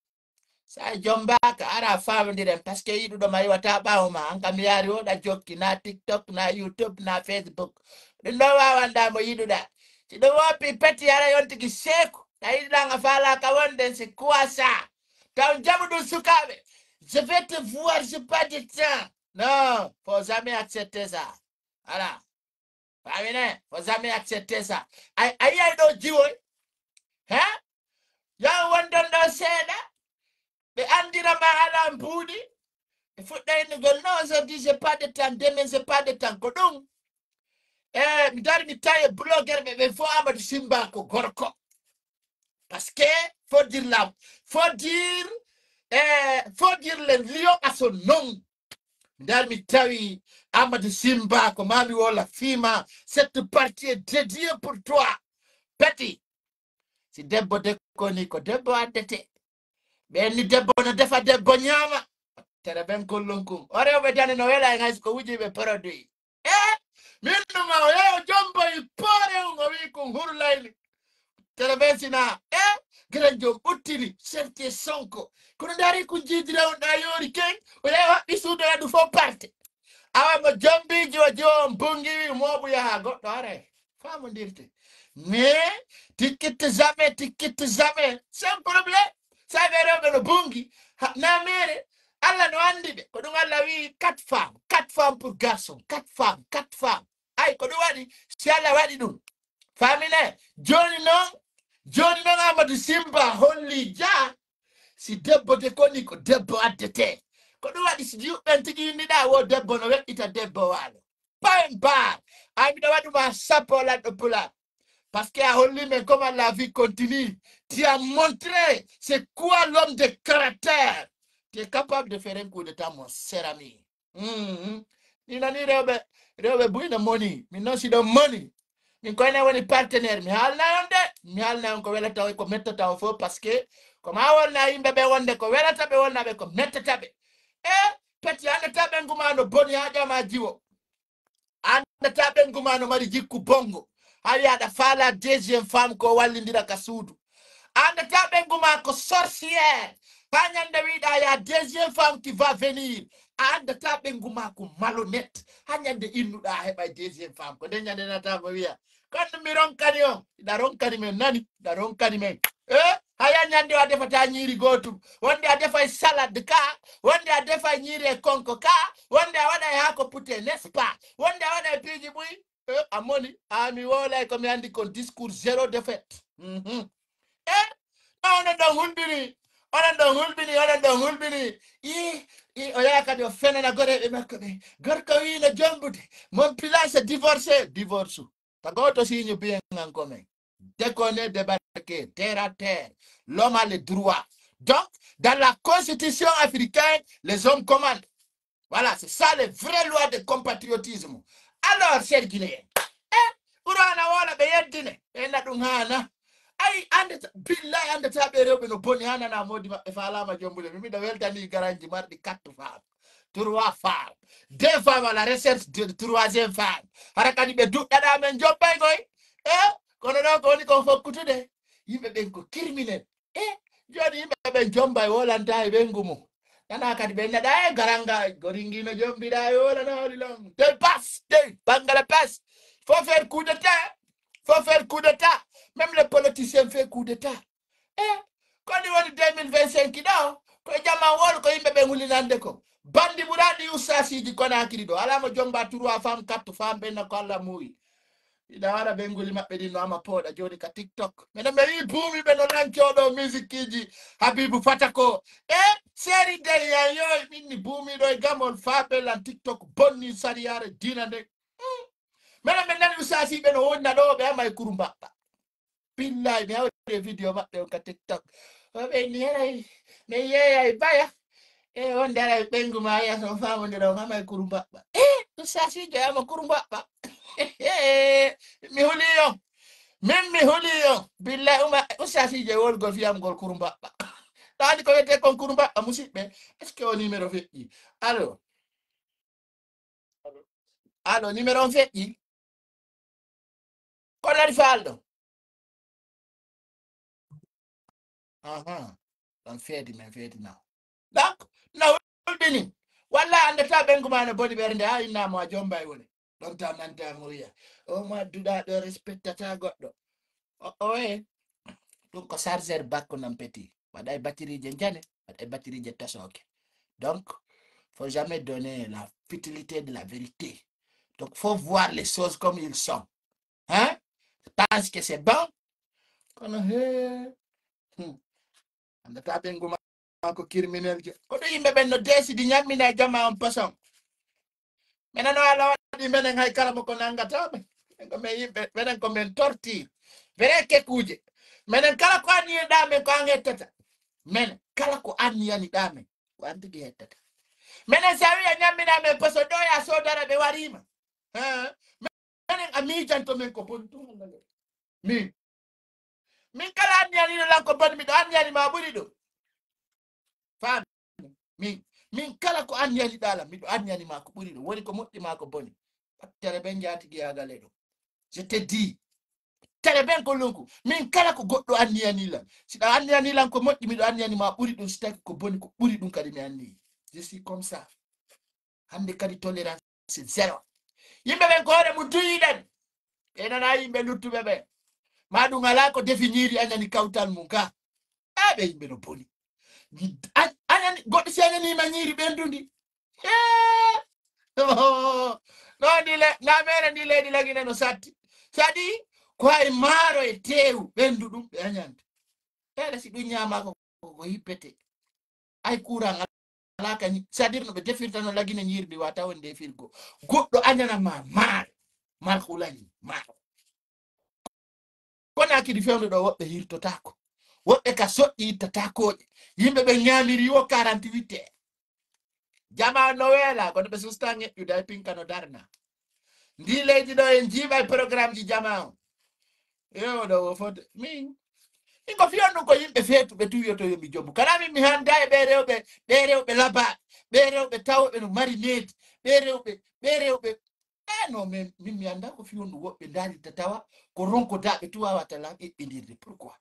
Sa jombaka ara famondiren parce que yiɗuɗo ma iwata ɓawo ma an kam yaari oɗa jokki na TikTok na YouTube na Facebook. Ɗum ɗo wawanda mo yiɗuɗa. Si ɗum wopi peti ara yontigi seku. Ɗa yiɗuɗan a falaka wonden c'est quoi ça? Taw jaɓu ɗum sukaɓe. Je vais te voir, j'ai pas de temps. Non, faut jamais accepter ça. Voilà. Famine, faut jamais accepter ça. Ay ay ay ɗo jiwoy. Hein? Yaw wondon ɗo seeɗa. Ɓe andira ma ala mbuuɗi. Ɓe fuɗɗa innugol non aujourd'hui j'ai pas de temps, demain j'ai pas de temps ko ɗum. E mi dari mi tawi e blogueur ɓe ɓe fo Amadou Simba ko gorko. Parce que faut dire la faut dire eh, faut dire le lion à son nom. Ndar mi tawi Amadou Simba ko mami wola fima cette partie est dédiée pour toi. Petit si debbo dekkoni ko debbo addete. Ɓenni debbo no defa debbo ñaama. Tere ɓen kollon kun o rewɓe dane no wela en hayso ko wujiɓe produit. E min numa o yeyo jomboyi poore un o wi kun hurlayni. Tere ɓen sina e giren jom ɓuttini serte sonko. Kono ndari kun jiidira on ɗa yoori ken o yeyo haɓɓi suudoya ɗum fof parte. Awa mo jombiji o jiwo on bungi wi moɓu yaha goɗɗo are. Famondirte. Mais tu quittes jamais, tu quittes jamais. C'est un problème. Ça veut dire que le bungi. Na mere. Allah no andi ɓe. Ko ɗum Allah wi quatre femmes, quatre femmes pour garçon, quatre femmes, quatre femmes. Ay ko ɗum waɗi. Si Allah waɗi ɗum. Famine. Joni non. Joni non Amadou Simba holli ja. Si debbo de koni ko debbo addete. Ko ɗum waɗi si yuɓɓen tigi yinniɗa wo debbo no weɗɗita debbo waalo. Pas un bar. Ay miɗo waɗuma sappo lanɗo pulaar. Parce que a holli men comment la vie continue. Tu as montré c'est quoi l'homme de caractère. Tu es capable de faire un coup de temps mon cher ami. Mhm. Ni nani rewɓe rewɓe buyna moni min noon siɗo moni. Min ko enen woni partenaire. Mi haalna on de. Mi haalna on ko welata o e ko mettata o fof, parce que ko ma wolna yimɓe ɓe wonde ko welata ɓe, wolna ɓe ko mettata ɓe. E peti andata ɓe nguma no boni ha ƴama jiwo. Andata ɓe nguma no mari jikku bongo. Hawi aɗa faala deuxième femme ko wallindira ka suudu. Andata ɓe nguma ko sorcière. Ha ñande wiɗa ya deuxième femme qui va venir. Andata ɓe nguma ko malhonnête. Ha ñande innuɗa heɓa deuxième femme. Ko nde ñande nata mo wiya. Kono mi ronkani on. Iɗa ronkani men nani. Iɗa ronkani men. Eh? Haya ñande o a defata ñiiri gootum. Wonde a defay salade ka. Wonde a defay ñiiri e konko ka. Wonde a waɗa e haako pute, n'est-ce pas? Wonde a waɗa e piiji ɓuy. Eh, a moni. A mi wolay ko mi andi kon discours zéro défaite. Mhm. Eh? Onon ɗon hulɓini. Onon ɗon hulɓini. Onon ɗon hulɓini. I, i, o yaha kadi o fenana goreeɓe makko ɓe. Gorko wi no jombude. Mon place divorcé. Divorce. Tagoto signe bien en commun. Déconner, débarquer, terre à terre. L'homme a le droit. Donc, dans la constitution africaine, les hommes commandent. Voilà, c'est ça les vraies lois de compatriotisme. Alors, cher Guinéen, eh, ɓurana wona ɓe yeddine, ɓe na ɗum hana. Ay, andata, billahi andata ɓe rewɓe no boni hanana modi maɓɓe falama jombule. Mi miɗo weltani garanji marɗi quatre femmes, trois femmes, deux femmes à la recherche de troisième femme. Hara kadi ɓe duɗɗaɗa men jobbay koy. Eh, kono ɗo ko woni kon fokkutude. Yimɓe ɓen ko criminel. Eh, joni yimɓe ɓen jombay wolanta e ɓengu mum. Nana kadi ɓe naɗa e garanga goringino jombiɗa e wolana holi long. Del passe, del bangala passe. Faut faire coup d'état. Faut faire coup d'état. Même les politiciens fait coup d'état. Eh, koni woni deux mille vingt-cinq ɗo? Ko e jama wol ko yimɓe ɓe hulinande ko. Bandi ɓuraɗi ustasiji Konakiri ɗo. Ala mo jomba trois femmes, quatre femmes ɓen ko Allah muuyi. Iɗa waɗa ɓenguli maɓɓe ɗin no ama pooɗa joni ka TikTok. Minen mi yii buumiɓe no lancoɗo musique ji Habibu Fata ko. E série de yayoy min ni buumiɗo e gamol faabe lan TikTok bonni sariyare dina nde. Mm. Minen min nani usasiɓe no wonna ɗo ɓe ama e kuru mbaɓɓa. Billahi mi hawri e vidéo maɓɓe on ka TikTok. O ɓe ni haray mi yeeyay baya. E wonde aray ɓengu ma ya so famondira o mama e kuru mbaɓɓa. E usasijo yama kuru mbaɓɓa. Mi huli on. Min mi huli on. Billahi uma usasijo e wolgol fiyam ngol kuru mbaɓɓa. Ɗaani ko wiyete kon kuru mbaɓɓa musiɓɓe. Est-ce que o numéro feƴƴi? Allo. Allo, numéro on feƴƴi. Ko lari falɗo. Aha. Ɗon feedi men feedi na. Donc, na hulɓini. Walla andata ɓengu ma no boni ɓernde ha inna mo a jomba e woni. Ɗon ta nanta mo wiya. O mo adduɗa ɗo respectata goɗɗo. O oye. Ɗum ko chargeur bakko nan petit. Waɗa e batterije njane, waɗa e batterije tosoke. Donc, faut jamais donner la futilité de la vérité. Donc, faut voir les choses comme ils sont. Hein? Parce que c'est bon. Kono he. Hmm. Andata ɓengu ma ko criminel je. Ko ɗo yimɓe ɓen no desidi ñammina e jama on poson. Minen no Allah waɗi minen hay kala mo ko nangata ɓe. Ko men yimɓe, minen ko men torti. Vrai kekuje. Minen kala ko anniyaniɗa men ko an hettata. Minen kala ko anniyaniɗa men ko an tigi hettata. Minen sa wi a ñammina men poson ɗo ya sodara ɓe warima. Hein? Minen a miijanto men ko boni tun Allah waɗi. Min. Min kala anniyaniɗo lan ko boni miɗo anniyani ma ɓuri ɗum. Faami? Min. Min kala ko anniyaniɗa lan miɗo anniyani ma ko ɓuri ɗum. Woni ko moƴƴi ma ko boni. Tere ɓen jaatigi agale ɗum. Je te dis. Tere ɓen ko lunku. Min kala ko goɗɗo anniyani lan. Si ɗa anniyani lan ko moƴƴi miɗo anniyani ma ɓuri ɗum. Si tawi ko boni ko ɓuri ɗum kadi mi anniyi. Je suis comme ça. Hande kadi tolérance zéro. Yimɓe ɓen ko hoore mum tuyiɗen. Ɓe nana yimɓe luttuɓe ɓe. Ma ɗum ala ko defi ñiiri añani kawtal mum ka. A ɓe yimɓe no boni. A- Añani goɗɗo si añanima ñiiri ɓendundi. Hee! No ndi le na mere ndi leydi lagine no satti. Sadi ko hay maaro e teewu ɓendu ɗum ɓe añanta. Ɓeɗa si ɗum ñama ko ko hippete. Ay courant alaa ka ñi- c'est-à-dire no ɓe defirta no lagine ñiiri ndi wata wonde e firgo. Goɗɗo añana ma maaro. Marhulani maaro. Kono akidi fewndo ɗo woɓɓe hirtotaako. Woɓɓe ka soƴƴi ittata kooƴe. Yimɓe ɓe ñaamiri wo quarante-huit heures. Jama no weela kono ɓe susta ŋeƴƴude ay pinka no darna. Ndi leydi ɗo en jiiɓay programme ji jama o. Yo ɗo wo fode. Min. Min ko fiyon ɗum ko yimɓe feetuɓe tu wiyoto yo mi jombu. Kala min mi handa e ɓe rewɓe, ɓe rewɓe labaɓe, ɓe rewɓe tawɓe no mari needi, ɓe rewɓe, ɓe rewɓe. Eh non, mais min mi anda ko fiyon ɗum woɓɓe ndari ta tawa, ko ronko daɓe tu wawata lan eɓɓindirde. Pourquoi?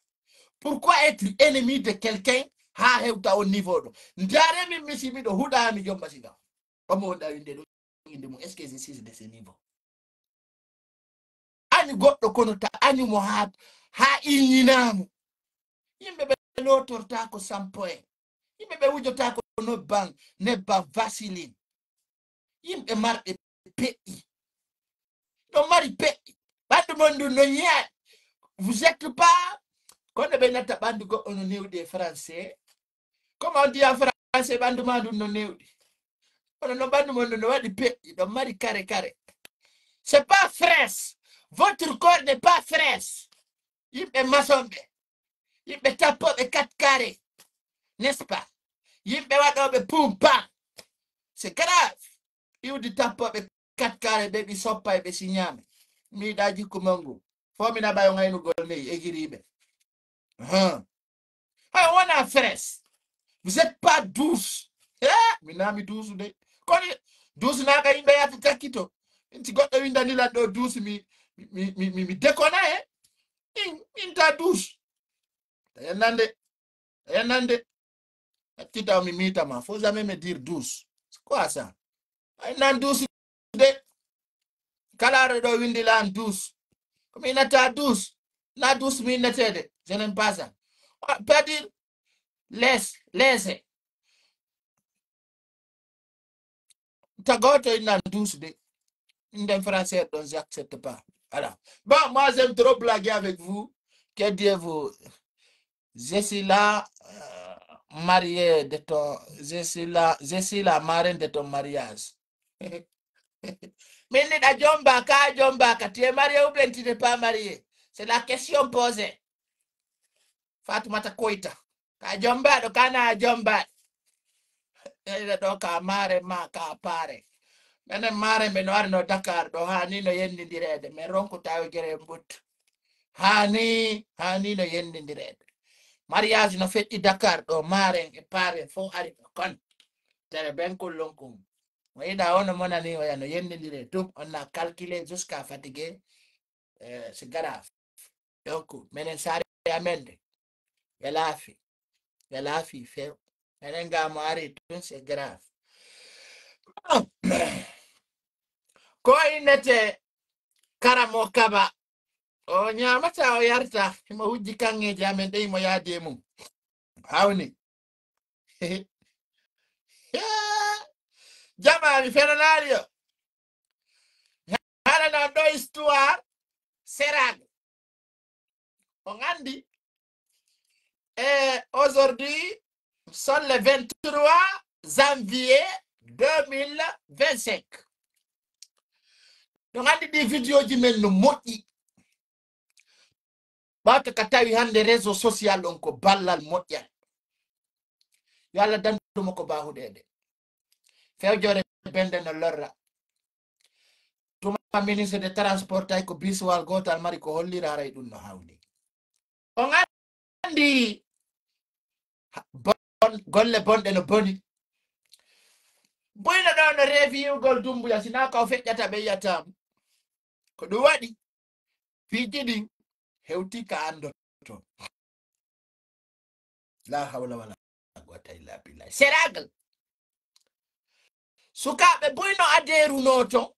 Pourquoi être ennemi de quelqu'un ha hewta on niveau ɗo? Ndare min mi si miɗo huɗa mi jomba siga. Omo wonɗa winde ɗo inde mum, est-ce que je suis de ce niveau? Añu goɗɗo kono ta añu mo ha, ha iñinamo. Yimɓe ɓe lotortako sampo en. Yimɓe ɓe wujotako nebban, nebban vaseline. Yimɓe marɓe peƴƴi. Ɗon mari peƴƴi. Ɓandu mon ndun no ñiyaɗi. Vous êtes pas, kono ɓe natta ɓandu goɗɗo no newɗi e français. Comment on dit en français, ɓandu ma ndun no newɗi? Kono no ɓandu mon ndun no waɗi peƴƴi, ɗon mari kare kare. C'est pas fraîche. Votre corps n'est pas fraîche. Yimɓe masonɓe. Yimɓe tappoɓe quatre carré. N'est-ce pas? Yimɓe waɗoɓe pumpa. C'est grave. Iwdi tappoɓe quatre carré ɓe ɓi soppa e ɓe siñaame. Mi yiɗa jikku mangu. Fo mina ɓayo ŋaynugol neyi egiriɓe. Hein. Hay wona fraîche. Vous êtes pas douce. Eh, mi nami douce de. Kono douce naka yimɓe yata takkito. Inti goɗɗo windani lan ɗo douce mi, mi, mi, mi, mi dekona e. In, inta douce. Tayanande. Tayanande. Attita mi mita ma. Faut jamais me dire douce. C'est quoi ça? Ay nan douce de. Kala ɗo windi lan douce. Ko mi nata douce. Na douce mi natede. Je n'aime pas ça. Ah, pas dire laisse, laisse. Tagoto innan douce de. Inden français ɗon, j'accepte pas. Voilà. Bon, moi j'aime trop blaguer avec vous. Que Dieu vous. Je suis là, euh, marié de ton, je suis là, je suis la marraine de ton mariage. Min ni ɗa jomba, ka jomba, ka tu es marié ou bien tu n'es pas marié? C'est la question posée. Fatumata Koita. Ka jombaɗo, kana jombaɗo. Ene ɗo ka mare ma, ka pare. Menen mare men warno Dakar ɗo, hani no yennindirede. Men ronko tawo gere mbut. Hani, hani no yennindirede. Mariage no feƴƴi Dakar ɗo, maren e paren fof ari ɗo kon. Tere ben kullon kun. Mo yiɗa ono monani oya no yennindire tum, on na calculé jusqu'à fatigué. Eh, c'est grave. Donc, menen sare amen de. Ɓe laafi. Ɓe laafi few. Menen ga mo ari tun, c'est grave. Ko innete Karamo Kaba. O ñaamata, o yarta. Himo wujji kaŋŋeeji amen ɗe, himo yaadi e mum. Hawni. Jama, mi fenanaali yo. Haala non ɗo histoire Serago. On anndi, e aujourd'hui, sont le vingt-trois janvier deux mille vingt-cinq. Ɗon anndi ɗi vidéo ji men no moƴƴi. Ɓaato ka tawi hannde réseau social on ko ballal moƴƴal. Yo Allah dandu mo ko baahuɗeede. Fewjoore bende no lorra. Tuma ministre de transport tawi ko biswal gootal mari ko hollira, haray ɗum no hawni. On anndi bon-, golle bonɗe no boni. Buyno ɗo no reefi yiwgol Dumbuya, sinaa ko o feƴƴata ɓe yiyataamo. Ko ɗum waɗi piiji ɗin hewti ka anndoto. La hawla wala quwwata illa billah. Seragal. Sukaaɓe buy no adeeruno ton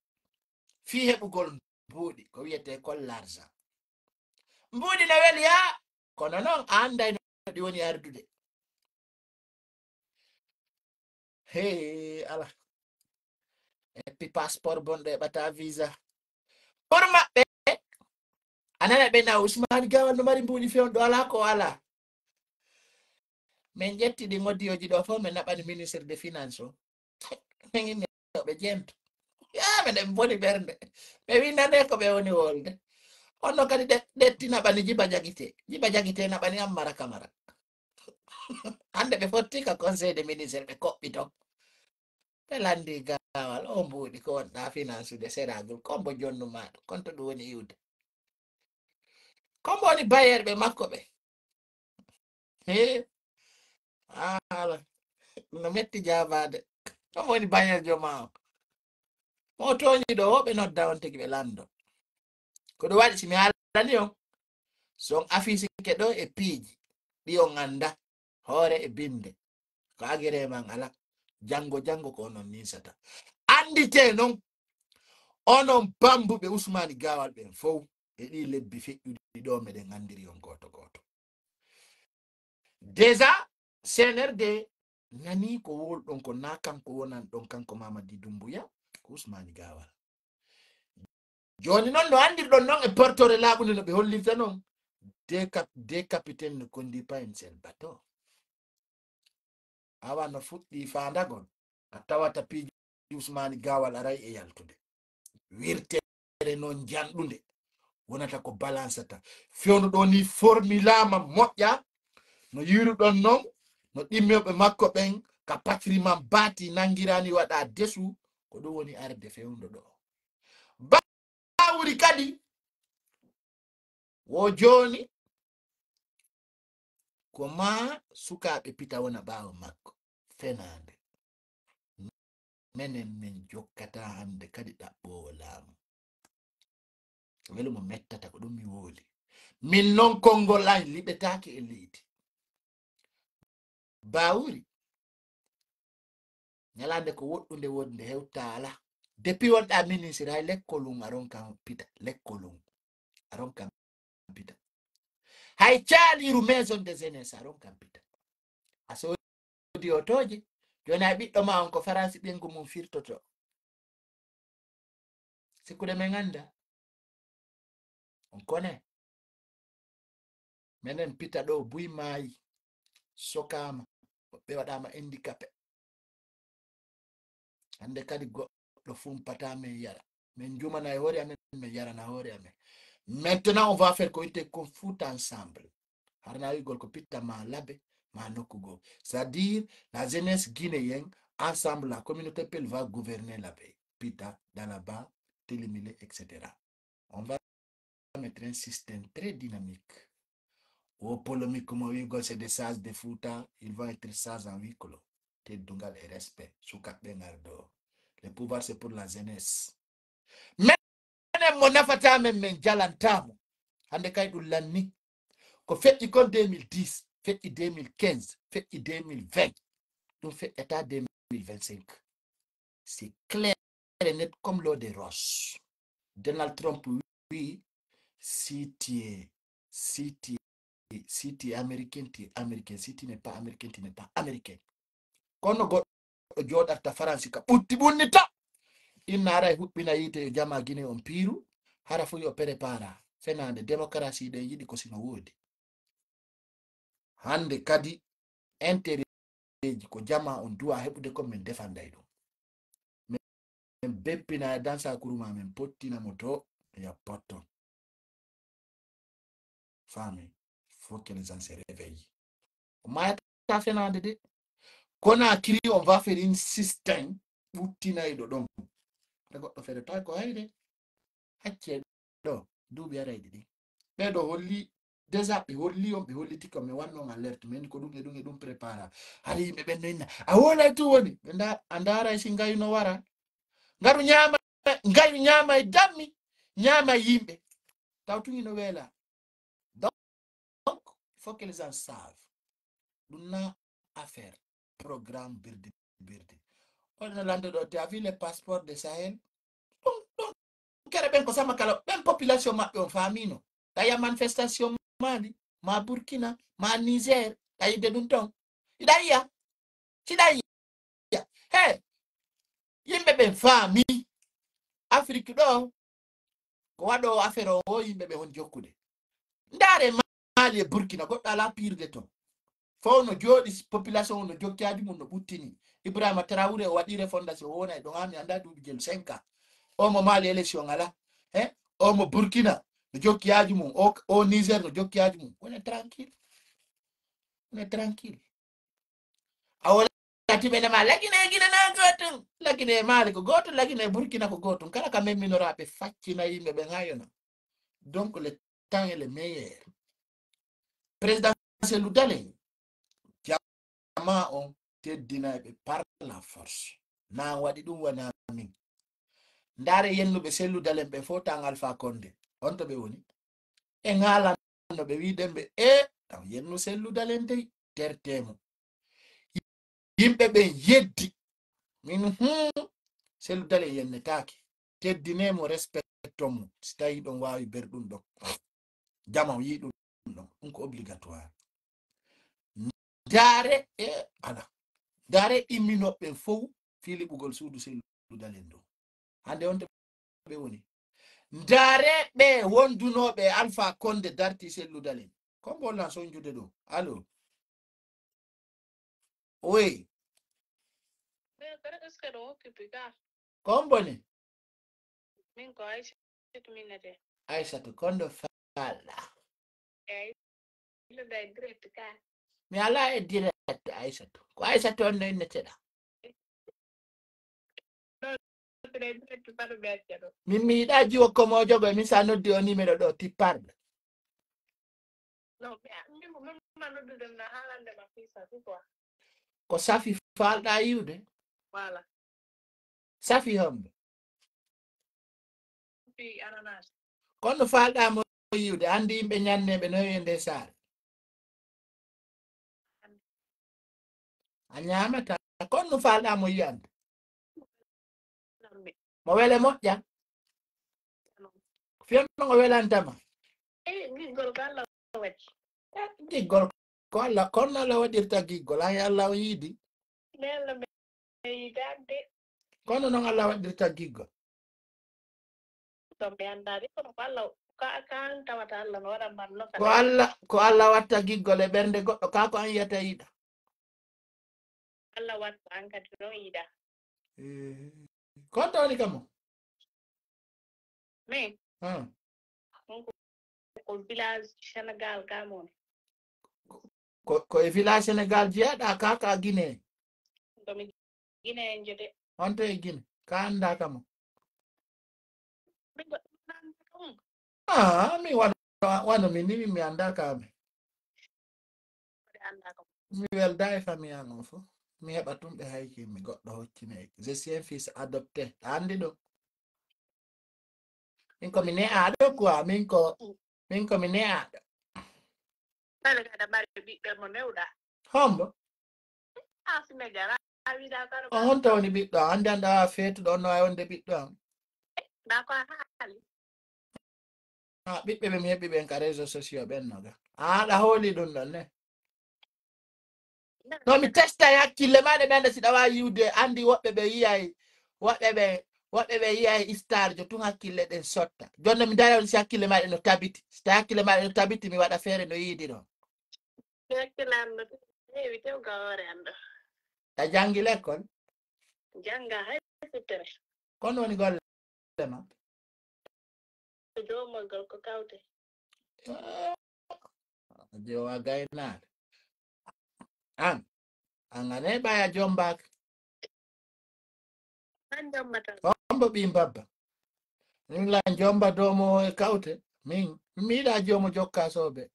fii heɓugol mbuuɗi, ko wiyetee kon l'argent. Mbuuɗi no weli haa, kono non a annday no ɗi woni ardude. Hey, ala. Et puis passeport bonɗo heɓata visa. Pour maɓɓe, a nana ɓe na Ousmane Gawal no mari mbuuɗi fewndo, ala ko ala. Min ƴetti ɗi ngodiyoji ɗo fof, min naɓani ministre de finance o. Min inni ɓe jento. Ya, meɗen boni ɓernde. Ɓe wi nane ko ɓe woni wolde. Onno kadi ɗe-, ɗetti naɓani Jiba Jagite. Jiba Jagite naɓani Ammara Kamara. Hannde ɓe fotti ka conseil de ministre, ɓe koɓɓi ton. Ɓe landi ga Gaawal, o mbuuɗi ko wonɗa finance de seragol, kombo jonnu ma ɗum, kon to ɗum woni iwde. Kombo woni bailleur ɓe makko ɓe. He. Ala. No metti jaabaade. Kombo woni bailleur joma o. Mo tooñi ɗo, o ɓe nodda on tigi ɓe lanndo. Ko ɗum waɗi si mi haalani on, so on afisike ɗo e piiji, ɗi on annda, hoore e binnde, ko agere man ala. Janngo, janngo ko onon ninsata. Anndite non, onon bambuɓe Usmaani Gaawal ɓen fow, e ɗi lebbi feƴƴuɗi ɗo, meɗen anndiri on gooto gooto. Déjà, C N R D nani ko wowluɗon ko, na kanko wonan ɗon, kanko Mamadi Doumbouya, ko Usmaani Gaawal. Jooni non no anndirɗon non e portore laaɓunde no ɓe hollirta non, deux cap-, deux capitaines ne conduit pas un seul bateau. Awa no fuɗɗi faandagol, a tawata piiji Usmaani Gaawal aray e yaltude. Wirtere non janɗunde, wonata ko balansata. Fewndo ɗo ni formulaama moƴƴa, no yiiruɗon non, no ɗimmeeɓe makko ɓen ka patri man baati nangirani waɗa desu, ko ɗum woni arde fewndo ɗo. Bawuri kadi, wo jooni, ko ma sukaaɓe pita wona ɓaawo makko. Fenaande. Menen min jokkata hannde kadi ɗaɓɓoowo laamu. Welo mo mettata ko ɗum mi wowli. Min non konngol an liɓetaake e leydi. Bawuri. Ñalaande ko woɗɗunde wonde hewta ala. Depuis wonɗa ministre hay lekkolun aron kan pita. Lekkolun. Aron kan pita. Hay caaliru maison de jeunesse aron kan pita. A soodi otooje. Jooni hay ɓiɗɗo ma on ko Faransi ɓengu mum firtoto. Sikkude men annda. On kone. Menen pita ɗo buy maayi. Sokaama. Ɓe waɗaama handicapé. Hannde kadi goɗɗo fumpata men yara. Men jumana e hoore amen, men yarana hoore amen. Maintenant, on va faire ko wi'ete ko foot ensemble. Harna wigol ko pitta ma labe, ma nokku go. C'est-à-dire, la jeunesse guinéenne, ensemble, la communauté Peul va gouverner la paix. Pitta, Dalaba, Tilimile, et cetera. On va mettre un système très dynamique. Au polémique, comme on dit, c'est des sages de Fouta, ils vont être sages en huis clos. Teddungal e respect. Sukaɓe ngardo. Le pouvoir, c'est pour la jeunesse. Menen mo nafata men, men jalantamo. Hannde kay ɗum lanni. Ko feƴƴi kon deux mille dix, feƴƴi deux mille quinze, feƴƴi deux mille vingt. Ɗum feƴƴata deux mille vingt-cinq. C'est clair et net comme l'eau des roches. Donald Trump, oui, si tu es, si tu es, si tu es américain, tu es américain. Si tu n'es pas américain, tu n'es pas américain. Kono goɗɗo jooɗarta Faransi ka ɓutti ɓunnita. Inna ara e huɓɓina yiite yo jama Guinée on piiru. Hara fo yo prépara. Fenaande démocratie ɗen yiɗi ko sino woodi. Hannde kadi intérêt ji ko jama on duwa heɓude kon men defanday ɗum. Men, men beppina e dansa kuruma men pottina mo to ya potton. Famille, faut que les gens se réveillent. Ko mayata fenaande de. Conakry, on va faire un système ɓuttinayɗo ɗon. Nde goɗɗo feere tawi ko hayre. Hacce ɗo, duuɓi aray ɗiɗi. Ɓeɗo holli, déjà ɓe holli on, ɓe holliti ko mi wanno on alerte, men ko ɗum e ɗum e ɗum prépara. Hari yimɓe ɓen no inna, a wolay tu woni. Ɓe nda, a ndaray si ngayu no wara. Ngaru ñaama, ngayu ñaama e dammi, ñaama e yimɓe. Taw tun ino weela. Donc, il faut que les gens savent. Ɗum na affaire programme birdi birdi. On a landuɗo, tu as vu les passeports de Sahel? Ɗum, ɗum, kere ɓen ko sama kala, ɓen population maɓɓe on faamino. Ɗa yiya manifestation Mali, ma Burkina, ma Niger, ɗa yiide ɗum ton. Iɗa yiya? Siɗa yiya? He, yimɓe ɓen faami. Afrique ɗo, ko waɗo affaire o, o yimɓe ɓe on jokkude. Ndaare Mali e Burkina, goɗɗo ala piirde ton. Fof no jooɗi, population on no jokki haaju mum no ɓuttini. Ibrahima Traoré o waɗi refondation, o wona e ɗon haa mi annda duuɓi jelu cinq ans. O mo Mali élection ala. He? O mo Burkina no jokki haaju mum. O, o Niger no jokki haaju mum. Wona tranquille. Wona tranquille. A wala Tati ɓe nama Lagine e Gine na gootum. Lagine e Mali ko gootum, Lagine e Burkina ko gootum. Kala ka memminora ɓe faccina yimɓe ɓe ŋayona. Donc le temps est le meilleur. Président Cellou Dalein, jama on teddinay ɓe par la force. Na waɗi ɗum wona min. Ndaare yennuɓe Cellou Dalein ɓe fof tan Alpha Condé. On to ɓe woni? E ŋaalanno ɓe wiiden ɓe, e, taw yennu Cellou Dalein dey, tertee mo. Yimɓe ɓen yeddi. Min, hmm, Cellou Dalein yennetaake. Teddinee mo, respecton mo. Si tawi hiɗon waawi ber ɗum ɗon. Jama o yii ɗum ɗon. Ɗum ko obligatoire. Ndaare, e, ala. Ndaare imminooɓe ɓen fow fii liɓugol suudu Cellou Dalein dow. Hannde on to ɓe woni? Ndaare ɓe wondunooɓe e Alpha Condé darti Cellou Dalein. Ko mbo lan sonjude ɗo? Allo? Oui. Mais est-ce que ɗo occupé ka? Ko on boni? Min ko Aïssatou min nete. Aïssatou, ko on ɗo faalɗa? Eyi, ɗo day direct ka. Mi alaa e direct, Aïssatou. Ko Aïssatou on ɗo inneteɗaa? Non, ɗo day direct ka ɗo ɓe acca ɗo. Min mi yiɗaa jiwo ko mo jogo, min sa noddi o numéro ɗo, ti parle. Non, mais min ko min ma noddude na haalande ma fii Safi quoi. Ko Safi faalɗaa yiwde? Voilà. Safi hombo? Fii ananas. Kono faalɗaa mo yiwde, anndi yimɓe ñanneeɓe no e nde saare. A ñaamataa. Kono no faalɗaa mo yiyande? Mo wele moƴƴa? Fiyanno o welantama? Eh, giggol ko Allah waɗi. Eh, giggol ko Allah, kono Allah waɗirta giggol. Ay, Allah o yiidi. Mais Allah ɓe yidaade. Kono noon Allah waɗirta giggol. Ɗum mi anndaani, kono ko Allah, ka, ka an tawata Allah no waɗa man no ko Allah, ko Allah watta giggol e ɓernde goɗɗo, ka ko an yiyata yiɗa. Allah watta an kadi noon yiɗa. Eh, ko on tawani kam o? Mais, ah, on ko, ko village Sénégal ka mon. Ko, ko e village Sénégal jeyaɗa ka, ka Guinée? Komi Guinée en jode. On to e Guinée? Ka annda kam o? Min ko, ah, mi wano, wano mi ni mi annda ka mi. Mi welda e famille an o fof. Mi heɓa tun ɓe hayki mi goɗɗo hoccine. Je suis un fils adopté. A anndi ɗum? Min ko mi ne'aaɗo quoi. Min ko, min ko mi ne'aaɗo. Kala kada mari ɓiɓɓe mo newɗa. Hombo? Asina jara. A wiɗa kala. On honto woni ɓiɗɗo? A anndi an ɗa feetuɗo on no wawi wonde ɓiɗɗo am. Ba ko a haali. Ah, ɓiɓɓe ɓe mi heɓi ɓen ka réseaux sociaux ɓen no ga. Ah, ɗa hooli ɗum ɗon ne? No mi testa e hakkille maɗa, mi annda si ɗa waawi yiwde, anndi woɓɓe ɓe yiyay, woɓɓe ɓe, woɓɓe ɓe yiyay istarjo tun hakkille ɗen sotta. Jonno mi dara on si hakkille maɗa no tabiti. Si tawi hakkille maɗa no tabiti, mi waɗa feere no yiidi ɗon. Mi hakkille an no heewi tew ga hoore an ɗo. A janngi lekkol? Jannga hay futtere. Kono woni golle ma? Ko jowmagol ko kawte. Ah, jowa gaynaade. An, an ane ɓaya jombaka. An jombata. Hombo ɓi mbabba. Min la jomba domo e kawte. Min, mi yiɗa jomo jokka sobe.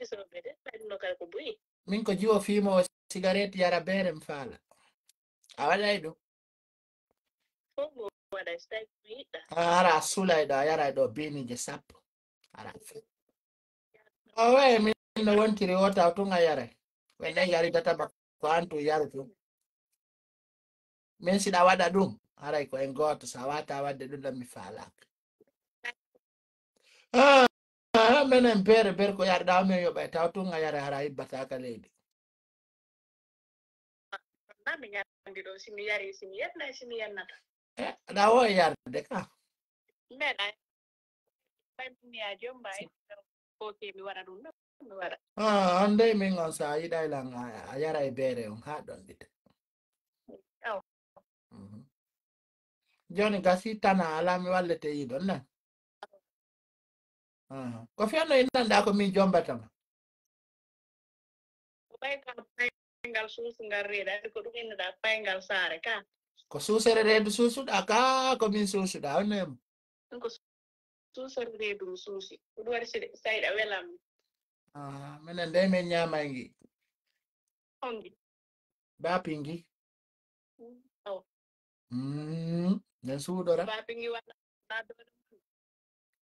Sobe de, ɓen no kay ko buyi. Min ko jiwo fimo sigaret yara bere mi faala. A waɗay ɗum. Fof mo waɗa, so tawi ko yiɗɗa. A ara a sulay ɗo, a yaray ɗo biniije sappo. Ara. O we min no wontiri o taw tun a yaray. Ɓen ɗen yari data ba ko an tun yaru tun. Min si ɗa waɗa ɗum, haray ko en gooto, so a wata waɗde ɗum ɗon mi faalaaka. Ah, ah, menen bere, bere ko yarɗa o min yoɓay, taw tun a yara hara hibbata ka leydi. Ba mi ñandi ɗo, si mi yari, si mi yennay, si mi yennata. Eh, ɗa wo e yarde ka. Mbeɗa, ɓay mi a jomba, ko ke mi waɗa ɗum ɗo, mi waɗa. Ah, an dey min on sa yiɗay lan a, a yara e bere on ha ɗon ɗite. Aw. Mhm. Joni gasi tana ala mi wallete yiɗon na. Aha. Ko fenno innanɗa ko min jombatama. Ko ɓay ka ɓay ngal suusu ngal reedu, andi ko ɗum innuɗaa payngal saare ka. Ko suusere reedu suusuɗaa ka, ko min suusuɗaa, on nem. Ɗum ko suusere reedu mi suusi. Ko ɗum waɗi si, sayɗa welam. Ah, minen de min ñaamay ngi. Hongi. Baapi ngi. Mm, oh. Mm, nden suuɗora. Baapi ngi walla na doole.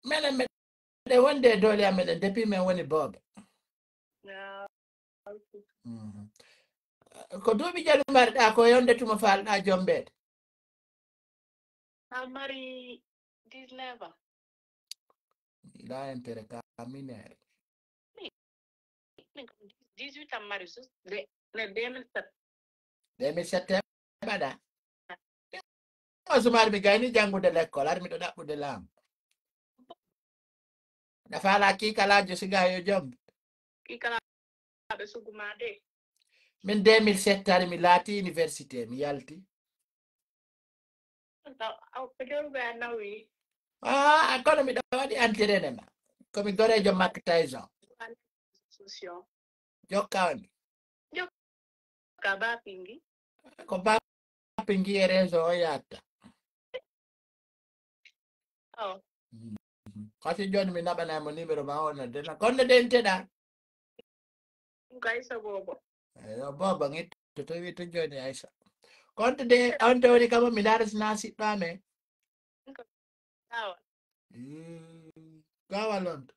Minen meɗen wonde e doole amen ɗen depuis min woni boobe. Ah, ok. Mhm. Ko duuɓi jelu marɗaa ko yonde tuma faalɗaa jombeede? A mari dix-neuf ans. Ɗa intérêt ka mineur. Min, min kam dix-huit ans mari sus de, ne deux mille sept. Deux mille sept e mbaɗa. O suma ar mi gayni janngude l'école, ar miɗo ɗaɓɓude laamu. Na faala kiikalaajo siga yo jom. Kiikalaaɓe sugu ma de. Min deux mille sept ari mi laati université, mi yalti. Aw, ko jawruɓe a nawi. Ah, kono miɗo waɗi entraînement. Ko mi goreejo Mike Tyson. Solution. Jokka on. Jokka bapingi. Ko bapingi e réseau o yatta. Oh. Mhm. Kasi joni mi naɓanay mo numéro ma o nodde na. Konno den teɗa? Ko Aissa Bobo. Eyo, Bobo, ngitto to wi to joni Aissa. Konto de, on to woni kamo mi ndaara sina siɗɗo amen. Ko Gaawal. Mm, Gaawal on to.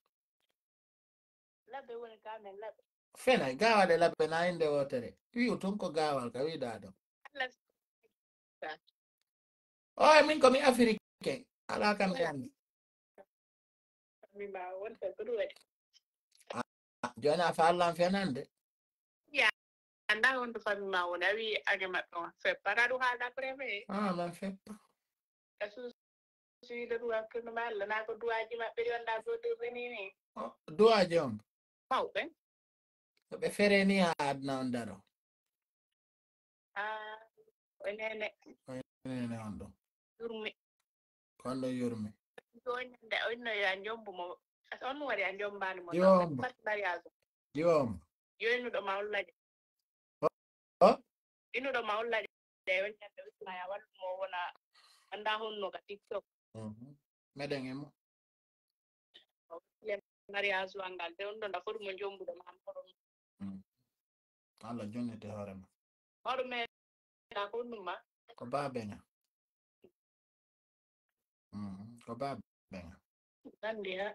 Labbe woni ka men labbe. Fenay, Gaawal e Labbe na inde wotere. Wi'u tun ko Gaawal ka wi'uɗaa ɗo. Allah. Oy, min ko mi Africain. Alaa kam e anndi. Mi ma wonta ko ɗum waɗi. Ah, jooni a faallan fenande. Ya, anda on to famille ma woni, a wi age maɓɓe on. Feppa, ka ɗum haalda premier. Ah, man feppa. Ka suusi wiide ɗum hakkunde ma Allah, na ko duwaaji maɓɓe ɗi wonda goɗɗirde ni ni. Oh, duwaaji on? Mawɓe. Ko ɓe fereni haa aduna on daro. Ah, o nene. O nene on ɗum. Yurmi. Kon ɗo yurmi. Joni nde o inno yo a jombu mo. Asa on wari a jombani mo. Jombu. Pat mariage. Jombu. Yo innuɗo ma ullaje. Oh? Oh? Innuɗo ma ullaje. De on ñande usma ya wallu mo wona anda honno ka TikTok. Mhm. Meɗen e mo. Mariage wangal de on ɗo nda fotu mo jombuɗo ma moro. Mm. Allah jonnete hoore ma. Hoɗo meeɗa ko ɗum ma? Ko baabeŋa. Mm, ko baabeŋa. Nandi ha.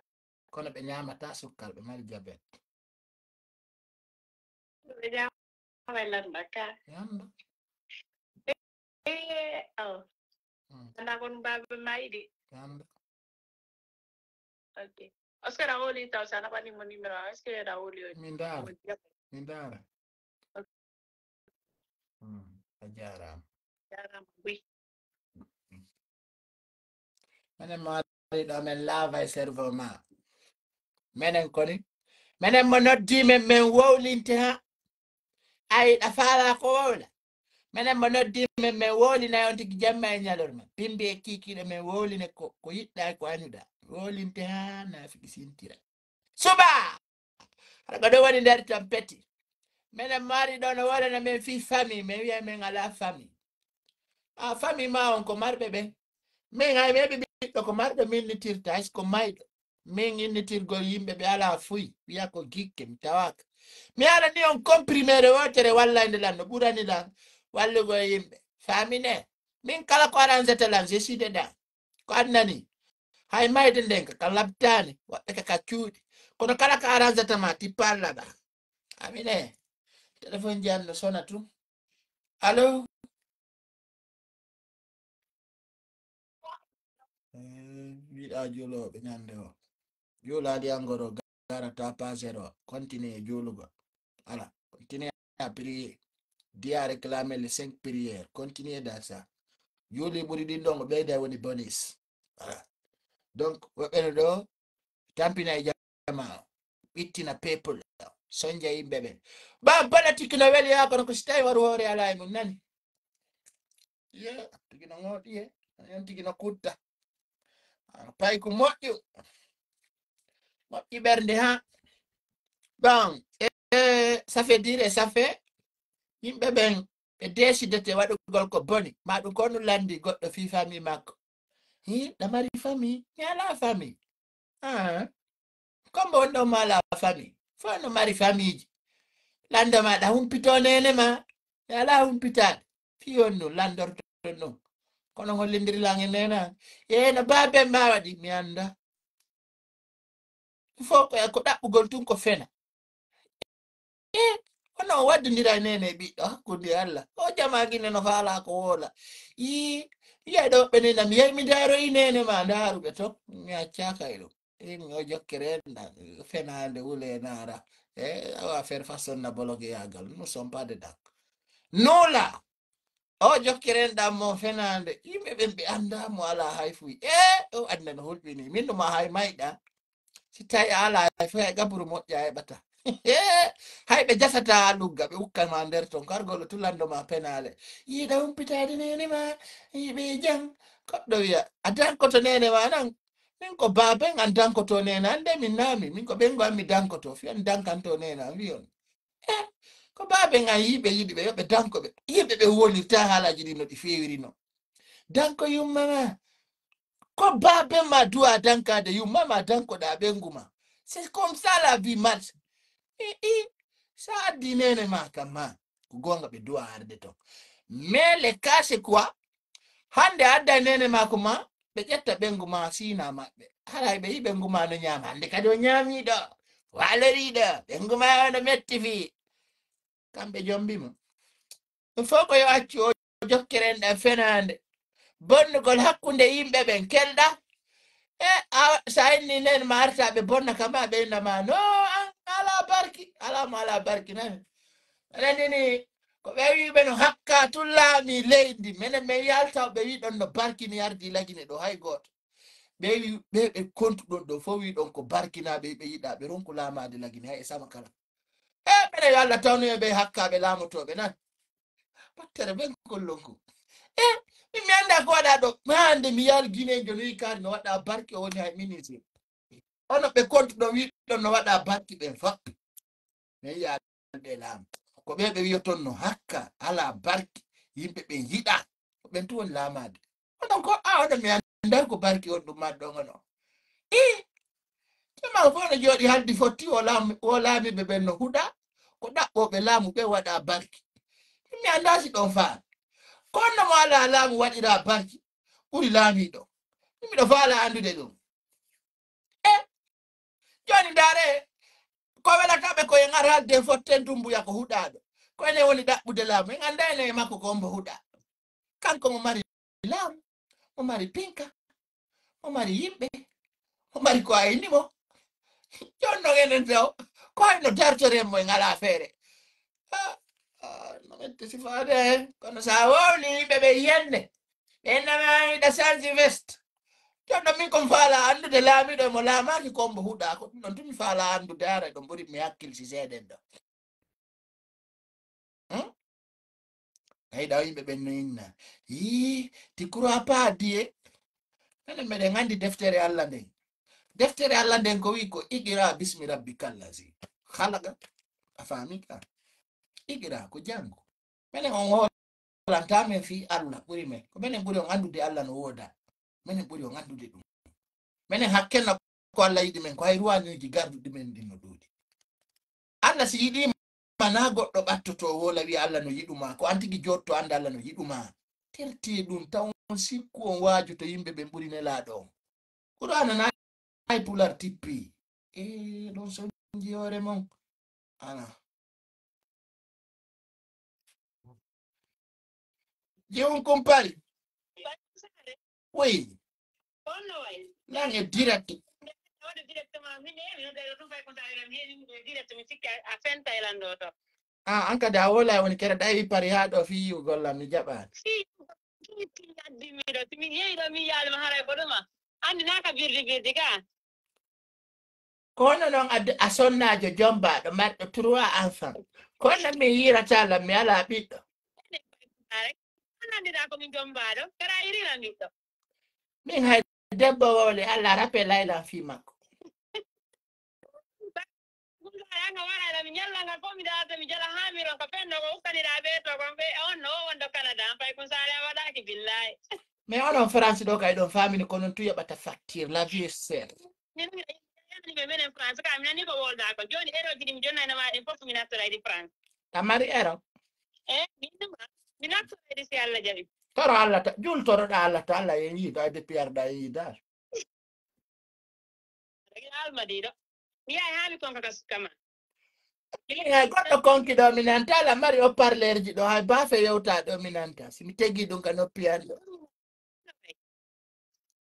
Kono ɓe ñaamata sukkal, ɓe mari jabet. Ɓe ñaama landa ka. Yanda. Eh, oh. Mm. Anda kon baabe ma yiɗi. Yanda. Ok. Est-ce que aɗa hooli taw so a naɓani mo numéro am, est-ce que aɗa hooli o? Mi ndaara. Mi ndaara. Ok. Mm, a jaaraama. Jaaraama, oui. Menen mo ari ɗo, men laava e cerveau ma. Menen koni. Menen mo noddi men, men wowlinte ha. Ay, ɗa faala ko wowla. Menen mo noddi men, men wowlina on tigi jamma e ñalorma. Bimbi e kikiɗe men wowline ko, ko yiɗɗa e ko añuɗa. Wowlinte ha naafiki sintira. Suba! Hara ko ɗo woni nder tampeti. Menen mo ari ɗo no wowlana men fii famille, men wiya men ala famille. A famille ma on ko marɓe ɓen. Min hay mi heɓi ɓiɗɗo ko marɗo mi innitirta, hay so ko mayɗo. Min innitirgol yimɓe ɓe alaa fuy, wiya ko gikke, mi tawaaka. Mi ala ni on comprimé wootere walla inde lan no ɓurani lan wallugol yimɓe. Famine, min kala ko arrangata lan, je suis dedans. Ko adnani. Hay mayde nden ka, ka labtaani, woɓɓe ka, ka cuuɗi. Kono kala ko arrangata ma, ti palla ba. Amine. Téléphone ji an no sona tun. Allo? Eh, wiɗa juulooɓe ñande o. Juulaali angoro garata pas zéro. Continue juulugol. Ala, continue à prier. Dia réclamer les cinq prières. Continue dans ça. Juuli ɓuri ɗin ɗon o ɓeyda woni bonus. Voilà. Donc, woɓɓe no ɗo, tampina e jama o. Ɓittina people o. Sonja yimɓe ɓen. Ba politique no weli ya kono ko si tawi waru hoore ala e mum nani. Ye, tigi no ŋooɗi ye. Yon tigi no kutta. Ano pay ko moƴƴu. Moƴƴi ɓernde ha. Bon, eh, eh, ça fait dire, ça fait. Yimɓe ɓen, ɓe décidete waɗugol ko boni, ma ɗum ko nu landi goɗɗo fii famii makko. Hi, ɗa mari famii? Mi alaa famii. Ah. Kombo on ɗon ma alaa famii. Fof no mari famiiji. Lando ma ɗa humpitoo neene ma. Mi alaa humpitaade. Fii on nun landorto non. Kono hollindirlan e neene an. Ee, no baaben ma waɗi, mi anndaa. Fof ko, ko ɗaɓɓugol tun ko fena. E, hono o waddondira e neene e ɓiɗɗo hakkunde e Allah. O jama Gine no faalaa ko woola. Yii, yiya ɗo ɓe nena, mi yahi mi ndaaro e neene ma, ndaaru ɓe ton. Mi accaaka e ɗum. E, mi o jokkere enɗan, fenaande wule e naara. E, awa faire façon na bologe yaagal. Nous sommes pas dedans. Nola! O jokkere enɗan mo fenaande. Yimɓe ɓen ɓe anndaa mo alaa hay fuy. E, o adna no hulɓini. Min no ma hay mayɗa. Si tawi a alaa hay fuy, hay gaburu moƴƴa heɓata. Hay ɓe jasata lugga, ɓe ukka ma nder ton. Kargol o tulando ma penaale. Yiɗa humpitaade neene ma, yiɓe jam. Goɗɗo wiya, a dankoto neene ma nan. Min ko baaben an dankoto neene an de min naami. Min ko ɓen go an mi dankoto. Fi on dankanto neene an, wi on. Eh, ko baaben an yiɓe yiɗi ɓe, yo ɓe danko ɓe. Yiɓe ɓe wolirta haalaaji ɗi no ɗi feewiri no. Danko yumma ma. Ko baaben ma duwa dankaade yumma ma dankoɗa ɓengu ma. C'est comme ça la vie marche. I, i, sa addi neene ma kam ma. Ko goonga ɓe duwa arde ton. Mais le cas c'est quoi? Hande adda neene ma ko ma, ɓe ƴetta ɓengu ma siina maɓɓe. Haray ɓe yi ɓengu ma no ñaama. Hande kadi o ñaamiiɗo, waaloriiɗo, ɓengu ma o no metti fii. Kamɓe jombi mo. Ɗum fof ko yo accu o jokkere enɗan fenaande. Bonnugol hakkunde yimɓe ɓen kelɗa. E a, sa inni nen ma arta ɓe bonna kama ɓe inna ma. No, an, alaa barki, alaa mo alaa barki nani. Aɗa nini, ko ɓe wiɓe no hakka tun laami leydi. Menen men yalta ɓe wi ɗon no barkini ardi lagine ɗo hay gooto. Ɓe wi, ɓe, ɓe kontuɗon ɗo fof wi ɗon ko barkinaaɓe, ɓe yiɗa ɓe ronku laamaade lagine hay e sama kala. E ɓeɗe yo Allah tawnu e ɓe hakkaaɓe laamotooɓe nan. Battere ɓen kollon ko. E, min mi anndaa ko waɗa ɗo. Ma hande mi yaal Guinéen jo no yi kaari no waɗa barki o woni hay ministre. Ono ɓe kontuɗon wi ɗon no waɗa barki ɓen fof. Mi yiya ɓe laamu. Ko ɓe ɓe wiyoton no hakka, alaa barki, yimɓe ɓen yiɗa. Ko ɓen tun woni laamaade. Onon ko, a, onon mi anndaa ko barki on ɗum man ɗon ono. I, jama fof no jooɗi haldi fotti o laam-, o laamiiɓe ɓen no huɗa, ko ɗaɓɓooɓe laamu ɓe waɗa barki. Mi anndaa si ɗon faa. Kono mo alaa laamu waɗira barki, ɓuri laamiiɗo. Miɗo faala anndude ɗum. E, jooni ndaare, ko welata ɓe ko en ar haalde fotten Dumbuya ko huɗaaɗo. Ko enen woni ɗaɓɓude laamu. En anndaa enen e makko ko hombo huɗa. Kanko mo mari laamu, mo mari pinka, mo mari yimɓe, mo mari ko ayni mo. Jooni non enen taw, ko hayno dartoren mo en alaa feere. Ah, ah, no metti sifaade, kono sa wowli yimɓe ɓe yenne. Ɓe nama yiɗa sansi veste. Jooni non min ko mi faala anndude laamiiɗo e mo laamaaki ko hombo huɗa. Ko ɗum ɗon tun mi faala anndude ara ɗon ɓuri mi hakkil si seeɗen ɗo. Hmm? Tawi ɗa yimɓe ɓen no inna. Yii, tu crois pas à Dieu? Menen meɗen anndi deftere Allah nden. Deftere Allah nden ko wi ko iqra bismi rabbika allazi khalaqa. A faami ka? Iqra ko janngu. Menen on hoolanta men fii Allah ɓuri men. Ko menen ɓuri on anndude Allah no wooda. Menen ɓuri on anndude ɗum. Menen hakkenna ko Allah yiɗi men, ko hay ruwanuuji garduɗi men ɗin no ɗuuɗi. Allah si yiɗiima, na goɗɗo ɓattoto woola wiya Allah no yiɗuma, ko an tigi jooɗto annda Allah no yiɗuma. Terti e ɗum, taw on sikku on waajoto yimɓe ɓen ɓuri nelaaɗo on. Qur'aana na hay pular tippi. E ɗon sonji hoore mon. Ana. Jewun kumpari. Oui. Nan e direct. Ah, an kadi a woola woni kere ɗawi pari haa ɗo fii yi'ugol lam mi jaɓaani. Addi miɗo, si mi yehi ɗo mi yaali ma haray ko ɗuma. Anndi na ka birdi birdi ka. Kono noon a, a sonnaajo jommbaaɗo marɗo trois enfants. Kono mi yiirata lam mi alaa ɓiɗɗo. An anndiɗaa ko mi jommbaaɗo, kara a yiriraa ɓiɗɗo. Min hay debbo wowle Allah rape laylan fii makko. nga wara la mi nyalla nga ko mi da to mi jala ha mi ron ka pendo ko ukani da be to ko be on no on do Canada pay kun sare wada ki billahi. Mais onon France ɗo kay ɗon famini ko non tu yoɓata facture la vie est chère. Min mi yani be menen France ka mi nani ko wolda ko joni ero jidi mi jonna na ma den fofu mi nastora di France. A mari ero? Eh, min ma mi nastora di si Allah jabi. Toro Allah ta jul toro da Allah ta Allah yen yi da de pierre da yi da. Almadiɗo mi yahi haa mi konka ka suka ma. Hay goɗɗo konki ɗo mi nanta ala mari o parlerji ɗo hay bafe yewta ɗo mi nanta si mi tegi ɗum ka noppi an ɗo.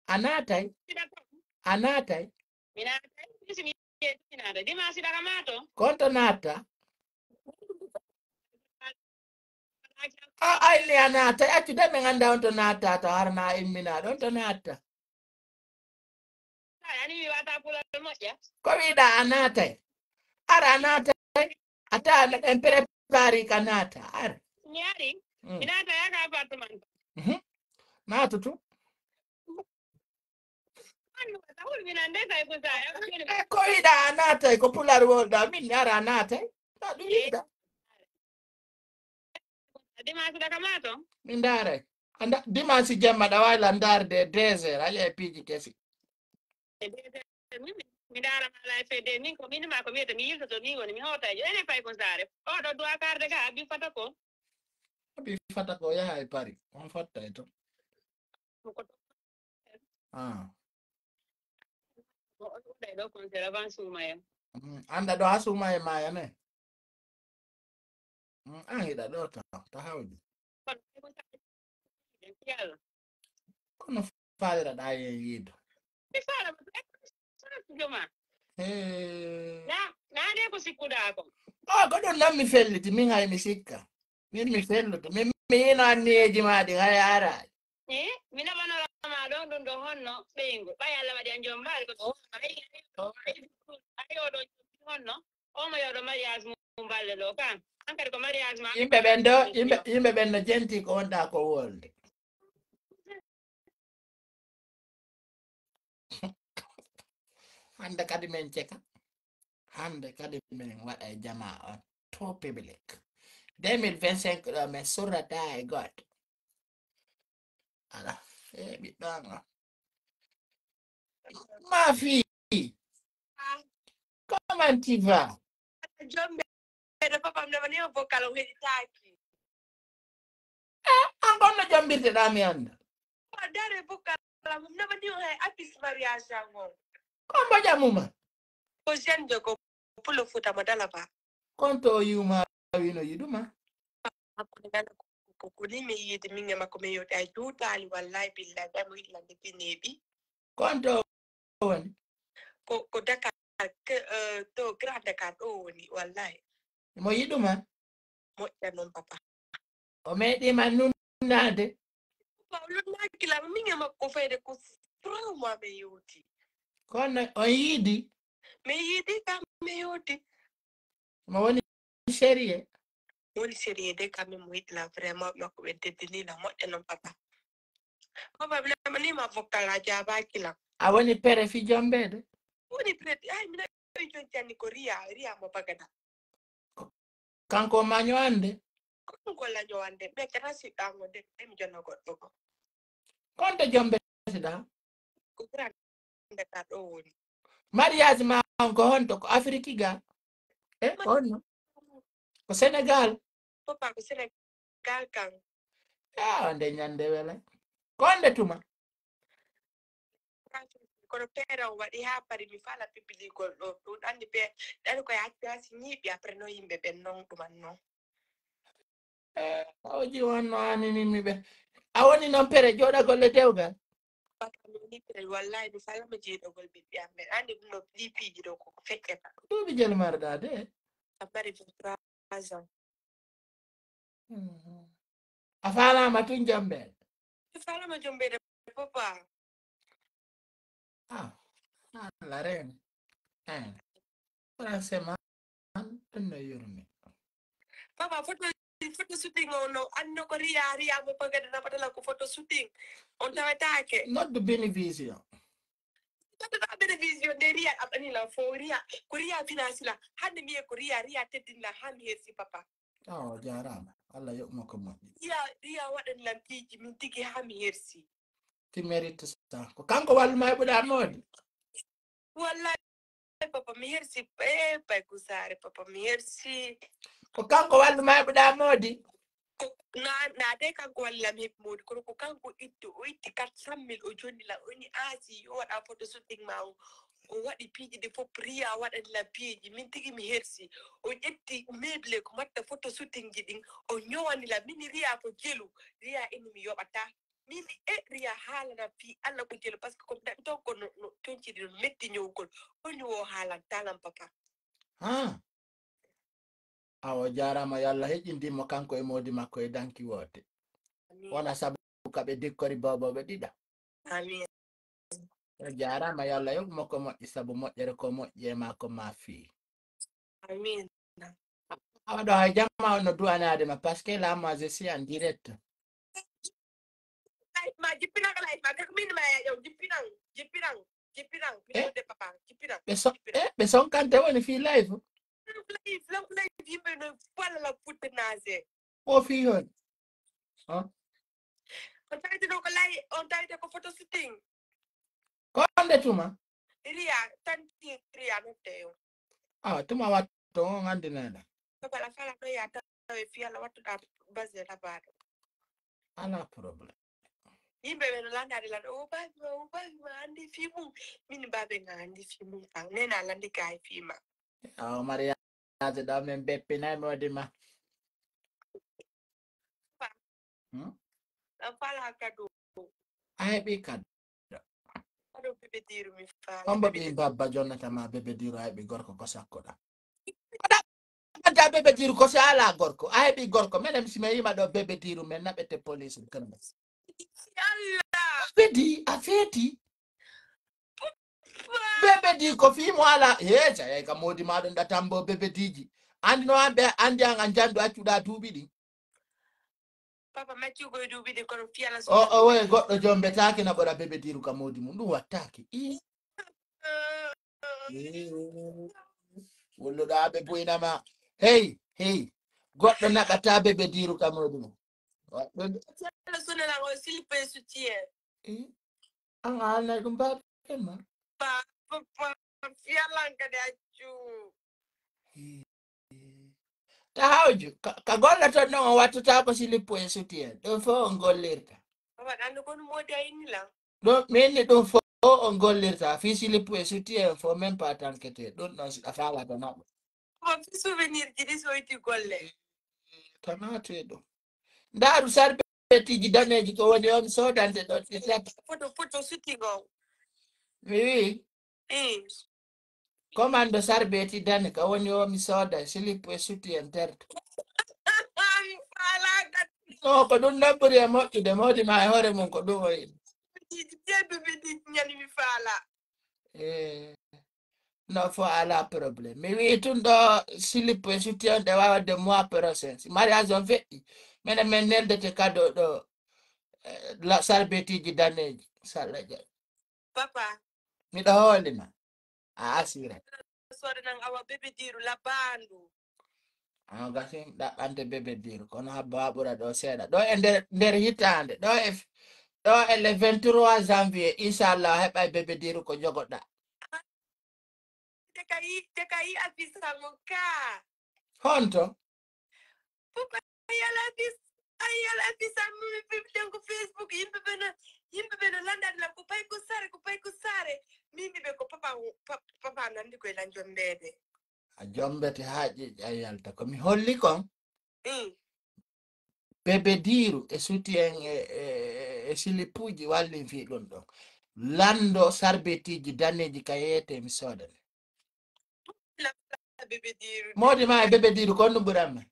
A naatay? A naatay? Konto naata? A ayli a naatay accu de min annda on to naata to harna imminaɗo on to naata. Ko wiɗa a naatay? Ara a naatay? A tawa en prépari ka naata ara. Mi ari. Mi naata ya ka appartement. Naatu tu. Ko wiɗa a naatay ko pular wolɗa min ara a naatay. Ɗum wiɗa. Dimanche daga ma to? Mi ndaray. Anda dimanche jemma ɗa wawi la ndarde deux heures a yiya piiji kesi. E deux heures min mi ndarama ala e fedde min ko min ma ko wiyata mi yiltoto ni woni mi hootaji ene fay ko saare oɗo duwa karde ga abi fata ko. Abi fata ko yaha e Paris on fatta e ton. Ah. Anda ɗo ha sumaye maya ne. An hiɗa ɗo ta ta hawji. Kono faaliraɗa yen yiido. Naane ko sikkuɗa ko. O ko ɗum nan mi felliti min hay mi sikka. Min mi felluto min mi yino anniyeeji ma ɗin hay araali. E mi naɓanorama ɗon ɗum ɗo honno ɓeyngo ɓay Allah waɗi an joom mbaali ko ɗo honno ayi oɗo honno omo yoɗo mariage mum balle ɗo ka hankadi ko mariage ma. Yimɓe ɓen ɗo yimɓe yimɓe ɓen no jenti ko wonɗa ko wolde. Hannde kadi min ceka. Hannde kadi min waɗa e jama on to public. Deux mille vingt-cinq ɗo min surrata e goto. Ala e ɓiɗɗo an on. Ma fille, comment tu vas? Jombe da papa mi nabani o vocal o heɗitaaki. An kon no jambirteɗa mi annda. Dare vocal mo mi nabani o hay apis mariage an on. Kon mbo jamuma. Ko jeune de ko pulo futa mo dala ba. Kon to yuma wino yiduma. Hakkunde nana ko ko ni mi yidi min e makko mi yodi ay juutaali wallahi billahi ɓay mo yiɗlande pineeɓi. Kon to woni? Ko ko Dakar ke- eh, to Grand Dakar ɗo woni wallahi. Mo yiɗuma? Moƴƴa noon papa. O meeɗima nunnaade? Papa o lonnaki lan min e makko fayde ko trois mois mi yewti. Kono on yiidi? Mi yiidi kam mi yewti. Mo woni sérieux? Woni sérieux de kam min mo yiɗi lan vraiment makko ɓe teddini lan moƴƴa noon papa. Papa mi namanima vocal a jaabaki lan. A woni pere fi jombeede? Woni prêt ay mi nawi jon janni ko riya riya mo bagada. Kanko ma ñoande? Kanko la ñoande ɓe kata siɗɗango de ɓe mi jonna goɗɗo go. Konto jombe siɗa? Ko grande ka ɗo woni. Mariage ma on ko honto ko Afrique ga? E ko honno? Ko Sénégal? Papa ko Sénégal kan. Ah, nde ñande wela. Ko nde tuma? Kono pere o waɗi ha pari mi fala pipiligol ɗo ɗum anndi pe ɗani koye accasi ñiiɓi après noon yimɓe ɓen noon ɗuman noon. Oji wonno aninimi ɓe a woni noon pere jooɗagol e dewgal. Wallahi mi falama jeeɗogol ɓiɓɓe am ɓen anndi ɗum no ɗi piiji ɗo koko feƴƴata. Duuɓi jel marɗa de. A mari vingt-trois ans. A faalama tun jombeede. Mi faalama jombeede papa. Ah, Allah reeni. Eh, franchement, ɗum no yurmi. Papa, foto foto shooting o no anno ko riya riya mo pagade na patala ko foto shooting. On tawetaake. Noddu Bini Vision. Tata bénéfice yo nde Ria aɓani lan fo Ria. Ko Ria financé lan. Hande mi e ko Ria, Ria teddini lan ha mi hersi papa. Awa jarama. Allah yoɓ mo ko moƴƴi. Ria, Ria waɗani lan piiji min tigi ha mi hersi. Ti mérite ça. Ko kanko wallu ma heɓuɗa modi. Wallahi papa mi hersi. Eh, pay ko sare papa mi hersi. Ko kanko wallu ma heɓuɗa modi. Ko na na de kanko walli lan mi heɓi modi kono ko kanko itti o itti quatre cent mille o jonni lan o ni asi yo waɗa photo shooting ma o. O waɗi piiji ɗi fof Ria waɗani lan piiji min tigi mi hersi. O ƴetti meuble ko matta photo shooting ji ɗin o ñowani lan min Ria ko jelu. Ria ini mi yoɓata. Min e Ria haalana fii Allah ko jelo parce que ko mi ɗaɓi toon ko no no toñciri no metti ñowgol. Honi wo haalan talan papa. Ha. Awo jarama yo Allah heƴindimo kanko e modi makko e danki woote. Amin. Wona sabu kaɓe dikkori boboɓe ɗiɗa. Amin. O jarama yo Allah yoɓ mo ko moƴƴi sabu moƴƴere ko moƴƴi e ma ko ma fii. Amin. Awa ɗo hay jamma on no du'anaade ma parce que là moi je suis en direct. Live ma jippinan ko live ma kaka min ma ya ƴew jippinan jippinan jippinan min Eh? Wonde papa jippinan Ɓe so jippinan eh ɓe sonkante woni fii live. Live lan ko live yimɓe no falla la futte nase. O fii hon. Hon? On tawite ɗo ko lay on tawite ko photo shooting. Ko nde tuma? Ria tanti Ria notte yo. Ah, tuma watto on andi nena. Ko bala fala no ya tawe fi ala watto da base da bado. Ala problème. Yimɓe ɓe no landade lan o babi ma o babi ma andi fi mum. Min babe nga andi fi mum kan nena landi kay fi ma. Aw mariage ɗo min beppinay modi ma. Hmm? Ɗan fala kado. A heɓi kado. Kado bebe diru mi fala. Hombo ɓi babba jonnata ma bebe diru a heɓi gorko ko sakkoɗa. Ada bebe diru ko si ala gorko. A heɓi gorko. Menen si mi yima ɗo bebe diru men naɓete police kan. Allah. Bedi a feti. Bebe di ko fii mo ala. He jayay ka modi ma ɗon ɗa tambo bebe diji. Andi no an ɓe andi an an jandu accuɗa duuɓi ɗi. Papa maccugo e duuɓi ɗi kono fiyala. O o we goɗɗo jombetaake na ɓora bebe diru ka modi mum ɗum wattaake. I. Wulluɗo aɓe buyna ma. Hey hey. Goɗɗo naɓata bebe diru ka modi mum. Fiyala sonelan o silpe sutiye. An a haalnay ɗum baaɓe ma? Fiyalan kadi accu. Ta hawju ka golla ton non on wattata ko silippo e suti en ɗum fof on gollirta. Waɗanno kon modi a inni lan. Ɗum minni ɗum fof on gollirta fii silippo e suti en fof même pas tankete ɗum ɗon siɗa faalata naɓo. Ko fi souvenir ji ɗi soyti golle. Tanate ɗum. Ndaaru sarbetiji daneji ko woni on sodante ɗon ɗi tati. Foto foto suti ngo. Mi wi. Eh. Commando sarbeti dane ka woni o mi soda silip e suti en terto. Mi fala kat. No ko ɗum nabburi e moƴƴude modi ma e hoore mum ko ɗum o yiɗi. Ɗiɗi tedduɓe ɗi ñani mi fala. Eh. No fo ala problème mi wi tun ɗo silip e suti on ɗe wawa de mois prochain si mariage on feƴƴi minen min neldete kado ɗo eh, la sarbetiji daneji salla jaɓi. Papa. Miɗo hoolima a asira. Sore nan awa bebe diru labandu. An gasi ɗaɓɓante bebe diru kono habba waɓura ɗo seeɗa ɗo e nder nder hitande ɗo e ɗo e le vingt-trois janvier inchallah heɓay bebe diru ko jogoɗa. Te ka yi te ka yi afisa mo ka. Honto? Papa yala afisa ay yala afisa mi fi den ko Facebook yimɓe ɓe no yimɓe ɓe no landade lam ko pay ko sare ko pay ko sare. Min mi ɓe ko papa papa nandi koye lan jombede. A jombete ha ƴiƴa yalta ko mi holli kon. Bebe diiru e suti en e e- e silipuji wallin fi ɗum ɗon lando sarbetiji daneji ka yeete mi soodane. Bebe diiru. Modi ma e bebe diiru ko ɗum ɓuran men.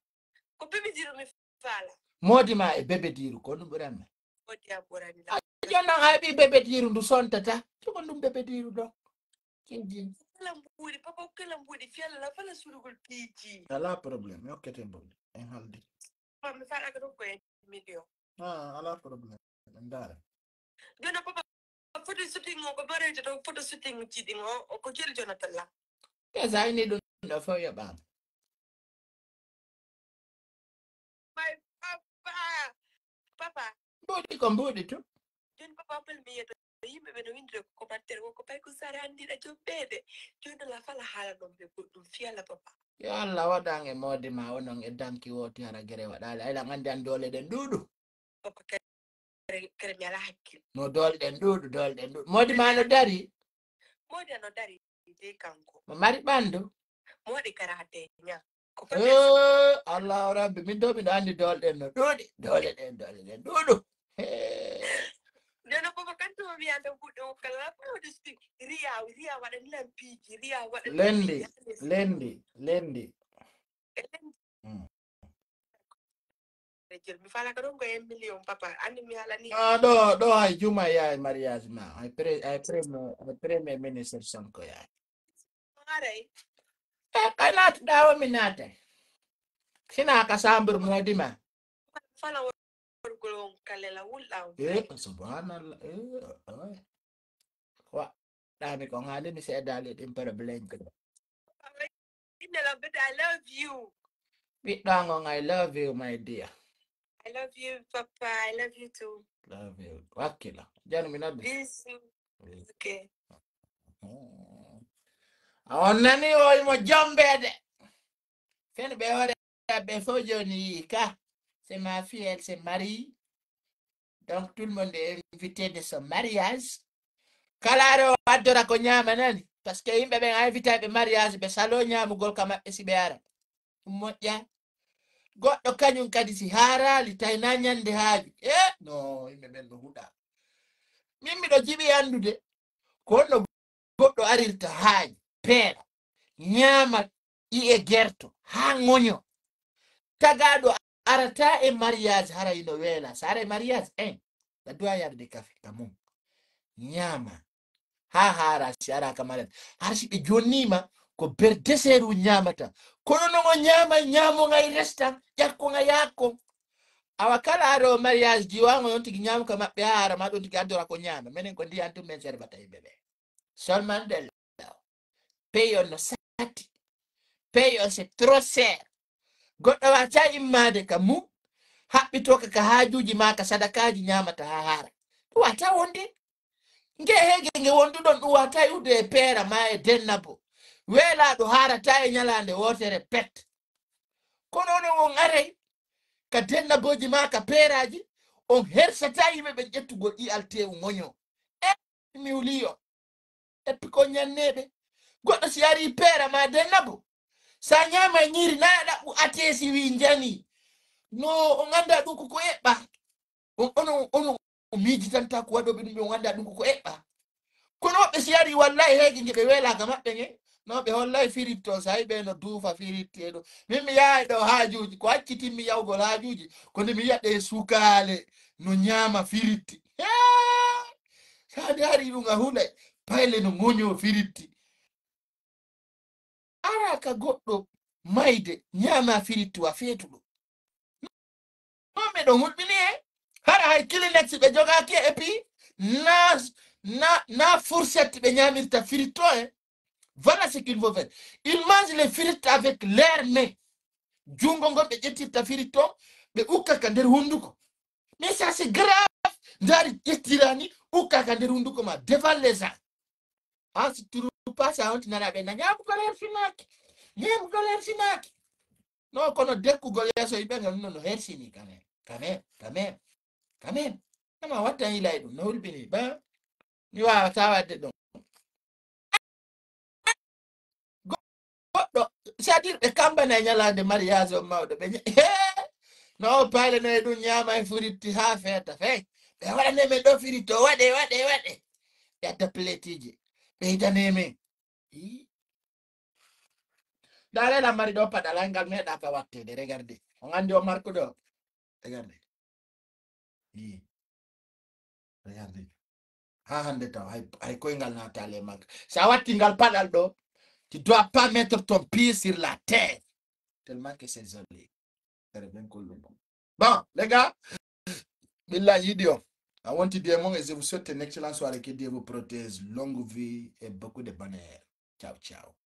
Ko bebe diiru mi fala. Modi ma e bebe diiru ko ɗum ɓuran men. Modi a ɓurani la. Jonnan hay ɓi bebe diiru ndu sontata. Tuko ɗum bebe diiru ɗo. Kala mbuuɗi papa kala mbuuɗi fiyalla fala surugol piiji. Ala problème mi hokkete mbuuɗi en haldi. Papa mi faɗaka ɗum ko en million. Ah, ala problème en ndaara. Jona papa Photo shooting o ko bareyde to photo shooting jiɗi o ko jeri jonatalla. Ke sa ini ɗum ɗo fof yoɓaama. My papa. Papa. Mbuuɗi ko mbuuɗi to. Joni papa appel mi yeto yimɓe ɓe no windire ko commentaire wonko pay ko sare anndira jom ɓeede. Joni ala fala haala noon ɓe goɗɗum fiyalla papa. Yo Allah waɗan e moodi ma onon e danki wooti hara gere waɗaali ayla anndi an doole ɗen ɗuuɗu. Papa kere kere mi ala hakkil. No doole ɗen ɗuuɗu doole ɗen ɗuuɗu moodi ma no dari. Moodi ano dari de kanko. Mo mari ɓanndu. Moodi karate ña. Eh, allahu rabbi min do miɗo anndi doole ɗen no ɗuuɗi doole ɗen doole ɗen ɗuuɗu. Nde no papa kan tuma mi anda buɗe o kala ko de sti riya riya waɗa lampiji riya waɗa Lendi lendi lendi. Jel mi fala ka ɗon ko un million papa anndi mi halani. Ah, ɗo ɗo hay juma yaay mariage ma hay pre hay premier hay premier ministre son ko yaay. Aray. E kay naatuɗa o mi naatay. Sina ka sambur moodi ma. Fala worgol on kalela wulɗa on. Eh, subhanallah. Eh, eh. Wa ɗami ko ngani mi seedali ɗin problème ko. Inna labbata I love you. Ɓiɗɗo an on I love you my dear. I love you papa. I love you too. Love you. Wakkila. Jani mi noddu. Bisous. Okay. On nani o imo jombeede. Fen ɓe hoore ɓe fof joni yii ka. C'est ma fille, elle se marie. Donc tout le monde est invité de son mariage. Kala are o addora ko ñaama nani. Parce que yimɓe ɓen a invita ɓe mariage ɓe salo ñaamugol ka maɓɓe si ɓe ara. Ɗum moƴƴa. Goɗɗo kañum kadi si haaraali tawi na ñande haaju. E no yimɓe ɓen no huɗa. Min miɗo jiɓi anndude ko honno goɗɗo arirta haaji peera ñaama ƴi'e gerto haa ŋoño. Tagaaɗo arata e mariage hara ino weela. So ara e mariage en la doit yarde kafe ka mum ñaama haa haara si ara ka mariage. Har si ɓe jonnima ko ber deseru ñaamata. Kono non o ñaama ñaamo ngay restan ƴakko nga yaakko. Awa kala aɗo mariage jiwango non tigi ñaamo ka maɓɓe haa haara ma ɗon tigi addora ko ñaama. Menen ko ndiyan tun men serbata yimɓe ɓe. Seulement de la. Pay on no sati. Pay on c'est trop cher. Goɗɗo wata immaade ka mum haɓɓitoka ka haajuuji ma ka sadakaaji ñaamata haa haara. Ɗum wata wonde. Nge heege nge wonduɗon ɗum wata iwde e peera ma e dennabo. Weelaaɗo haarata e ñalaande wootere pet. Kono onon on aray ka dennabooji ma ka peeraaji on hersata yimɓe ɓen ƴettugol ƴi'al teewu ŋoño. E mi wuli on. Eppi ko ñanneɓe goɗɗo si ari peera ma dennabo sa ñama ñiri na ɗaɓɓu atesi wi njani. No on anda ɗum koko eɓɓa. On ono ono o miijitanta ko waɗoɓe ɗum ɓe on anda ɗum koko eɓɓa. Kono woɓɓe si ari wallahi heege nge ɓe weelaka maɓɓe nge no ɓe hollay firit ton sa yiɓe no duufa firitti e ɗo. Min mi yahay ɗo haajuuji ko accitinmi yawgol haajuuji ko nde mi yiya ɗe sukaale no ñaama firitti. Saade hari ɗum a hulay payle no ŋoño firitti. Ara ka goɗɗo mayde ñaama firitti wa feetuɗo. Non meɗon hulɓini e hara hay kilinex ɓe jogaaki e puis na na na fourchette ɓe ñamirta firitto e. Voilà ce qu'il faut faire. Il mange les frites avec leurs mains. Junngo ngon ɓe ƴettirta firitto ɓe ukka ka nder hunnduko. Mais ça c'est grave. Ndaari ƴettirani ukka ka nder hunnduko ma devant les gens. An si turu pasa on tinana ɓe na ñaamugol hersinaaki. Ñaamugol hersinaaki. Non kono dekkugol yeeso yimɓe ngal non no hersini quand même. Quand même. Quand même. Quand même. Ama wattan yilay ɗum no hulɓini ba. Mi wawata wadde ɗum. Goɗɗo c'est-à-dire ɓe kambana e ñalaande mariage on mawɗo ɓe no paale no e ɗum ñaama e furitti haa feeta fey ɓe waɗane men ɗo firito waɗe waɗe waɗe. Ɓe adda pletiji ɓe hitane men. Dalela mari ɗo paɗalay ngal meeɗa ka wattede regarde on andi o markude o. Regarde. Regardez. Ha hande taw hay hay koyngal natale makka. Si a watti ngal paɗal ɗo, tu dois pas mettre ton pied sur la terre. Tellement que c'est joli. Tere ben kollumo. Bon, les gars, billahi yiɗi on. A wonti bien mon et je vous souhaite une excellente soirée. Que Dieu vous protège. Longue vie et beaucoup de bonheur. Ciao, ciao.